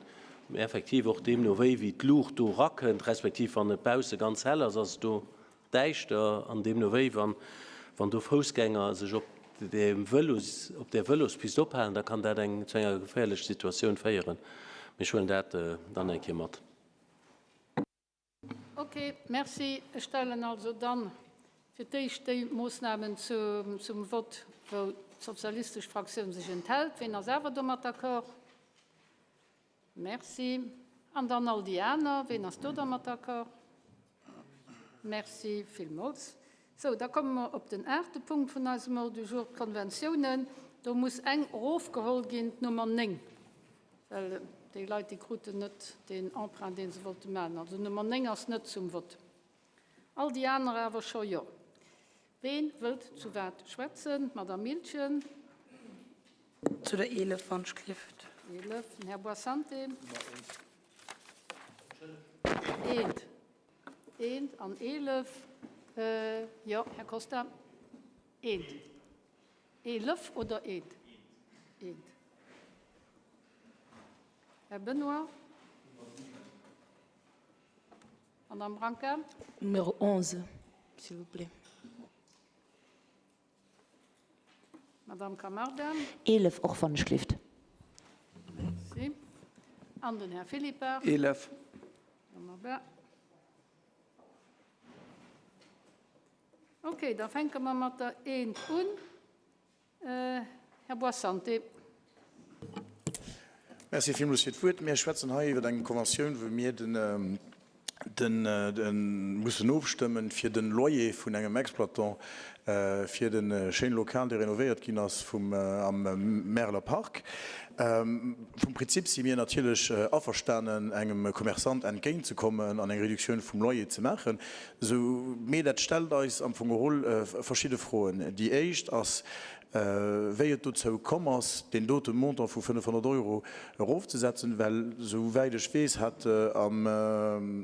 mee effektiv och deemno wéi wéi d'Luucht do erakënnt, respektiv wann et bausse ganz hell ass, ass et do Däischter an deemno wéi wann wann do Foussgänger sech op deem Vëlos, op där Vëlospist ophalen, da kann dat eng zu enger geféierlecher Situatioun féieren. Mee ech huelen dat dann eng Kéier mat. Ok, merci. Ech stellen also dann fir d'éischt déi Moossnamen zum Vott, wou d'sozialistesch Fraktioun sech enthält. Ween ass awer domat d'accord? Merci. An dann all déi aner. Ween ass do dermat d'accord? Merci villmools. Sou, da komme mer op den aachte Punkt vun eisem Ordre du jour, d'Konventiounen. Do muss eng erofgeholl ginn, d'Nummer 9, well déi Leit, déi kruten net deen Emprunt, dee se wollte maachen. Also Nummer 9 ass net zum Vott. All déi aner awer scho jo. Ween wëllt zu wat schwätzen? D'Madame Miltgen. Zu der 11, wann ech gelift. 11, den Här Boissante. Eent. Eent an 11. Jo, Här Costa. Eent. 11 oder eent? Eent. Här Benoy. Madame Branca. Numéro 11, s'il vous plaît. Madame Camarda. 11 och, wann ech gelift. Merci. An den Här Philippart. 11. Wonnerbar. Okay, da fänke mer mat der Eent un. Här Boissante. Merci villmools fir d'Wuert. Mir schwätzen hei iwwer eng Konventioun, wou mir den. Den mussen ofstëmmen fir den Loyer vun engem Exploitant fir den schéine Lokal dee renovéiert ginn ass vum am Märeler Park. Vum Prinzip si mir natierlech averstanen engem Commerçant entgéint ze kommen an eng Reduktioun vum Loyer ze maachen, sou mee dat stellt eis am Fong geholl verschidde Froen. Déi éischt ass, wéi et dozou komm ass, deen dote Montant vu 500 Euro erofzesetzen, well esou wäit ech weess, hat am,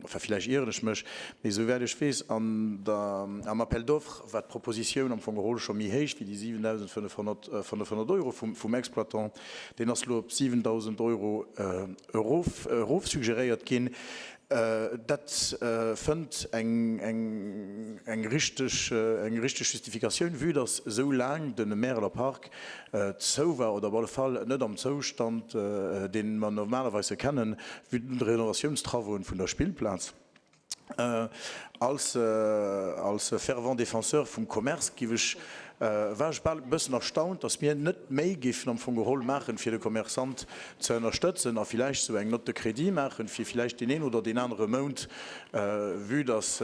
enfin villäicht ieren ech mech, mee esou wäit ech weess, an der, am Appel d'offres war d'Propositioun am Fong geholl scho méi héich wéi déi 7.500 Euro vum Exploitant. Deen ass elo op 7.000 Euro erof, erofsuggeréiert ginn. Dat fënnt eng richteg Justifikatioun, vue dass esou laang de Märeler Park zou war, oder op alle Fall net am Zoustand, dee mer normalerweise kennen, vue den Renovatiounstravauxen vun der Spillplaz. Als fervent Défenseur vum Commerce giff ech, war ech bal e bëssen erstaunt, dass mir net méi giffen am Fong geholl maachen, fir de Commerçant ze ënnerstëtzen a villäicht esou eng Note de crédit maachen, fir villäicht deen een oder deen anere Mount, vue dass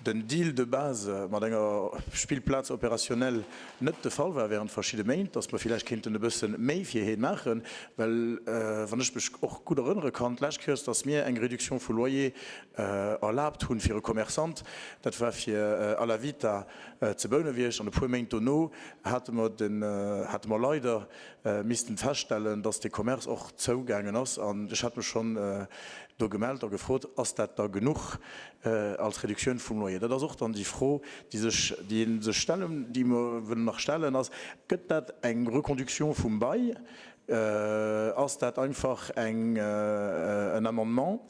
den Deal de base mat enger Spillplaz opérationnelle net de Fall war während verschidde Méint, dass mer villäicht kéinten e bësse méi fir heen maachen, well wann ech mech och gutt erënnere kann, d'lescht Kéiers, dass mir eng Réduction vu Loyer erlaabt hunn fir e Commerçant, dat war fir À la Vita ze Bouneweg, an e puer Méint dono hate mer den, hate mer leider missten feststellen, dass dee Commerce och zougaangen ass. An ech hat mech schonn do gemellt a gefrot, Ass dat da genuch als Reduktioun vum Loyer? Dat ass och dann déi Fro, déi sech, déi ee sech stellen, déi mer wëllen nach stellen, ass, Gëtt dat eng Reconduction vum Bail? Ass dat einfach eng, en Amendement?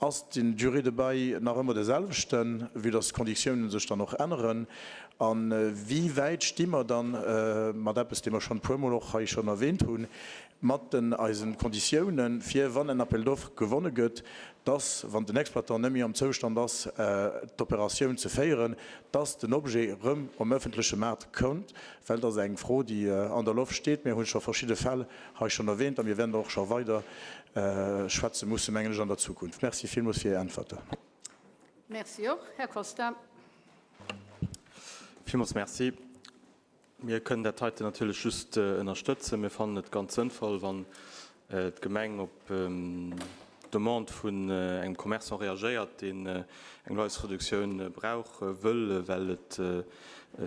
Ass den Durée de bail nach ëmmer de selwechten, vue dass d'Konditiounen sech dann och änneren? A wéi wäit sti mer dann mat eppes, dee mer schonn e puermol och hei schonn erwähnt hunn, mat den eisen Konditiounen, fir wann en Appel d'offres gewonne gëtt, dass, wann den Exploitant net méi am Zoustand ass, d'Operatioun ze féieren, dass den Objet erëm um öffentleche Maart kënnt? Well dat ass eng Fro, déi an der Loft steet. Mir hu scho verschidde Fäll hei schonn erwähnt a mir wäerten der och scho weider schwätze mussen, mengen ech, an der Zukunft. Merci villmools fir Är Äntwerten. Merci och. Här Costa. Villmools merci. Mir kënnen dat heiten natierlech just ënnerstëtzen. Mir fannen et ganz sënnvoll, wann d'Gemeng op d'Demande vun engem Commerçant reagéiert, deen eng Loyersreduktioun brauch, wëll, well et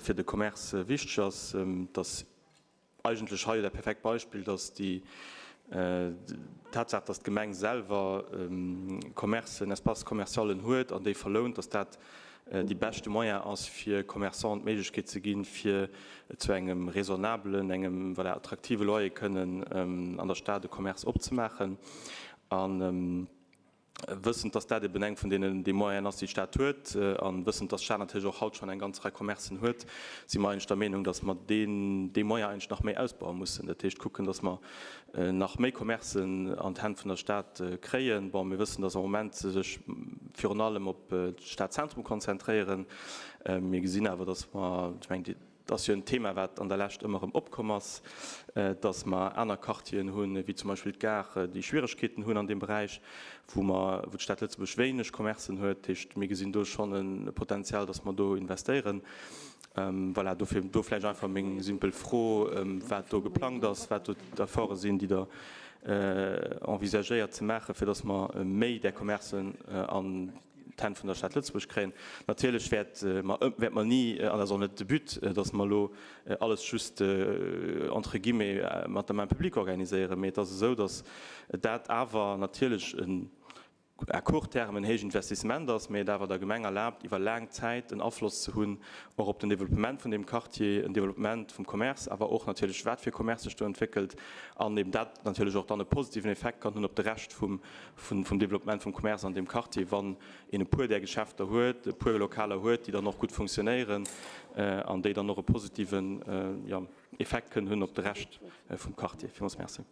fir de Commerce wichteg ass, dass Eigentlech hei dat perfekt Beispill, dass déi Tatsaach, dass d'Gemeng selwer Commercen, Espaces commercialen huet an déi verlount, dass dat dee beschte Moyen ass, fir Commerçanten d'Méiglechkeet ze ginn, fir zu engem raisonnabelen, engem, voilà, attraktive Loyer kënnen an der Stad e Commerce opzemaachen. An wëssend, dass dat eben eng vun deenen déi Moyenen ass, déi d'Stad huet, a wëssend, dass d'Stad natierlech och haut schonn eng ganz Rei Commercen huet, si mer eigentlech der Meenung, dass mer deen, dee Moyen eigentlech nach méi ausbaue mussen. Dat heescht kucken, dass mer nach méi Commercen an d'Hänn vun der Stad kréien. Bon, mir wëssen, dass am Moment se sech virun allem op d'Stadzentrum konzentréieren. Mir gesinn awer, dass mer, ech mengen, déi, Et ass jo en Thema, wat an der Lescht ëmmer erëm opkomm ass, dass mer aner Quartieren hunn, wéi zum Beispill d'Gare, déi Schwieregkeeten hunn an deem Beräich, wou mer, wou d'Stad Lëtzebuerg wéineg Commercen huet. Dat heescht, mir gesinn do schonn e Potenzial, dass mer do investéieren. Voilà, dofir do vläicht einfach meng simpel Fro, wat do geplangt ass, wat do d'Efforte sinn, déi Der envisagéiert ze maachen, fir dass mer méi där Commercen an d'Hänn vun der Stad Lëtzebuerg kréien. Natierlech wäert mer, wäert mer ni, an dat ass och net de But, datt mer elo alles just entre guillemets mat der Main publique organiséieren, mee et ass esou, datt dat awer natierlech en à court terme en héich Investissement ass, mee et awer der Gemeng erlaabt, iwwer laang Zäit en Afloss ze hunn och op den Développement vun deem Quartier, en Développement vum Commerce, awer och natierlech wat fir Commerce sech do entwéckelt an eben dat natierlech och dann e positiven Effekt kann hunn op de Rescht vum vum Développement vum Commerce an deem Quartier, wann een e puer där Geschäfter huet, e puer Lokaler huet, déi dann och gutt funktionéieren an déi dann och e positiven, jo, Effekt kënnen hunn op de Rescht vum Quartier. Villmools Merci.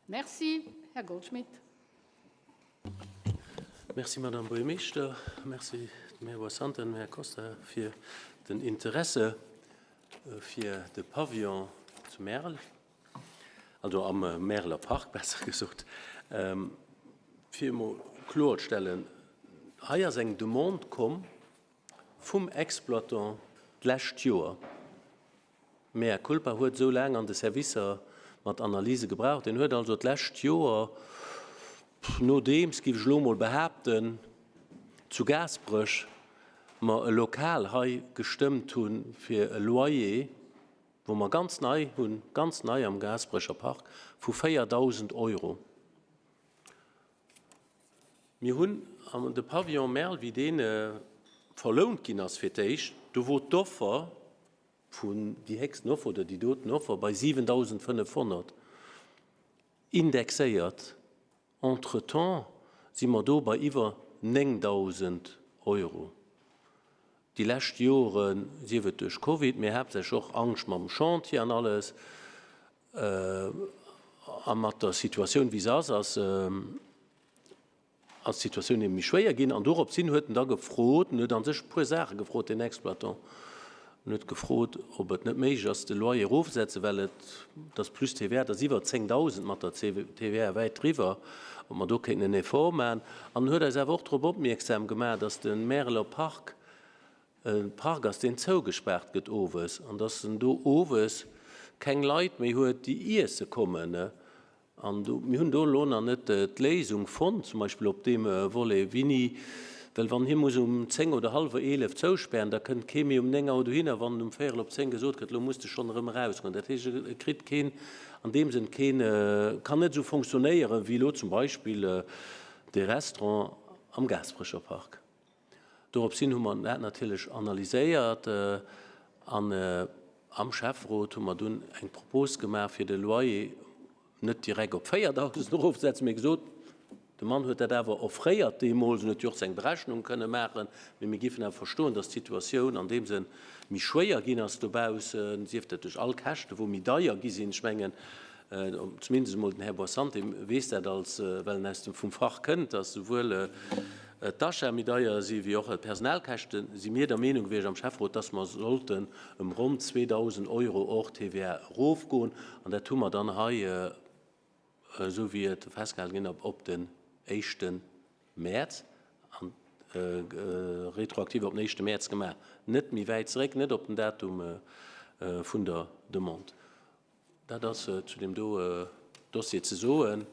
Merci. Här Goldschmidt. Merci, Madame Buergermeeschter. Merci dem Här Boissante an dem Här Costa fir den Interesse fir de Pavillon zu Märel. Also am Märeler Park, besser gesot. Fir emol. kloerstellen, Hei ass eng Demande komm vum Exploitant d'lescht Joer. Mea culpa huet esou laang an de Servicer mat Analyse gebraucht. En huet also d'lescht Joer, nodeems, géif ech elo emol behaapten, zu Gaasperech mer e Lokal hei gestëmmt hu fir e Loyer, wou mer ganz nei hunn, ganz nei am Gaasperecher Park, vu 4.000 Euro. Mir hunn an de Pavillon Merl, wéi dee verlount ginn ass fir d'éischt, do wor d'Offer vun, déi héchsten Offer oder déi doten Offer bei 7.500 indexéiert. Entretemps si mer do bei iwwer 9.000 Euro. Déi lescht Joren, sief et duerch Covid, mee haaptsächlech och Angscht mam Chantier an alles, a mat der Situatioun wéi se ass, ass ass d'Situatioun ebe méi schwéier ginn. An dorops hin huet en da gefrot, en huet a sech e puer Saache gefrot, deen Exploitant, en huet gefrot, ob et net méiglech ass, de Loyer erofzesetzen, well et, et ass plus TVA, et ass iwwer 10.000 mat der TVA, wäit driwwer, ob mer do kéinten en Effort maachen. An en huet eis awer och drop opmierksam gemaach, dass de Märeler Park e Park ass, deen zougespaart gëtt owes, an dass en do owes keng Leit méi huet, déi iesse kommen. An do, mir hunn do elo nach net d'Léisung fonnt, zum Beispill op deem Volet, wéini, well wann hie muss um 10 oder hallwer 11 zouspären, da kënnt kee méi um 9 Auer dohinner, wann en um véierel op 10 gesot kritt, elo muss de schonn erëm erausgoen. Dat heescht, e kritt keen, an deem Sënn keen, kann net esou fonctionnéieren, wéi elo zum Beispill de Restaurant am Gaasperecher Park. Doropshin hu mer dat natierlech analyséiert an am Schäfferot hu mer dunn eng Propos gemaach, fir de Loyer net direkt op 4.000 erofzesetzen, mee gesot, de Mann huet dat awer offréiert deemools en huet jo och seng Berechnung kënne maachen, mee mir géifen awer verstoen, datt d'Situatioun an deem Sënn méi schwéier ginn ass dobaussen, sief dat duerch all Käschten, wou méi deier gi sinn. Ech mengen, Zumindest emol den Här Boissante weess dat, als, well en aus dem, vum Fach kënnt, dass souwuel d'Achate méi deier si wéi och d'Personalkäschten, si mir der Meenung gewiescht am Schäfferot, dass mer sollten ëm ronn 2.000 Euro hors TVA erofgoen. An dat hu mer dann hei, esou wéi et festgehalen ginn ass, op den éischte Mäerz an retroaktiv op den éischte Mäerz gemaach, net méi wäit zeréck, net op den Datum vun der Demande. Dat ass zu deem do Dossier ze soen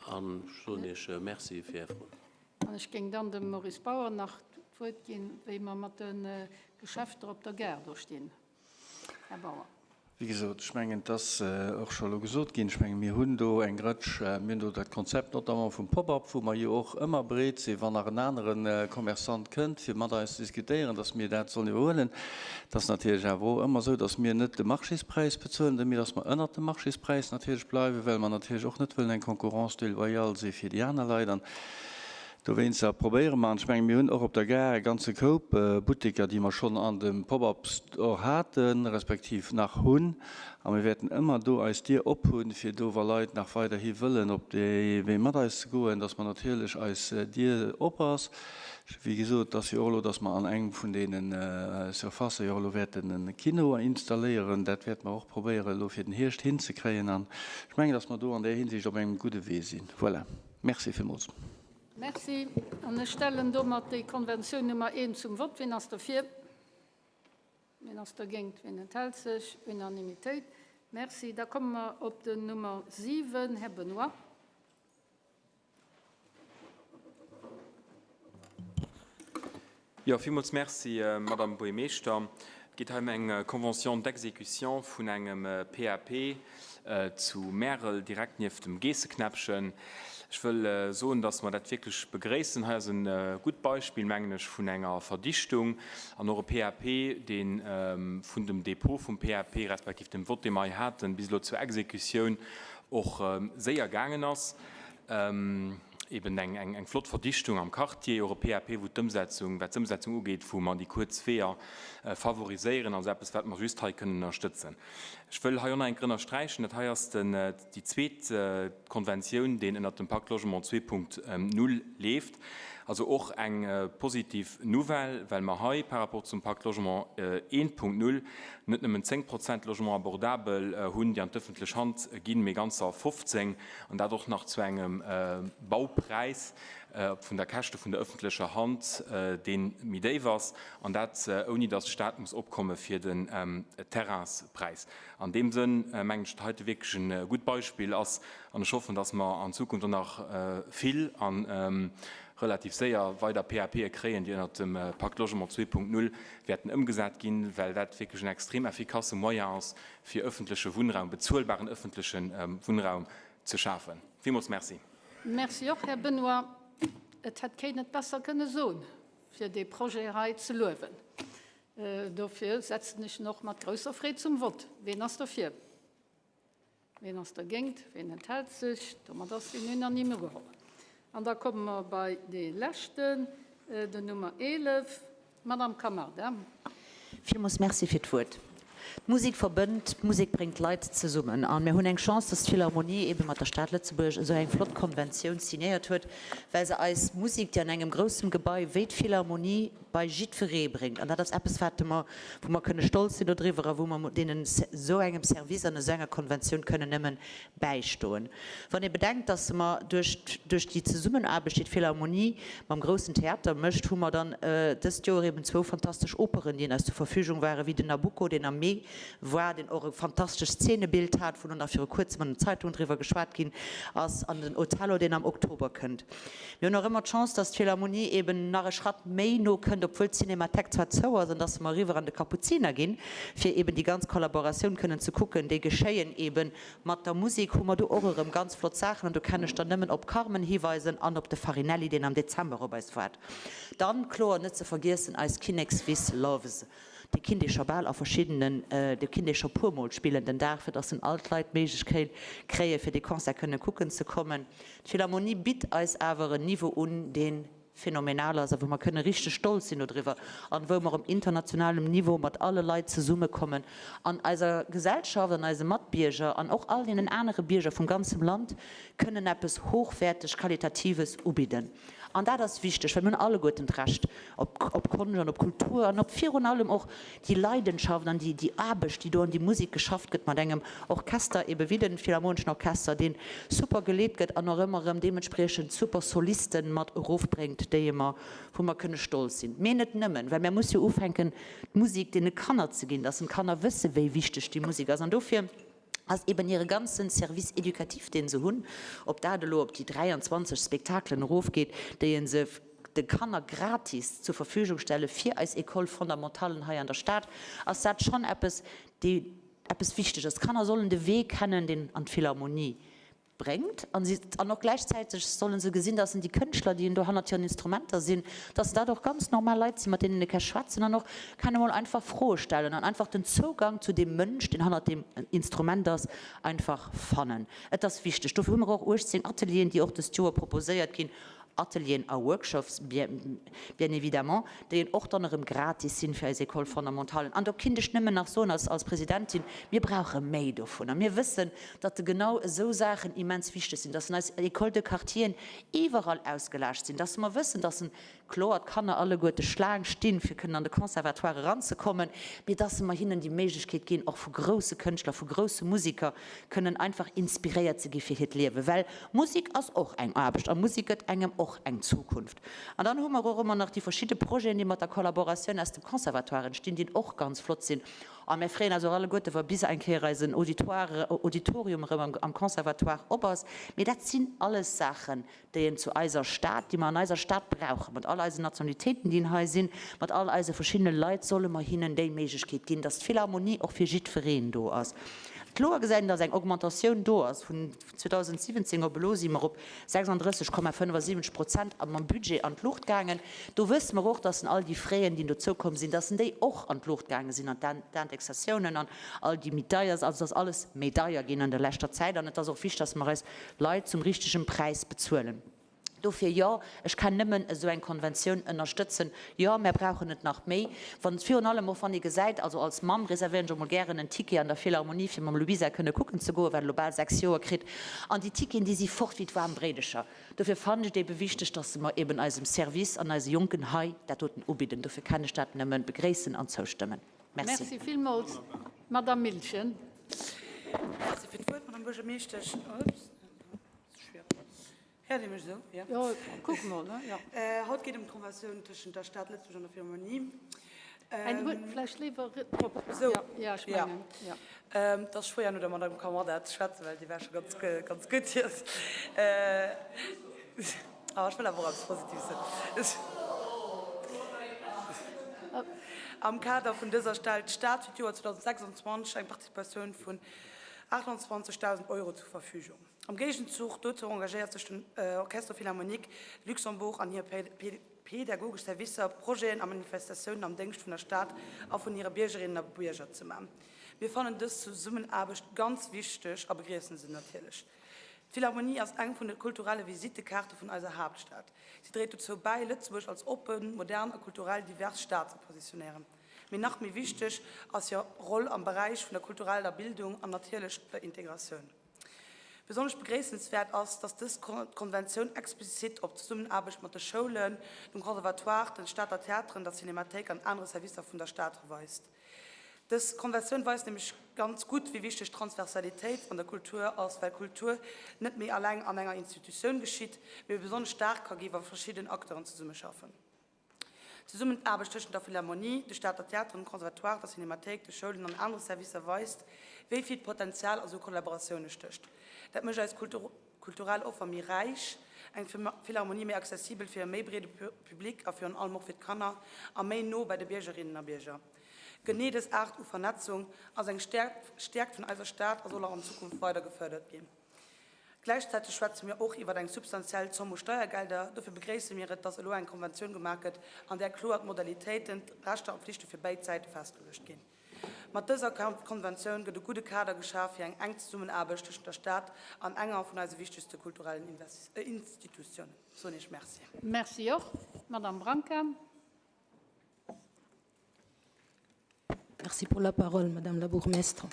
an ech soen Iech Merci fir Är Froen. An ech géing dann dem Maurice Bauer nach d'Wuert ginn, wéi mer mat de Geschäfter op der Gare do stinn. Här Bauer. Wéi gesot, ech mengen, et ass och scho elo gesot ginn, ech menge mir hunn do eng Rëtsch, mir hunn do dat Konzept notamment vum Pop-up, wou mer jo och ëmmer bereet sinn, wann nach en anere Commerçant kënnt, fir mat eis ze diskutéieren, datt mir dat sollen iwwerhuelen. Et ass natierlech awer och ëmmer esou, datt mir net de Marchéspräis bezuelen, mee datt mer ënnert dem Marchéspräis natierlech bleiwen, well mer natierlech och net wëllen eng Concurrence déloyale si fir déi aner Leit. An dowéinster probéiere mer, an ech menge mir hunn och op der Gare e ganze Koup Butteker, déi mer schonn an dem Pop-up Store haten, respektiv nach hunn, a mir wäerten ëmmer do eis Dier op hunn, fir do, wa Leit nach weiderhi wëllen op dee Wee mat eis ze goen, datt mer natierlech eis Dier op ass. Wéi gesot, et ass jo och elo, dass mer an engem vun deene Surfacë jo och elo wäerten e Kino installéieren. Dat wäerte mer och probéieren elo fir den Hierscht hinzekréien. An ech mengen, dass mer do an där Hinsicht op engem gudde Wee sinn. Voilà. Merci villmools. Merci. An ech stellen domat déi Konventioun Nummer eent zum Vott. Wien ass derfir? Wien ass dergéint? Wien enthält sech? Unanimitéit. Merci. Da komme mer op den Nummer 7, Här Benoy. Jo, villmools Merci, Madame Buergermeeschter. Et geet hei ëm eng Convention d'exécution vun engem PAP zu Märel, direkt nieft dem Geesseknäppchen. Ech wëll soen, dass mer dat wierklech begréissen. Hei ass e gutt Beispill, mengen ech, vun enger Verdichtung an och e PAP, dee vun dem Dépôt vum PAP respektiv dem Vott, dee mer hei haten, bis elo zur Exekutioun och séier gaangen ass. Eben eng flott Verdichtung am Quartier, och e PAP, wou d'Ëmsetzung, wat d'Ëmsetzung ugeet, wou mer déi kuerz Weeër favoriséieren, also eppes, wat mer just hei kënnen ënnerstëtzen. Ech wëll hei och nach eng Kéier ënnersträichen, dat hei ass den, déi zweet Konventioun, deen ënnert dem Pacte Logement 2.0 leeft. Also och eng positiv Nouvelle, well mer hei par rapport zum Pacte Logement 1.0 net nëmmen 10 Prozent Logement abordabel hunn, déi an d'ëffentlech Hand ginn, mee ganzer 15, an dat och nach zu engem Baupräis vun der Käschte vun der ëffentlecher Hand, dee méi déif ass, an dat ouni datt d'Stad muss opkomme fir den Terrainspräis. An deem Sënn mengen ech, datt heite wierklech e gutt Beispill ass, an ech hoffen, datt mer an Zukunft och nach vill a relativ séier weider PAPe kréien, déi ënnert dem Pacte Logement 2.0 wäerten ëmgesat ginn, well dat wierklech en extrem effikasse Moyen ass, fir ëffentleche Wunnraum, bezuelbaren ëffentleche Wunnraum ze schafen. Villmools Merci. Merci och, Här Benoy. Et hätt keen et besser kënne soen, fir dee Projet hei ze luewen. Dofir setzen ech en och mat grousser Freed zum Vott. Ween ass derfir? Ween ass dergéint? Ween enthält sech? Domat ass en unanime ugeholl. An da komme mer bei dee leschten, den Nummer 11. D'Madame Camarda. Villmools Merci fir d'Wuert. D'Musek verbënnt, d'Musek bréngt d'Leit zesummen. A mir hunn eng Chance, dass d'Philharmonie eebe mat der Stad Lëtzebuerg esou eng flott Konventioun signéiert huet, well se eis Musek, déi an engem groussem Gebai wéi d'Philharmonie bei jiddweree bréngt. An dat ass eppes, wat mer, wou mer kënne stolz sinn dodriwwer a wou mer deenen esou engem Service an esou enger Konventioun kënnen nëmmen bäistoen. Wann ee bedenkt, dass mer duerch duerch déi Zesummenaarbecht, déi d'Philharmonie mam Groussen Theater mécht, hu mer dann dëst Joer eben zwou fantastesch Operen, déi eis zur Verfügung waren, wéi den Nabucco, deen am Mee war, deen och e fantastescht Szenebild hat, wou lo nach viru kuerzem an den Zeitungen driwwer geschwat ginn ass, an den Othello, deen am Oktober kënnt. Mir hunn och ëmmer d'Chance, dass d'Philharmonie eben nach e Schratt méi no kënnt, obwuel d'Cinémathèque zwar zou ass, an dass mer eriwwer an de Kapuziner ginn, fir eben déi ganz Kollaboratioun kënnen ze kucken, déi geschéien eben mat der Musek, hu mer do och erëm ganz flott Saachen. An do kann ech dann nëmmen op Carmen hiweisen an op de Farinelli, deen am Dezember op eis waart. Dann, kloer net ze vergiessen, eis Kinnekswiss Loves. Déi kinnt ee scho bal a verschiddenen, déi kinnt ee scho puermol spillen den Dag, fir dass en all d'Leit d'Méiglechkeet kréie fir dee Concert kënne kucken ze kommen. D'Philharmonie bitt eis awer en Niveau un, dee phänomenal ass a wou mer kënne richteg stolz sinn dodriwwer an wou mer op internationalem Niveau mat alle Leit zesummekommen an eiser Gesellschaft an eise Matbierger an och all deenen anere Bierger vum ganzem Land kënnen eppes hochwäerteg Qualitatives ubidden. An dat ass wichteg, well mir hunn alleguerten d'Recht op Konscht an op Kultur an op virun allem och déi Leidenschaft an déi Aarbecht, déi do an déi Musek geschafft gëtt mat engem Orchester, ebe wéi de Philharmoneschen Orchester, dee super geleet gëtt an och ëmmer erëm deementspriechend super Solisten mat erofbréngt, déi mer, wou mer kënne stolz sinn. Mee net nëmmen, well mir musse jo ufänken, d'Musek deene Kanner ze ginn, dass d'Kanner wësse wéi wichteg déi Musek ass. An dofir ass eben hire ganzen Service éducatif, dee se hunn, ob dat elo op déi 23 Spektakelen erofgeet, déi e se de Kanner gratis zur Verfügung stelle fir eis École fondamentalen hei an der Stad, ass dat schonn eppes, dee eppes Wichteges ass. D'Kanner sollen de Wee kennen, deen an d'Philharmonie bréngt an si an och gläichzäiteg sollen se gesinn, dass en déi Kënschtler, déi en do hannert hiren Instrumenter sinn, dass dat och ganz normal Leit sinn, mat deenen e ka schwätzen an och kann emol einfach Froe stellen an einfach den Zougang zu deem Mënsch, deen hannert deem Instrument ass, einfach fannen. Et ass wichteg. Dofir hu mer och 18 Atelieren, déi och dëst Joer proposéiert ginn, Atelieren a Workshops, bien évidemment, déi en och dann erëm gratis sinn fir eis École fondamentalen. An do kinnt ech nëmmen nach soen als Presidentin, mir brauche méi dovun. A mir wëssen, datt genau esou Saachen immens wichteg sinn, datt eis Écoles de quartieren iwwerall ausgelaascht sinn, datt mer wëssen, datt kloer d'Kanner alleguerte Schlaang stinn, fir kënnen an de Conservatoire eranzekommen, mee datt mer hinnen déi Méiglechkeet ginn, och vu grousse Kënschtler, vu grousse Musiker kënnen einfach inspiréiert ze gi fir hiert Liewen. Well Musek ass och eng Aarbecht a Musek gëtt engem och eng Zukunft. An dann hu mer och ëmmer nach déi verschidde Projeten, déi mat der Kollaboratioun aus dem Conservatoire entstinn, déi och ganz flott sinn. A mir freeën eis och alleguerte wa bis eng Kéier eisen Auditoire, Auditorium erëm am Conservatoire op ass. Mee dat sinn alles Saachen, déi en zu eiser Stad, déi mer an eiser Stad brauchen. Mat all eisen Nationalitéiten, déi hei sinn, mat all eise verschiddene Leit solle mer hinnen déi Méiglechkeet ginn, dass d'Philharmonie och fir jiddwereen do ass. Kloer gesäit een, dass eng Augmentatioun do ass vun 2017 op elo si mer op 36,75 Prozent am Budget an d'Luucht gaangen. Do wësse mer och, dass all déi Fräen, déi dozou komm sinn, dass déi och an d'Luucht gaange sinn an d'Indexatiounen an all déi méi deier, also dass alles méi deier ginn an der leschter Zäit. An et ass och wichteg, dass mer eis Leit zum richtegen Präis bezuelen. Dofir, jo, ech kann nëmmen esou eng Konventioun ënnerstëtzen. Jo, mär brauchen et nach méi. Wann, virun allem och wann ee gesäit, also als Mamm reservéieren ech och mol gären en Ticket an der Philharmonie, fir mam Luisa kënne kucken ze goen, wat elo bal 6 Joer kritt. An déi Ticketen, déi si fort wéi d'waarm Bréidecher. Dofir fannen ech et ebe wichteg, dass mer eben eisem Service an eise Jonken hei dat doten ubidden. Dofir kann ech dat nëmme begréissen an zoustëmmen. Merci. Merci villmools. Madamm Milchen. Merci fir d'Wuert, Madamm Buergermeeschtesch. Héiert Dir mech esou? Jo. Jo, kuck mol, ne? Jo. Haut geet ëm d'Conventioun tëschent der Stad Lëtzebuerg an der Philharmonie. Eng huet vläicht léiwer drop. Esou. Ja, ech mengen, jo. Et ass schwéier, no der Madame Camarda ze schwätzen, well déi war scho ganz, ganz gutt. Awer ech wëll awer och eppes Positives soen. Am Kader vun dëser stellt d'Stad fir d'Joer 2026 eng Participatioun vun 28.000 Euro zur Verfügung. Am Géigenzuch dozou engagéiert sech den Orchestre Philharmonique de Luxembourg an hir pedagogesch Servicer, Projeten a Manifestatiounen am Déngscht vun der Stad a vun hire Biergerinnen a Bierger ze man. Mir fannen dës Zesummenaarbecht ganz wichteg a begriissen se natierlech. D'Philharmonie ass eng vun de kulturelle Visittekaarte vun eiser Haaptstad. Si dréit dozou bäi, Lëtzebuerg als oppen, modern a kulturell divers Stad ze positionéieren. Mee nach méi wichteg ass hir Roll am Beräich vun der kultureller Bildung an natierlech der Integratioun. Besonnesch begréissenswäert ass, dass dës Konventioun explizit op d'Zesummenaarbecht mat de Schoulen, dem Conservatoire, den Stater Theateren, der Cinemathéik an anere Servicer vun der Stad verweist. Dës Konventioun weist nämlech ganz gutt, wéi wichteg d'Transversalitéit an der Kultur ass, well Kultur net méi alleng an enger Institutioun geschitt, mee besonnesch staark ka gi wa verschidden Acteuren zesummeschaffen. D'Zesummenaarbecht tëschent der Philharmonie, de Stater Theateren, dem Conservatoire, der Cinemathéik, de Schoulen an anere Servicer weist, wéi vill Potenzial a sou Kollaboratioune stécht. Dat mécht eis kulturell Offer méi räich, eng Philharmonie méi accessibel fir e méi breede Public a virun allem och fir d'Kanner a méi no bei de Biergerinnen a Bierger. Genee dës Aart u Vernetzung ass eng Stäerkt vun eiser Stad a soll och an Zukunft weider gefërdert ginn. Gläichzäiteg schwätze mir och iwwer eng substantiell Zomm u Steiergelder. Dofir begréisse mir et, dass elo eng Konventioun gemaach gëtt, an där kloer d'Modalitéiten, d'Rechter an d'Flichte fir béid Säite festgeluecht ginn. Mat dëser Konventioun gëtt e gudde Kader geschaf fir eng enk Zesummenaarbecht tëschent der Stad an enger vun eise wichtegste kulturellen Institutiounen. Ech soen Iech Merci. Merci och. Madame Branca. Merci pour la parole, Madame la bourgmestre.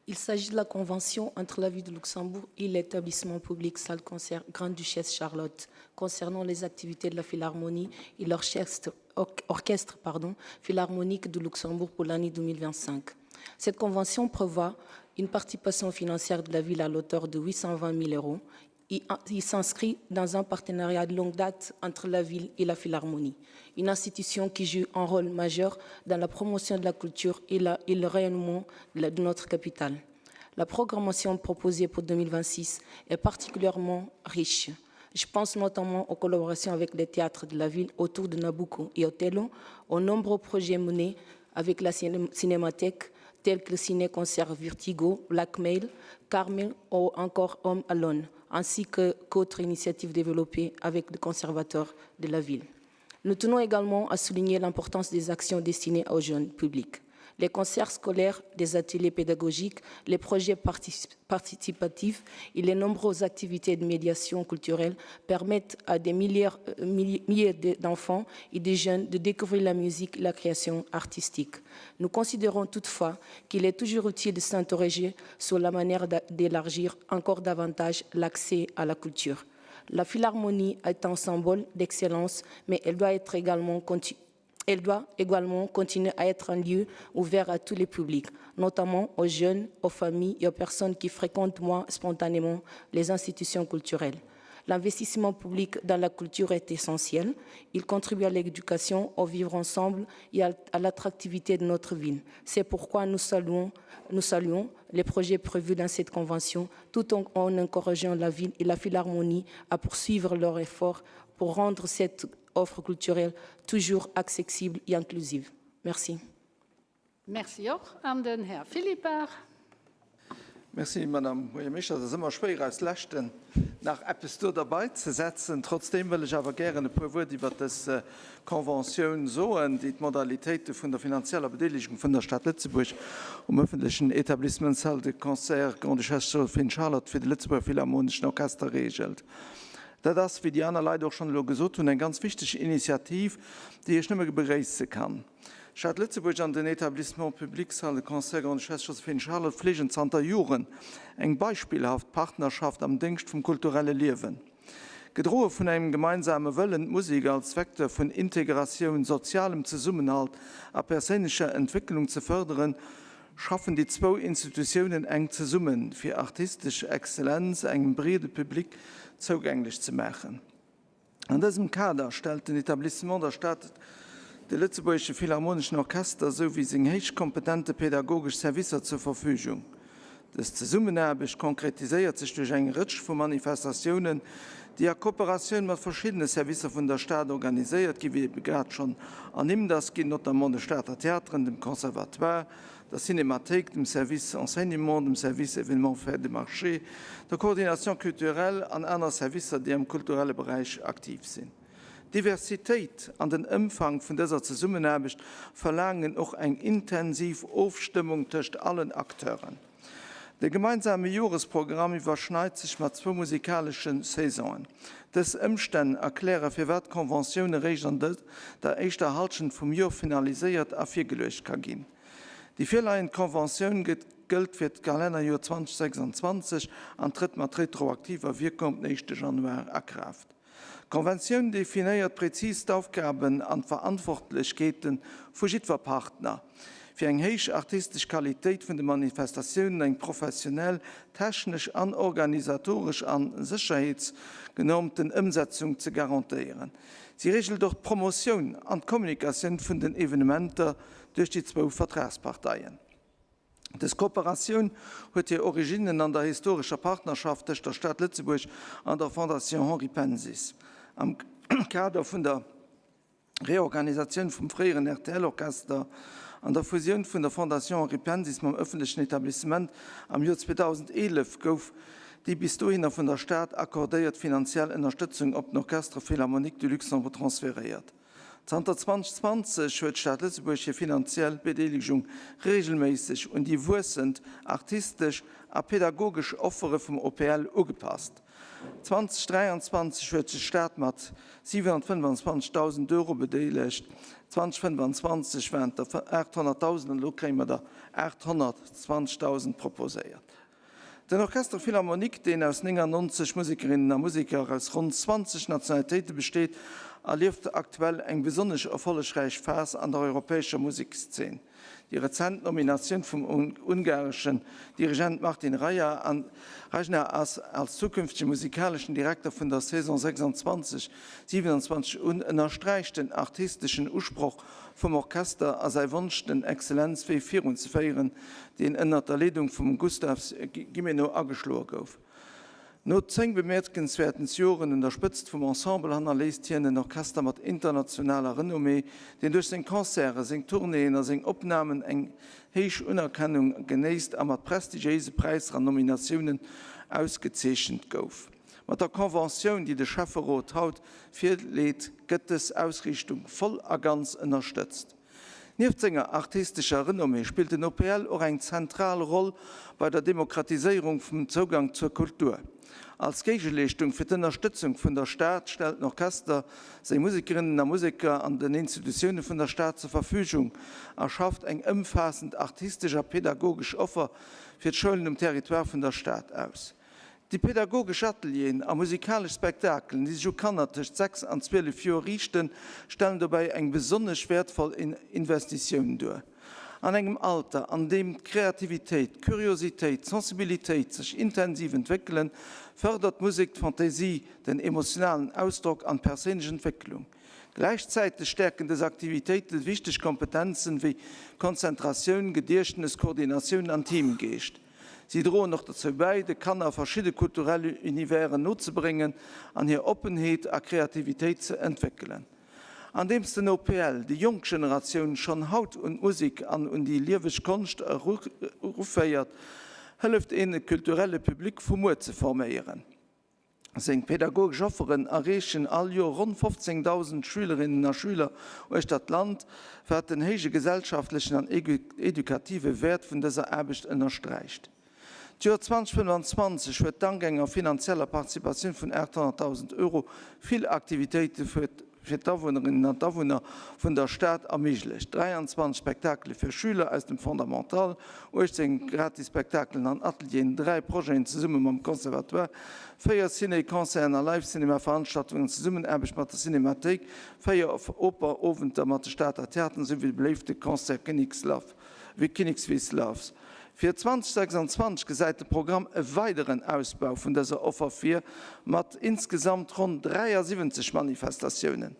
Il s'agit de la convention entre la ville de Luxembourg et l'établissement public salle concert Grande-Duchesse Charlotte concernant les activités de la Philharmonie et l'orchestre orchestre pardon, philharmonique de Luxembourg pour l'année 2025. Cette convention prévoit une participation financière de la ville à l'auteur de 820 000 euros Il s'inscrit dans un partenariat de longue date entre la ville et la Philharmonie, une institution qui joue un rôle majeur dans la promotion de la culture et, la, et le rayonnement de, de notre capitale. La programmation proposée pour 2026 est particulièrement riche. Je pense notamment aux collaborations avec les théâtres de la ville autour de Nabucco et Othello, aux nombreux projets menés avec la Cinémathèque, tels que le ciné-concert Vertigo, Blackmail, Carmel ou encore Home Alone, ainsi que qu'autres initiatives développées avec le conservateur de la ville. Nous tenons également à souligner l'importance des actions destinées aux jeunes publics les concerts scolaires, des ateliers pédagogiques, les projets participatifs et les nombreuses activités de médiation culturelle permettent à des milliers, euh, milliers d'enfants et des jeunes de découvrir la musique et la création artistique. Nous considérons toutefois qu'il est toujours utile de s'interroger sur la manière d'élargir encore davantage l'accès à la culture. La philharmonie est un symbole d'excellence, mais elle doit être également Elle doit également continuer à être un lieu ouvert à tous les publics, notamment aux jeunes, aux familles et aux personnes qui fréquentent moins spontanément les institutions culturelles. L'investissement public dans la culture est essentiel. Il contribue à l'éducation, au vivre ensemble et à l'attractivité de notre ville. C'est pourquoi nous saluons, nous saluons les projets prévus dans cette convention, tout en, en encourageant la ville et la Philharmonie à poursuivre leurs efforts pour rendre cette offre culturelle toujours accessible et inclusive. Merci. Merci och. An den Här Philippart. Merci, Madame Buergermeeschter. Et ass ëmmer schwéier, als Leschten nach eppes do derbaizesetzen. Trotzdeem wëll ech awer gären e puer Wuert iwwert dës Conventioun soen, déi d'Modalitéite vun der finanzieller Bedeelegung vun der Stad Lëtzebuerg um öffentlechen Etablissement Salle de concert Grande-Duchesse Joséphine Charlotte fir de Lëtzebuerger Philharmoneschen Orchester reegelt. Dat ass, wéi déi aner Leit och schonn elo gesot hunn, eng ganz wichteg Initiativ, déi ech nëmme begréisse kann. D'Stad Lëtzebuerg an den Établissement public Salle de concert Grande-Duchesse Joséphine Charlotte fleegen zanter Joren eng beispillhaft Partnerschaft am Déngscht vum kulturelle Liewen. Gedroe vun engem gemeinsame Wëllen, d'Musek als Vecteur vun Integratioun, sozialem Zesummenhalt a perséinlecher Entwécklung ze fërderen, schaffen déi zwou Institutiounen enk zesummen, fir artistesch Exzellenz engem breede Public zougänglech ze maachen. An dësem Kader stellt den Etablissement der Stad de Lëtzebuergesche Philharmoneschen Orchester sou wéi seng héich kompetente pedagogesch Servicer zur Verfügung. Dës Zesummenaarbecht konkretiséiert sech duerch eng Rëtsch vu Manifestatiounen, déi a Kooperatioun mat verschiddene Servicer vun der Stad organiséiert ginn, wéi ebe grad schonn ernimmt ass ginn, notamment de Stater Theateren, dem Conservatoire, der Cinémathéik, dem Service Enseignement, dem Service Événements Fêtes et Marchés, der Coordination culturelle an aner Servicer, déi am kulturelle Beräich aktiv sinn. D'Diversitéit an den Ëmfank vun dëser Zesummenaarbecht verlaangen och eng intensiv Ofstëmmung tëscht allen Acteuren. De gemeinsame Joresprogramm iwwerschneit sech mat zwou musikalesche Saisonen. Dës Ëmstänn erkläre firwat d'Conventioun eréischt an der éischter Hallschent vum Joer finaliséiert a virgeluecht ka ginn. Déi virleiend Conventioun gëllt fir d'Kalennerjoer 2026 an trëtt mat retroaktiver Wierkung op den éischte Januar a Kraaft. D'Konventioun definéiert prezis d'Aufgaben an d'Verantwortlechkeete vu jiddwer Partner, fir eng héich artistesch Qualitéit vun de Manifestatiounen, eng professionell, technesch an organisatoresch a sécherheetsgenormten Ëmsetzung ze garantéieren. Si reegelt och d'Promotioun an d'Kommunikatioun vun den Evenementer duerch déi zwou Vertragsparteien. Dës Kooperatioun huet hir Originnen an der historescher Partnerschaft tëscht der Stad Lëtzebuerg an der Fondation Henri Pensis. Am Kader vun der Reorganisatioun vum fréieren RTL-Orchester an der Fusioun vun der Fondation Henri Pensis mam ëffentlechen Etablissement am Joer 2011 gouf déi bis dohinner vun der Stad accordéiert finanziell Ënnerstëtzung op den Orchestre Philharmonique du Luxembourg transferéiert. Zanter 2020 huet d'Stad Lëtzebuerg hir finanziell Bedeelegung reegelméisseg un déi wuessend artistesch a pedagogesch Offere vum OPL ugepasst. 2023 huet sech d'Stad mat 725.000 Euro bedeelegt, 2025 waren et der 800.000 an elo kréie mer der 820.000 proposéiert. Den Orchestre Philharmonique, deen aus 99 Musekerinnen a Museker aus ronn 20 Nationalitéite besteet, erlieft aktuell eng besonnesch erfollegräich Phas an der europäescher Musekszeen. Déi rezent Nominatioun vum ungareschen Dirigent Martin Rajna als zukünftege musikaleschen Direkter vun der Saison 26, 27 un ënnersträicht den artisteschen Usproch vum Orchester a säi Wonsch, den Exzellenzwee virunzeféieren, deen ënnert der Leedung vum Gustave Gimeno ageschloe gouf. No 10 bemierkenswäerten Joren un der Spëtzt vum Ensemble hannerléisst hien en Orchester mat internationaler Renommée, deen duerch seng Concerten, seng Tournéeën a seng Opnamen eng héich Unerkennung genéisst a mat prestigiéise Präisser an Nominatiounen ausgezeechent gouf. Mat der Conventioun, déi de Schäfferot haut virleet, gëtt dës Ausriichtung voll a ganz ënnerstëtzt. Nieft senger artistescher Renommée spillt den OPL och eng zentral Roll bei der Demokratiséierung vum Zougang zur Kultur. Als Géigeleeschtung fir d'Ënnerstëtzung vun der Stad stellt den Orchester seng Musekerinnen a Museker an den Institutioune vun der Stad zur Verfügung a schafft eng ëmfaassend artistesch a pedagogesch Offer fir d'Schoulen um Territoire vun der Stad aus. Déi pedagogesch Atelieren a musikalesch Spektakelen, déi sech u Kanner tëscht 6 an 12 Joer riichten, stellen dobäi eng besonnesch wäertvoll Investitioun duer. An engem Alter, an deem d'Kreativitéit, d'Curiositéit, d'Sensibilitéit sech intensiv entwéckelen, fërdert d'Musek d'Fantasie, den emotionalen Ausdrock an d'perséinlech Entwécklung. Gläichzäiteg stäerken dës Aktivitéite wichteg Kompetenzen wéi Konzentratioun, Gediechtnes, Koordinatioun an Teamgeescht. Si droen och dozou bäi, de Kanner verschidde kulturell Universen nozebréngen an hir Oppenheet a Kreativitéit ze entwéckelen. Andeems den OPL déi jonk Generatioun schonn haut un d'Musek an un déi lieweg Konscht eruféiert, hëlleft een e kulturelle Public vu muer ze forméieren. Seng pedagogesch Offeren erreechen all Joer ronn 15.000 Schülerinnen a Schüler uechter d'Land, wat den héije gesellschaftlechen an edukative Wäert vun dëser Aarbecht ënnersträicht. D'Joer 2025 huet dank enger finanzieller Participatioun vun 800.000 Euro vill Aktivitéite fir d'Awunnerinnen an d'Awunner vun der Stad erméiglecht, 23 Spektakele fir Schüler aus dem Fondamental, 18 gratis Spektakelen an Atelieren, 3 Projeten zesumme mam Conservatoire, 4 Ciné-Concerten a Live-Cinema-Veranstaltungen an Zesummenaarbecht mat der Cinemathéik, 4 Oper-Owenter mat de Stater Theateren esouwéi de beléifte Concert Kinniks-Love. Wéi Kinnekswiss Loves. Fir 2026 gesäit de Programm e weideren Ausbau vun dëser Offer vir, mat insgesamt ronn 73 Manifestatiounen.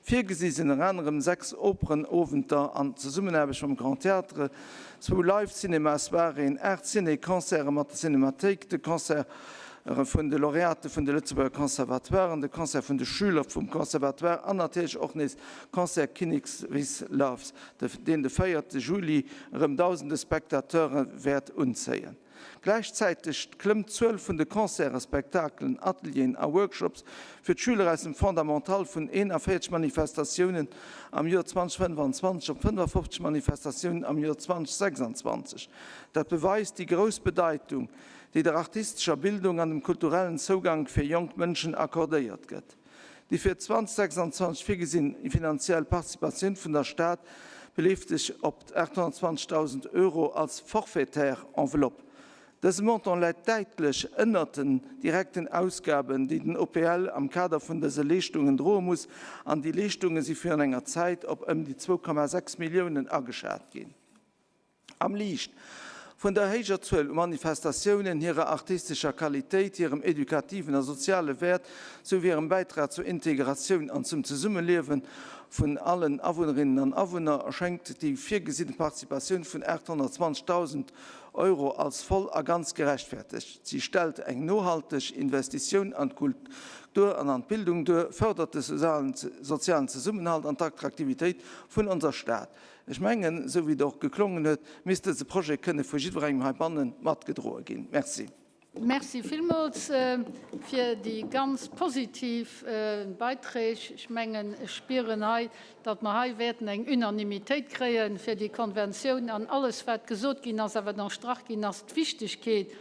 Virgesi sinn ënner anerem 6 Operenowenter an Zesummenaarbecht mam Grand Théâtre, zwou Live-Cinéma-Soiréeën, 8 Ciné-Concerte mat der Cinémathéik, de Concert vun de Laureate vun de Lëtzebuerger Conservatoiren, de Concert vun de Schüler vum Conservatoire an natierlech och nees Concert Kinnekswiss Loves. deen de véierte Juli erëm dausende Spectateure wäert unzéien. Gläichzäiteg klëmmt d'Zuel vun de Concerten, Spektakelen, Atelieren a Workshops fir d'Schüler aus dem Fondamental vun 41 Manifestatiounen am Joer 2025 op 55 Manifestatiounen am Joer 2026. Dat beweist déi grouss Bedeitung, déi der artistescher Bildung an dem kulturellen Zougank fir jonk Mënschen accordéiert gëtt. Déi fir 2026 virgesinn finanziell Participatioun vun der Stad beleeft sech op 820.000 Euro als forfaitaire Enveloppe. Dëse Montant läit däitlech ënnert den direkten Ausgaben, déi den OPL am Kader vun dëse Leeschtungen droe muss, an déi Leeschtunge si virun enger Zäit op ëm déi 2,6 Milliounen ageschat ginn. Am Liicht vun der héijer Zuel u Manifestatiounen, hirer artistescher Qualitéit, hirem edukativen a soziale Wäert souwéi hirem Bäitrag zur Integratioun an zum Zesummeliewe vun allen Awunnerinnen an Awunner erschéngt déi virgesinne Participatioun vun 820.000 Euro als voll a ganz gerechtfertegt. Si stellt eng nohalteg Investitioun an d'Kultur an an d'Bildung duer, fërdert de sozialen Zesummenhalt an d'Attraktivitéit vun onser Stad. Ech mengen, esou wéi et och geklongen huet, misst dëse Projet kënne vu jiddwerengem heibanne matgedroe ginn. Merci. Merci villmools fir déi ganz positiv Beiträg. Ech mengen, ech spieren hei, datt mer hei wäerten eng Unanimitéit kréie fir déi Konventioun an alles, wat gesot ginn ass a wat ënnerstrach ginn ass, d'Wichtigkeet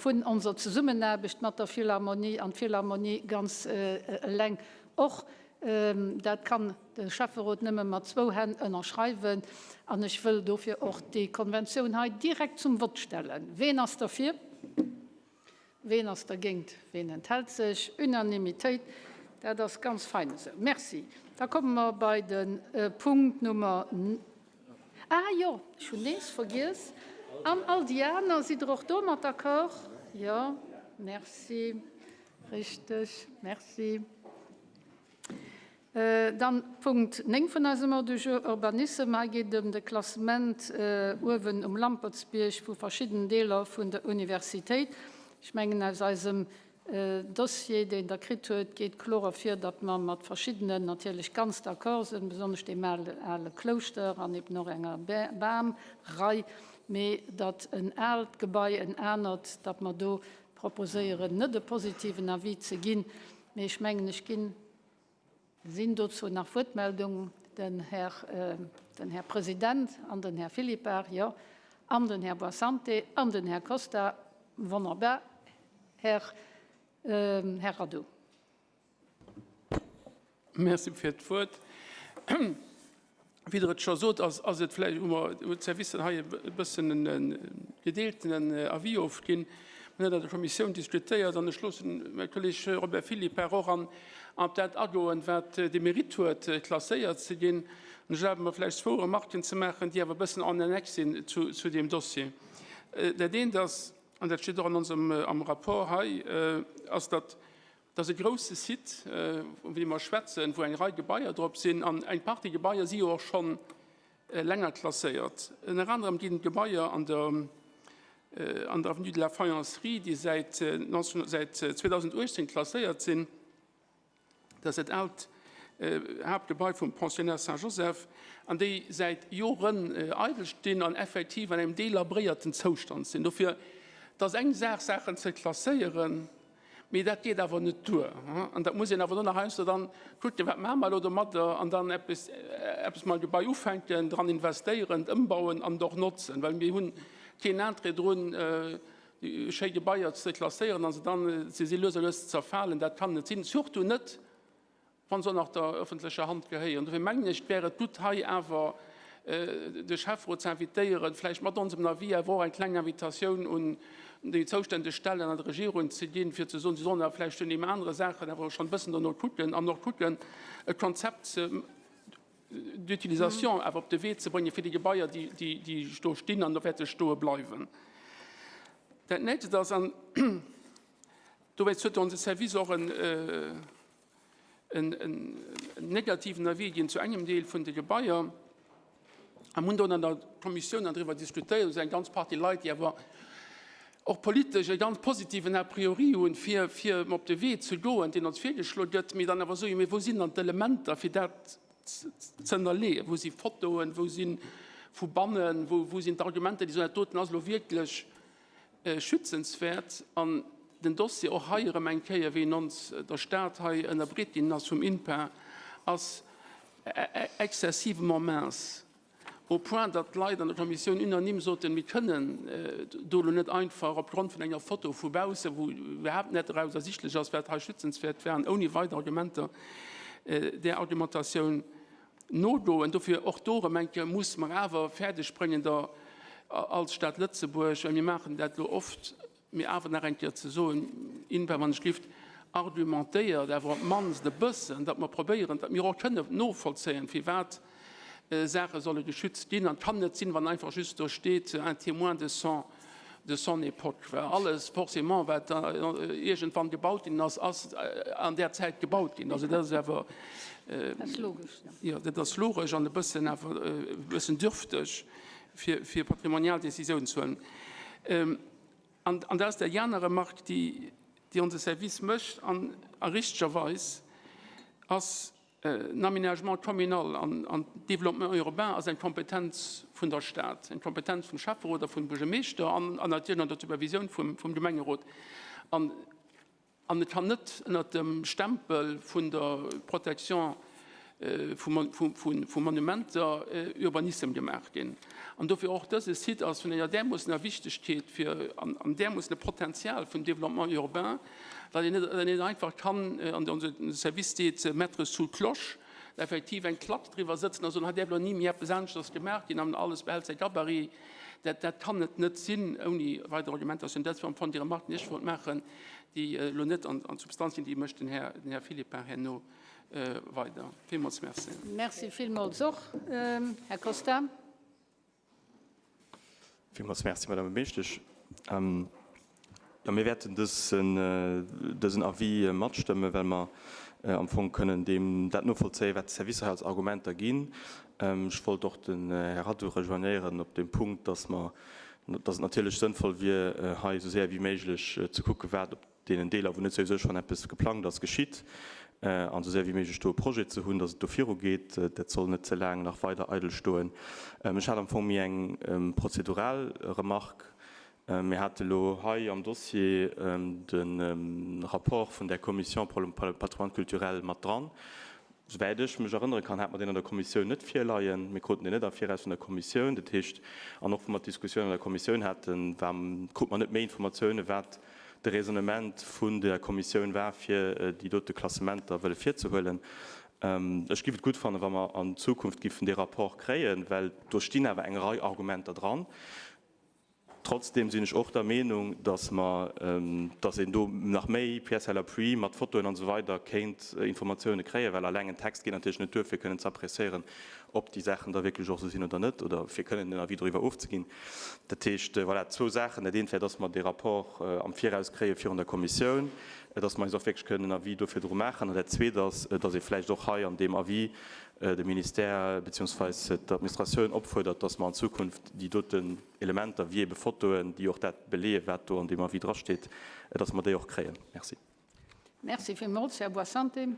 vun onser Zesummenaarbecht mat der Philharmonie an d'Philharmonie ganz eleng och. Dat kann de Schäfferot nëmme mat zwou Hänn ënnerschreiwen. An ech wëll dofir och déi Konventioun hei direkt zum Vott stellen. Ween ass derfir? Ween ass dergéint? Ween enthält sech? Unanimitéit. Dat ass ganz fein esou. Merci. Da komme mer bei de Punkt Nummer. Ah jo, ech hunn nees vergiess. An all déi aner, sidd Der och domat d'accord? Jo, merci. Richteg, merci. Dann Punkt 9 vun eisem Ordre du jour, Urbanissem. Hei geet et ëm de Klassement uewen um Lampertsbierg vu verschiddenen Deeler vun der Universitéit. Ech mengen, aus eisem Dossier, deen Der kritt huet, geet kloer ervir, datt mer mat verschiddenen natierlech ganz d'accord sinn, besonnesch deem ale Klouschter an eben och enger Bamrei, mee datt en aalt Gebai, en anert, datt mer do proposéieren, net e positiven Avis ze ginn, mee ech mengen, ech ginn. Sinn dozou nach Wuertmeldungen? Den Här, den Här President an den Här Philippart, jo, an den Här Boissante an den Här Costa. Wonnerbar. Här, Här Radu. Merci fir d'Wuert. Wéi Der et scho sot, ass et vläicht, hu mer, huet d'Servicen hei e bëssen e gedeeltenen Avis ofginn. Mir hunn dat an der Kommissioun diskutéiert an ech loossen mäi Kolleg Robert Philippart och an op dat agoen, wat de Mérite huet, klasséiert ze ginn. An ech erlabe mer vläicht zwou Remarken ze maachen, déi awer e bëssen en annexe sinn zu deem Dossier. Dat eent ass, an dat steet och an onsem am Rapport hei, ass, datt Dat ass e grouse Site, vun deem mer schwätzen, wou eng Rei Gebaier drop sinn. An eng Partie Gebaier si jo och scho länger klasséiert. Ënner anerem ginn d'Gebaier an der an der Avenue de la Faïencerie, déi säit 2018 klasséiert sinn. Dat ass dat aalt Haaptgebai vum Pensionnat Saint-Joseph, an déi säit Joren eidel stinn an effektiv an engem delabréierten Zoustand sinn. Dofir, et ass eng Saach, Saachen ze klasséieren, Mee dat geet awer net duer. An dat muss een awer dann nach heiansdo dann kucken, wat maache mer elo domadder, an dann eppes, eppes mam Gebai ufänken, dran investéieren, et ëmbauen an et och notzen. Well mir hunn keen Interêt drun. schéi Gebaier ze klasséieren a se dann, se si lues a lues zerfalen. Dat kann net sinn, surtout net, wa se och nach der öffentlecher Hand gehéieren. Dofir mengen ech, wär et gutt, hei awer de Schäfferot ze invitéieren, vläicht mat onsem Avis awer och eng kleng Invitatioun un déi zouständeg Stellen an der Regierung ze ginn, fir ze soen, si sollen awer vläicht un deem anere Saachen awer schonn e bëssen dono kucken an och kucken, e Konzept ze d'utilisation awer op de Wee ze bréngen fir déi Gebaier, déi do stinn an do wäerte stoe bleiwen. Dat Nächst ass, an dowéinst huet onse Service och en negativen Avis ginn zu engem Deel vun de Gebaier, a mir hunn do an der Kommissioun dann driwwer diskutéiert, do sinn eng ganz Partie Leit, déi awer och politesch e ganz positiven A priori hunn, fir fir op de Wee ze goen, deen ons virgeschloe gëtt, mee dann awer soen, jo mee wou sinn dann d'Elementer, fir dat ze ënnerleeën? Wou si Fotoen, wou si vu bannen, wou wou sinn d'Argumenter, déi soen, dat doten ass elo wierklech schützenswäert? An den Dossier och hei erëm eng Kéier, wéi en ons der Stad hei ënnerbreet ginn ass vum INPA, ass excessivement mince. Au point, datt d'Leit an der Kommissioun unanime soten, mir kënnen do elo net einfach opgrond vun enger Foto vu baussen, wou iwwerhaapt net eraus ersichtlech ass, wat hei schützenswäert war, an ouni weider Argumenter där Argumentatioun nogoen. Dofir och do erëm eng Kéier musse mer awer fäerdegbréngen, der als Stad Lëtzebuerg, well mir maachen dat elo oft, Mee awer nach eng Kéier ze soen, INPA, wann ech gift, argumentéiert awer op d'mannst e bëssen, datt mer probéieren, datt mir och kënnen novollzéien, firwat Saache solle geschützt ginn. An et kann net sinn, wann einfach just do steet, un témoin de son, de son époque, well alles forcément, wat iergendwann gebaut ginn ass, ass an där Zäit gebaut ginn. Also dat ass awer, jo, dat ass logesch an e bëssen awer e bëssen dürfteg, fir, fir patrimonial Décisiounen ze huelen. An dat ass déi aner Remarque, déi, déi onse Service mécht, an a richtegerweis, ass, Den Aménagement communal an an Développement urbain ass eng Kompetenz vun der Stad, eng Kompetenz vum Schäfferot a vum Buergermeeschter an natierlech ënner der Supervisioun vum, vum Gemengerot. An An et kann net ënnert dem Stempel vun der Protection vu Monumenter Urbanissem gemaach ginn. An dofir och dëse Site ass vun enger därmoossener Wichtegkeet fir an därmoossene Potenzial vum Développement urbain, datt een net einfach kann, an onse Service seet, mettre sous cloche, effektiv eng Klack driwwer sëtzen a soen, hei däerf elo ni méi eppes aneschters gemaach ginn an alles behält säi Gabarit. Dat, dat kann et net sinn ouni weider Argumentatioun. Dat war am Fong déi Remarque, déi ech wollt maachen, déi elo net an d'Substanz ginn, déi mécht den Här, den Här Philippart herno weider. Villmools Merci. Merci villmools och, Här Costa. Villmools Merci, Madame Buergermeeschtesch. Jo, mir wäerten dësen, dësen Avis matstëmmen, well mer am Fong kënnen deem dat novollzéien, wat d'Servicer hei als Argumenter ginn. Ech wollt och den Här Radu rejoignéieren op deem Punkt, dass mer, dass et natierlech sënnvoll wier, hei esou séier wéi méiglech ze kucken, wat op deenen Deeler, wou net souwisou schonn eppes geplangt ass, geschitt, an esou séier wéi méiglech do e Projet ze hunn, dass et do virugeet. Dat soll net ze laang nach weider eidel stoen. Ech hat am Fong méi eng prozedural Remarque. Mir hate lo hei am Dossier de Rapport vun där Commission pour le patrimoine culturel mat dran. Souwäit ech mech erënnere kann, hate mer deen an der Kommissioun net virleien. Mir kruten deen net am Viraus vun der Kommissioun. Dat heescht, an och wou mer d'Diskussioun an der Kommissioun haten, war, krute mer net méi Informatiounen, wat de Raisonnement vun der Kommissioun war, fir déi dote Klassementer wëlle virzehuelen. Ech giff et gutt fannen, wa mer an Zukunft giffen dee Rapport kréien, well do stinn awer eng Rei Argumenter dran. Trotzdem sinn ech och der Meenung, dass mer, dass een do nach méi Pièces à l'appui mat Fotoen an esou weider kéint Informatiounen kréien, well alleng en Text geet natierlech net duer, fir kënnen ze appréciéieren, ob déi Saachen da wierklech och esou sinn oder net, oder fir kënnen en Avis doriwwer ofzeginn. Dat heescht, voilà, zwou Saachen. Dat eent wär, dass mer dee Rapport am Viraus kréie virun der Kommissioun, dass mer eis och wierklech kënnen en Avis do virdru maachen. An dat Zweet ass, dass ee vläicht och hei an deem Avis de Ministère beziehungsweise d'Administratioun opfuerdert, dass mer an Zukunft déi doten Elementer, wéi ebe Fotoen, déi och dat beleeën, wat do an deem Avis drasteet, dass mer déi och kréien. Merci. Merci villmools. Här Boissante.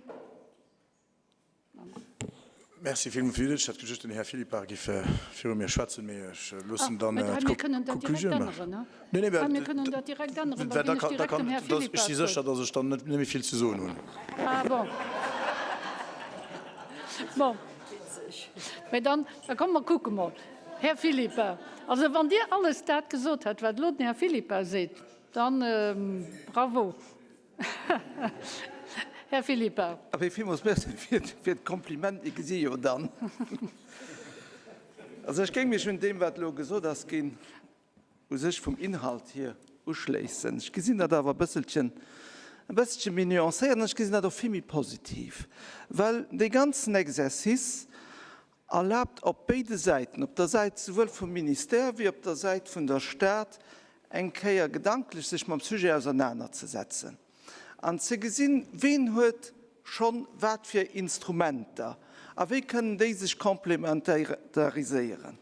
Merci villmools. Ech hat geduecht, den Här Philippart géif viru mir schwätzen, mee ech loossen dann d'Konklusioun maachen. Nee, nee, Mir kënnen dat direkt änneren, da ginn ech direkt dem Här Philippart Ech si sécher, datt ech dann net méi vill ze soen hunn. Ah bon. Bon. Mee dann, da komm mer kucke mol. Här Philippart, also wann Dir alles dat gesot hätt, wat elo den Här Philippart seet, dann bravo. Här Philippart. Abee, villmools Merci fir d'Kompliment. Mir gesi jo dann. Also ech géing mech un deem, wat elo gesot ass ginn, u sech vum Inhalt hier uschléissen. Ech gesinn dat awer e bësselchen, e bësselche méi nuancéiert an ech gesinn dat och vill méi positiv, well dee ganzen Exercice erlaabt op béide Säiten, op der Säit souwuel vum Ministère wéi op der Säit vun der Stad, eng Kéier gedanklech sech mam Sujet ausernanerzesetzen an ze gesinn, ween huet schonn wat fir Instrumenter a wéi kënnen déi sech complémentariséieren.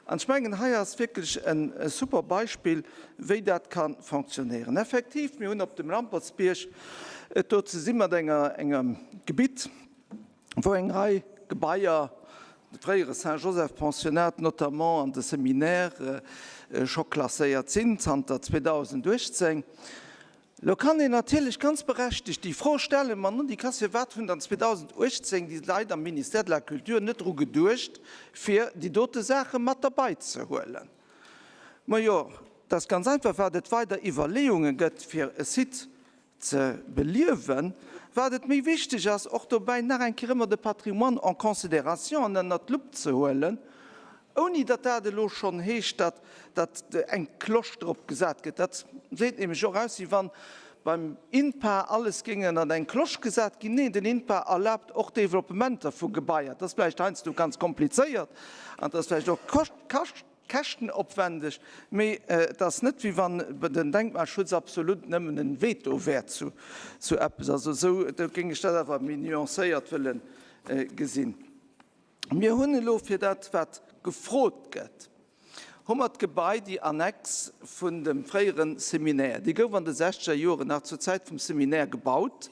An ech mengen, hei ass wierklech e super Beispill, wéi dat ka fonctionnéieren. Effektiv, mir hunn op dem Lampertsbierg et do ze si mat engem Gebitt, wou eng Rei Gebaier, de fréiere Saint-Joseph-Pensionnat notamment an de Séminaire, scho klasséiert sinn zanter 2018. Elo kann een natierlech ganz berechtegt déi Fro stellen, Ma nun, déi Kass, firwat hunn dann 2018 déi Leit am Ministère de la Culture net dru geduecht, fir déi dote Saache mat derbaizehuelen? Majo, dat ass ganz einfach, wat et weider Iwwerleeunge gëtt, fir e Site ze beliewen, wat et méi wichteg ass, och dobäi nach eng Kéier ëmmer de Patrimoine en considération an ënnert d'Lupp ze huelen, ouni datt dat elo schonn heescht, datt datt eng Cloche drop gesat gëtt. Dat seet nämlech och aus, wéi wann beim INPA alles géing ënnert eng Cloche gesat ginn. Neen, den INPA erlaabt och Developpementer vu Gebaier. Dat ass vläicht heiansdo ganz komplizéiert an dat ass vläicht och kascht. Käschtenopwendeg, mee et ass net, wéi wann den Denkmalschutz absolut nëmmen en Veto wär zu eppes. Also esou, do géing ech dat awer méi nuancéiert wëlle gesinn. Mir hunn elo fir dat, wat gefrot gëtt, hu mer d'Gebai, déi Annex vun dem fréiere Seminaire, déi gouf an de sechzeger Joren nach zur Zäit vum Seminaire gebaut.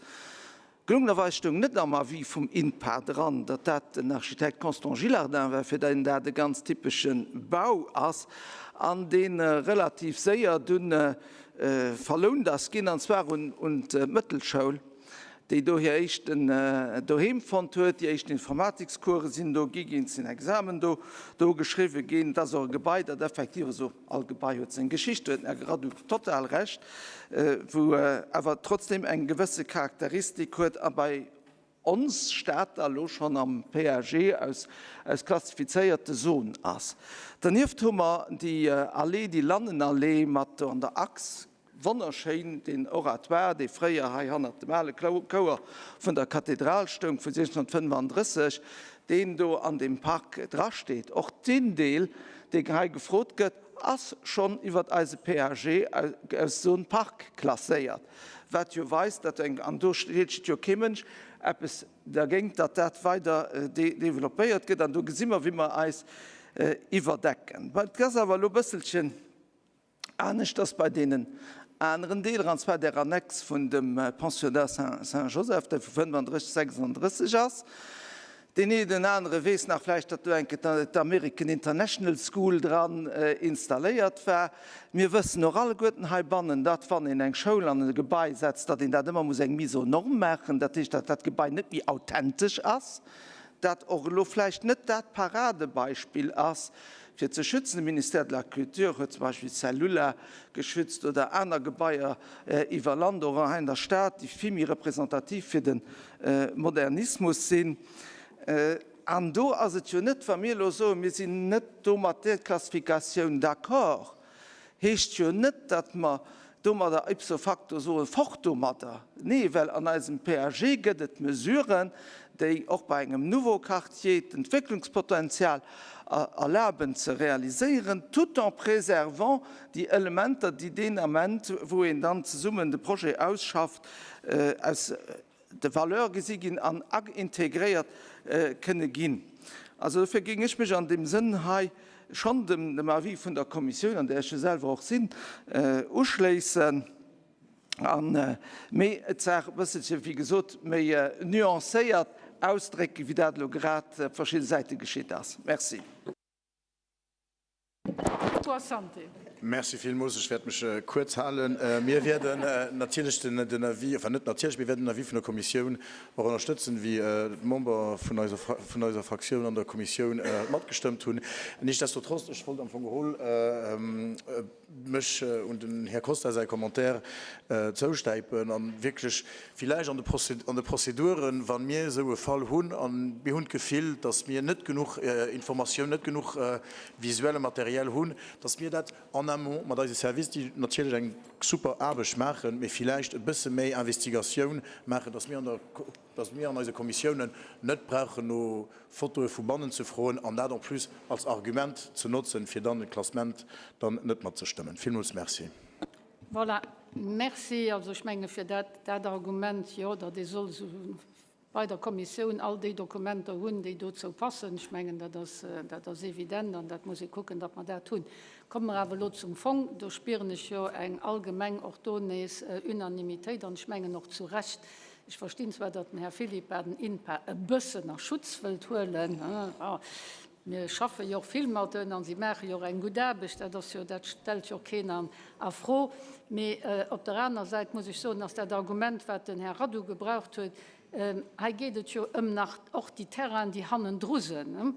Gelungenerweis stoung net am Avis vum INPA dran, datt dat den Architekt Constant Gillardin war, fir deen dat e ganz typesche Bau ass an dee relativ séier dunn verlount ass ginn, an zwar un d'Mëttelschoul, déi do hir éischten Doheem fonnt huet. Déi éischten Informatikscourse sinn do gi ginn, et sinn Examen do geschriwwe ginn. Et ass och e Gebai, dat effektiv esou All Gebai huet seng Geschicht, do huet den Här Graduc total Recht, wou awer trotzdem eng gewësse Charakteristik huet a bei ons Stater elo schonn am PAG aus aus klassifizéierte Zon ass. Dernieft hu mer déi Allee, déi Lannenallee mat do an der Achs, Wonnerschéin, deen Oratoire, dee fréier hei hannert dem ale Chouer vun der Kathedral stoung, vu 1635, deen do an deem Park drasteet. Och deen Deel, dee hei gefrot gëtt, ass schonn iwwert eise PAG aus Zone Park klasséiert, wat jo weist, datt eng, an do steet jo kee Mënsch eppes dergéint, datt dat weider developpéiert gëtt. An do gesi mer, wéi mer eis iwwerdecken. Et ass awer elo e bësselchen Aneschters bei deenen aneren Deeler, an zwar där Annex vun dem Pensionnat Saint-Joseph, déi vu 35, 36 ass. Deen een oder anere weess nach vläicht, datt do eng Kéier d'American International School dran installéiert war. Mir wëssen och alleguerten heibannen, datt wann een eng Schoul an e Gebai setzt, datt een dat ëmmer muss eng Mise aux normes maachen, dat heescht, datt dat Gebai net méi authentesch ass, dat och elo vläicht net dat Paradebeispill ass, Fir ze schützen. De Ministère de la Culture huet zum Beispill d'Cellula geschützt oder aner Gebaier iwwer Land, och hei an der Stad, déi vill méi representativ fir de Modernismus sinn. An do ass et jo net, wa mir elo soen, mir sinn net do mat där Klassifikatioun d'accord, heescht jo net, datt mer domadder ipso facto soen, fort domadder. Nee, well an eisem PAG gëtt et Mesuren, déi och bei engem Nouveau Quartier d'Entwécklungspotenzial erlaben ze realiséieren, tout en préservant déi Elementer, déi deen Ament, wou een dann zesummen de Projet ausschafft, aus de Valeur gesi ginn an integréiert kënne ginn. Also dofir géing ech mech an deem Sënn hei schonn dem Avis vun der Kommissioun, an där ech jo selwer och sinn, uschléissen, an mee d'Saach e bësselche, wéi gesot, méi nuancéiert ausdrécken, wéi dat elo grad op verschidde Säite geschitt ass. Merci. Santé. Merci villmools. Ech wäert mech kuerz halen. Mir wäerten natierlech den Avis, enfin net natierlech, mir wäerten den Avis vun der Kommissioun och ënnerstëtzen, wéi d'Member vun eiser, vun eiser Fraktioun an der Kommissioun matgestëmmt hunn. Nichtsdestotrotz, ech wollt am Fong geholl mech un den Här Costa säi Commentaire zoustäipen a wierklech villäicht an de an de Prozeduren, wa mir esou e Fall hunn a mir hunn d'Gefill, datt mir net genuch Informatioun, net genuch visuelle Material hunn, datt mir dat en amont mat eise Service, déi natierlech eng super Aarbecht maachen, mee villäicht e bësse méi Investigatioun maachen, datt mir an der, datt mir an eise Kommissiounen net brauchen no Fotoe vu bannen ze froen an dat en plus als Argument ze notzen, fir dann e Klassement dann net matzestëmmen. Villmools Merci. Voilà, merci. Also ech menge fir dat, dat Argument, jo, datt ee soll esou bei der Kommissioun all déi Dokumenter hunn, déi dozou passen, ech mengen, dat ass, dat ass evident an dat muss ee kucken, datt mer dat hunn. Komme mer awer elo zum Fong. Do spieren ech jo eng allgemeng och do nees Unanimitéit an ech mengen och zu Recht. Ech verstinn zwar, datt den Här Philippart den INPA e bëssen a Schutz wëllt huelen. Mir schaffe jo och vill mat en an si maache jo och eng gutt Aarbecht, dat ass jo, dat stellt jo och keen a Fro. Mee op der aner Säit muss ech soen, ass dat Argument, wat den Här Radu gebraucht huet, hei geet et jo ëm nach och déi Terrainen, déi hannendru sinn.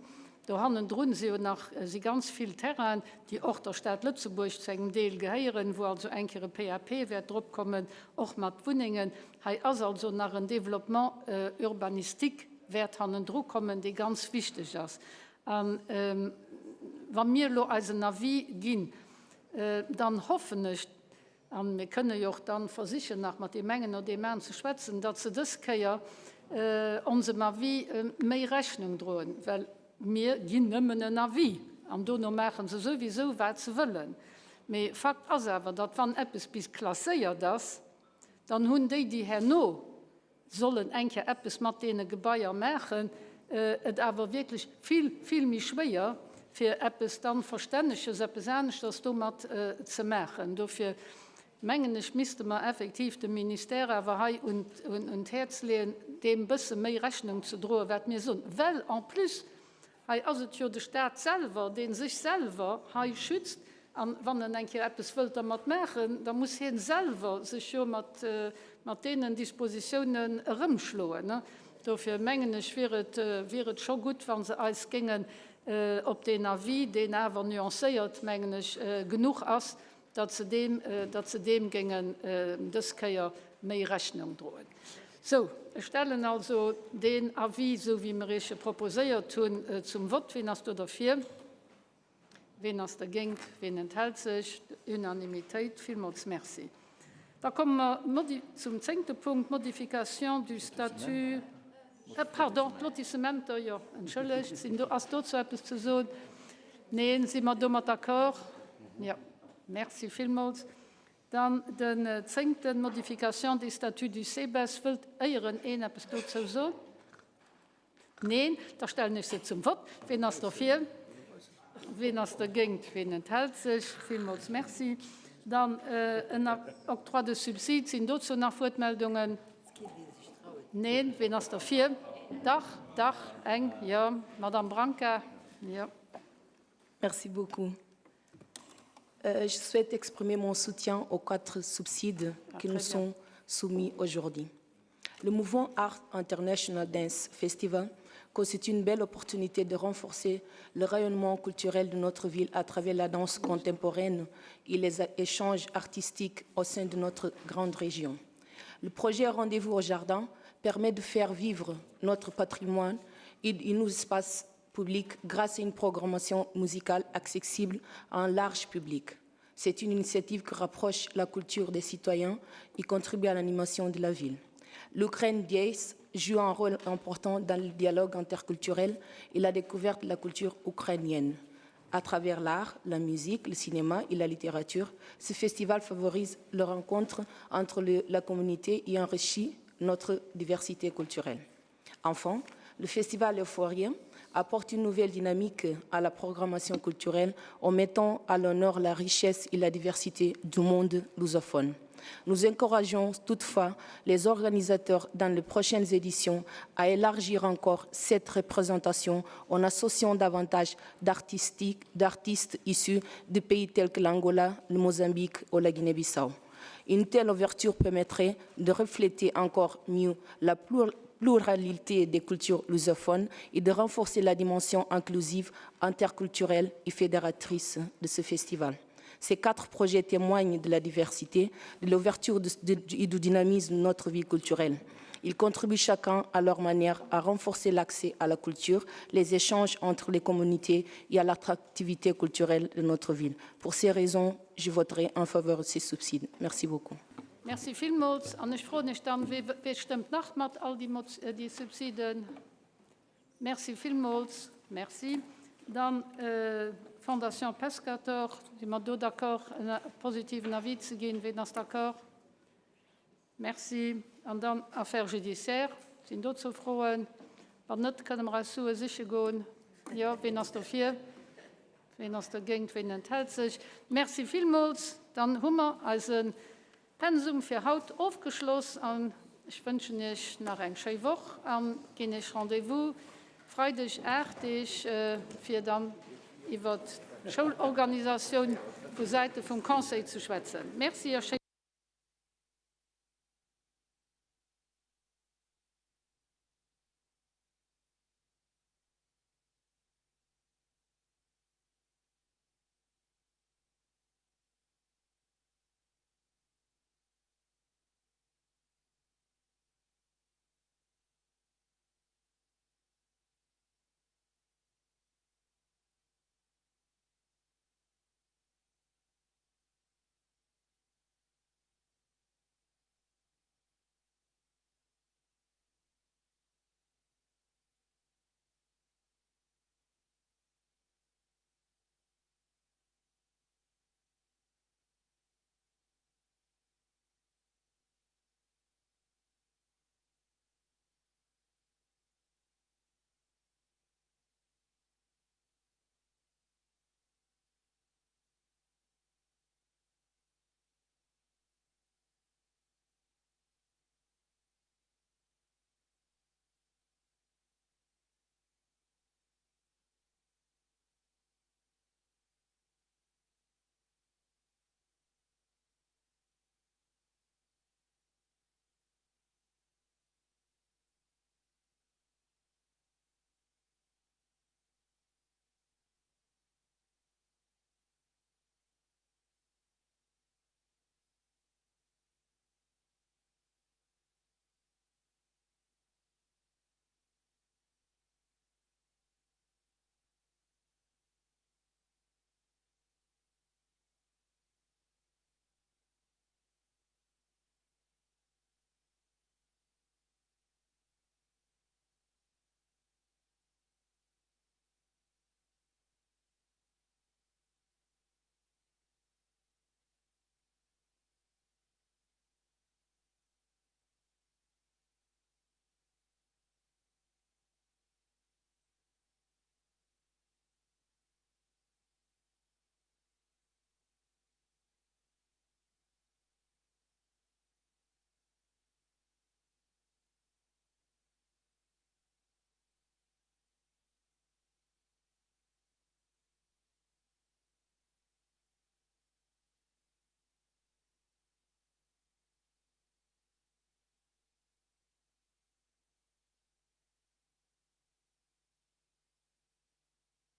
Do hannendrun si jo nach, si ganz vill Terrainen, déi och der Stad Lëtzebuerg zu engem Deel gehéieren, wou also eng Kéier e PAP wäert dropkommen, och mat Wunnengen. Hei ass also nach en Développement urbanistique wäert hannendru kommen, dee ganz wichteg ass. A wa mir elo eisen Avis ginn, dann hoffen ech, a mir kënne jo och dann versichen nach mat deem engen oder deem aneren ze schwätzen, datt se dës Kéier onsem Avis méi Rechnung droen, well mir ginn nëmmen en Avis an dono maache se souwisou wat se wëllen. Mee Fakt ass awer, datt wann eppes bis klasséiert ass, dann hunn déi, déi herno sollen eng Kéier eppes mat deene Gebaier maachen, et awer wierklech vill, vill méi schwéier, fir eppes dann Verstänneges, eppes aneschters domat ze maachen. Dofir mengen ech, misste mer effektiv dem Ministère awer hei un d'Häerz leeën, deem bësse méi Rechnung ze droen, wat mir soen, well en plus Hei ass et jo de Stat selwer, dee sech selwer hei schützt. A wann en eng Kéier eppes wëllt dermat maachen, da muss hie selwer sech jo mat deenen Dispositiounen erëmschloen. Dofir mengen ech, wier et, wier et scho gutt, wa se eis géingen op deen Avis, deen awer nuancéiert, mengen ech, genuch ass, datt se deem, datt se deem géingen dës Kéier méi Rechnung droen. Sou, ech stellen also deen Avis, esou wéi mer Iech e proposéiert hunn, zum Vott. Ween ass do derfir? Ween ass dergéint? Ween enthält sech? Unanimitéit. Villmools Merci. Da komme mer zum zéngte Punkt, Modification du statut, pardon, d'Lotissementer, jo, entschëllegt. Sinn do, ass dozou eppes ze soen? Neen. Si mer domat d'accord? Jo. Merci villmools. Dann den zéngten, Modification des statuts du SEBES. Wëllt éieren een eppes dozou soen? Neen. Da stellen ech se zum Vott. Ween ass derfir? Ween ass dergéint? Ween enthält sech? Villmools Merci. Dann en Octroi de subsides. Sinn dozou nach Wuertmeldungen? Neen. Ween ass derfir? Dach, dach, eng, jo. Madamm Branca, jo. Merci beaucoup. Euh, je souhaite exprimer mon soutien aux quatre subsides ah, qui nous sont soumis aujourd'hui. Le mouvement Art International Dance Festival constitue une belle opportunité de renforcer le rayonnement culturel de notre ville à travers la danse contemporaine et les échanges artistiques au sein de notre grande région. Le projet Rendez-vous au jardin permet de faire vivre notre patrimoine et nos espaces publics grâce à une programmation musicale accessible à un large public. C'est une initiative qui rapproche la culture des citoyens et contribue à l'animation de la ville. L'Ukraine Days joue un rôle important dans le dialogue interculturel et la découverte de la culture ukrainienne. À travers l'art, la musique, le cinéma et la littérature, ce festival favorise la rencontre entre le, la communauté et enrichit notre diversité culturelle. Enfin, le festival Euphoria apporte une nouvelle dynamique à la programmation culturelle en mettant à l'honneur la richesse et la diversité du monde lusophone. Nous encourageons toutefois les organisateurs dans les prochaines éditions à élargir encore cette représentation en associant davantage d'artistes issus de pays tels que l'Angola, le Mozambique ou la Guinée-Bissau. Une telle ouverture permettrait de refléter encore mieux la pluralité des cultures lusophones et de renforcer la dimension inclusive, interculturelle et fédératrice de ce festival. Ces quatre projets témoignent de la diversité, de l'ouverture et du dynamisme de notre vie culturelle. Ils contribuent chacun à leur manière à renforcer l'accès à la culture, les échanges entre les communautés et à l'attractivité culturelle de notre ville. Pour ces raisons, je voterai en faveur de ces subsides. Merci beaucoup. Merci villmools. An ech froen Iech dann, Wie stëmmt nach mat all déi Subsiden? Merci villmools. Merci. Dann d'Fondation Pescator. Si mer do d'accord, en positiven Avis ze ginn? Ween ass d'accord? Merci. An dann Affaires judiciaires. Sinn dozou Froen? Wann net, kënne mer eis Sue siche goen. Jo, ween ass dofir? Ween ass dergéint? Ween enthält sech? Merci villmools. Dann hu mer eise Pensum fir haut ofgeschloss an ech wënschen Iech nach eng schéi Woch an ginn Iech Rendez-vous Freideg 8 Deeg fir dann iwwert d'Schoulorganisatioun vu Säite vum Conseil ze schwätzen. Merci a schéi.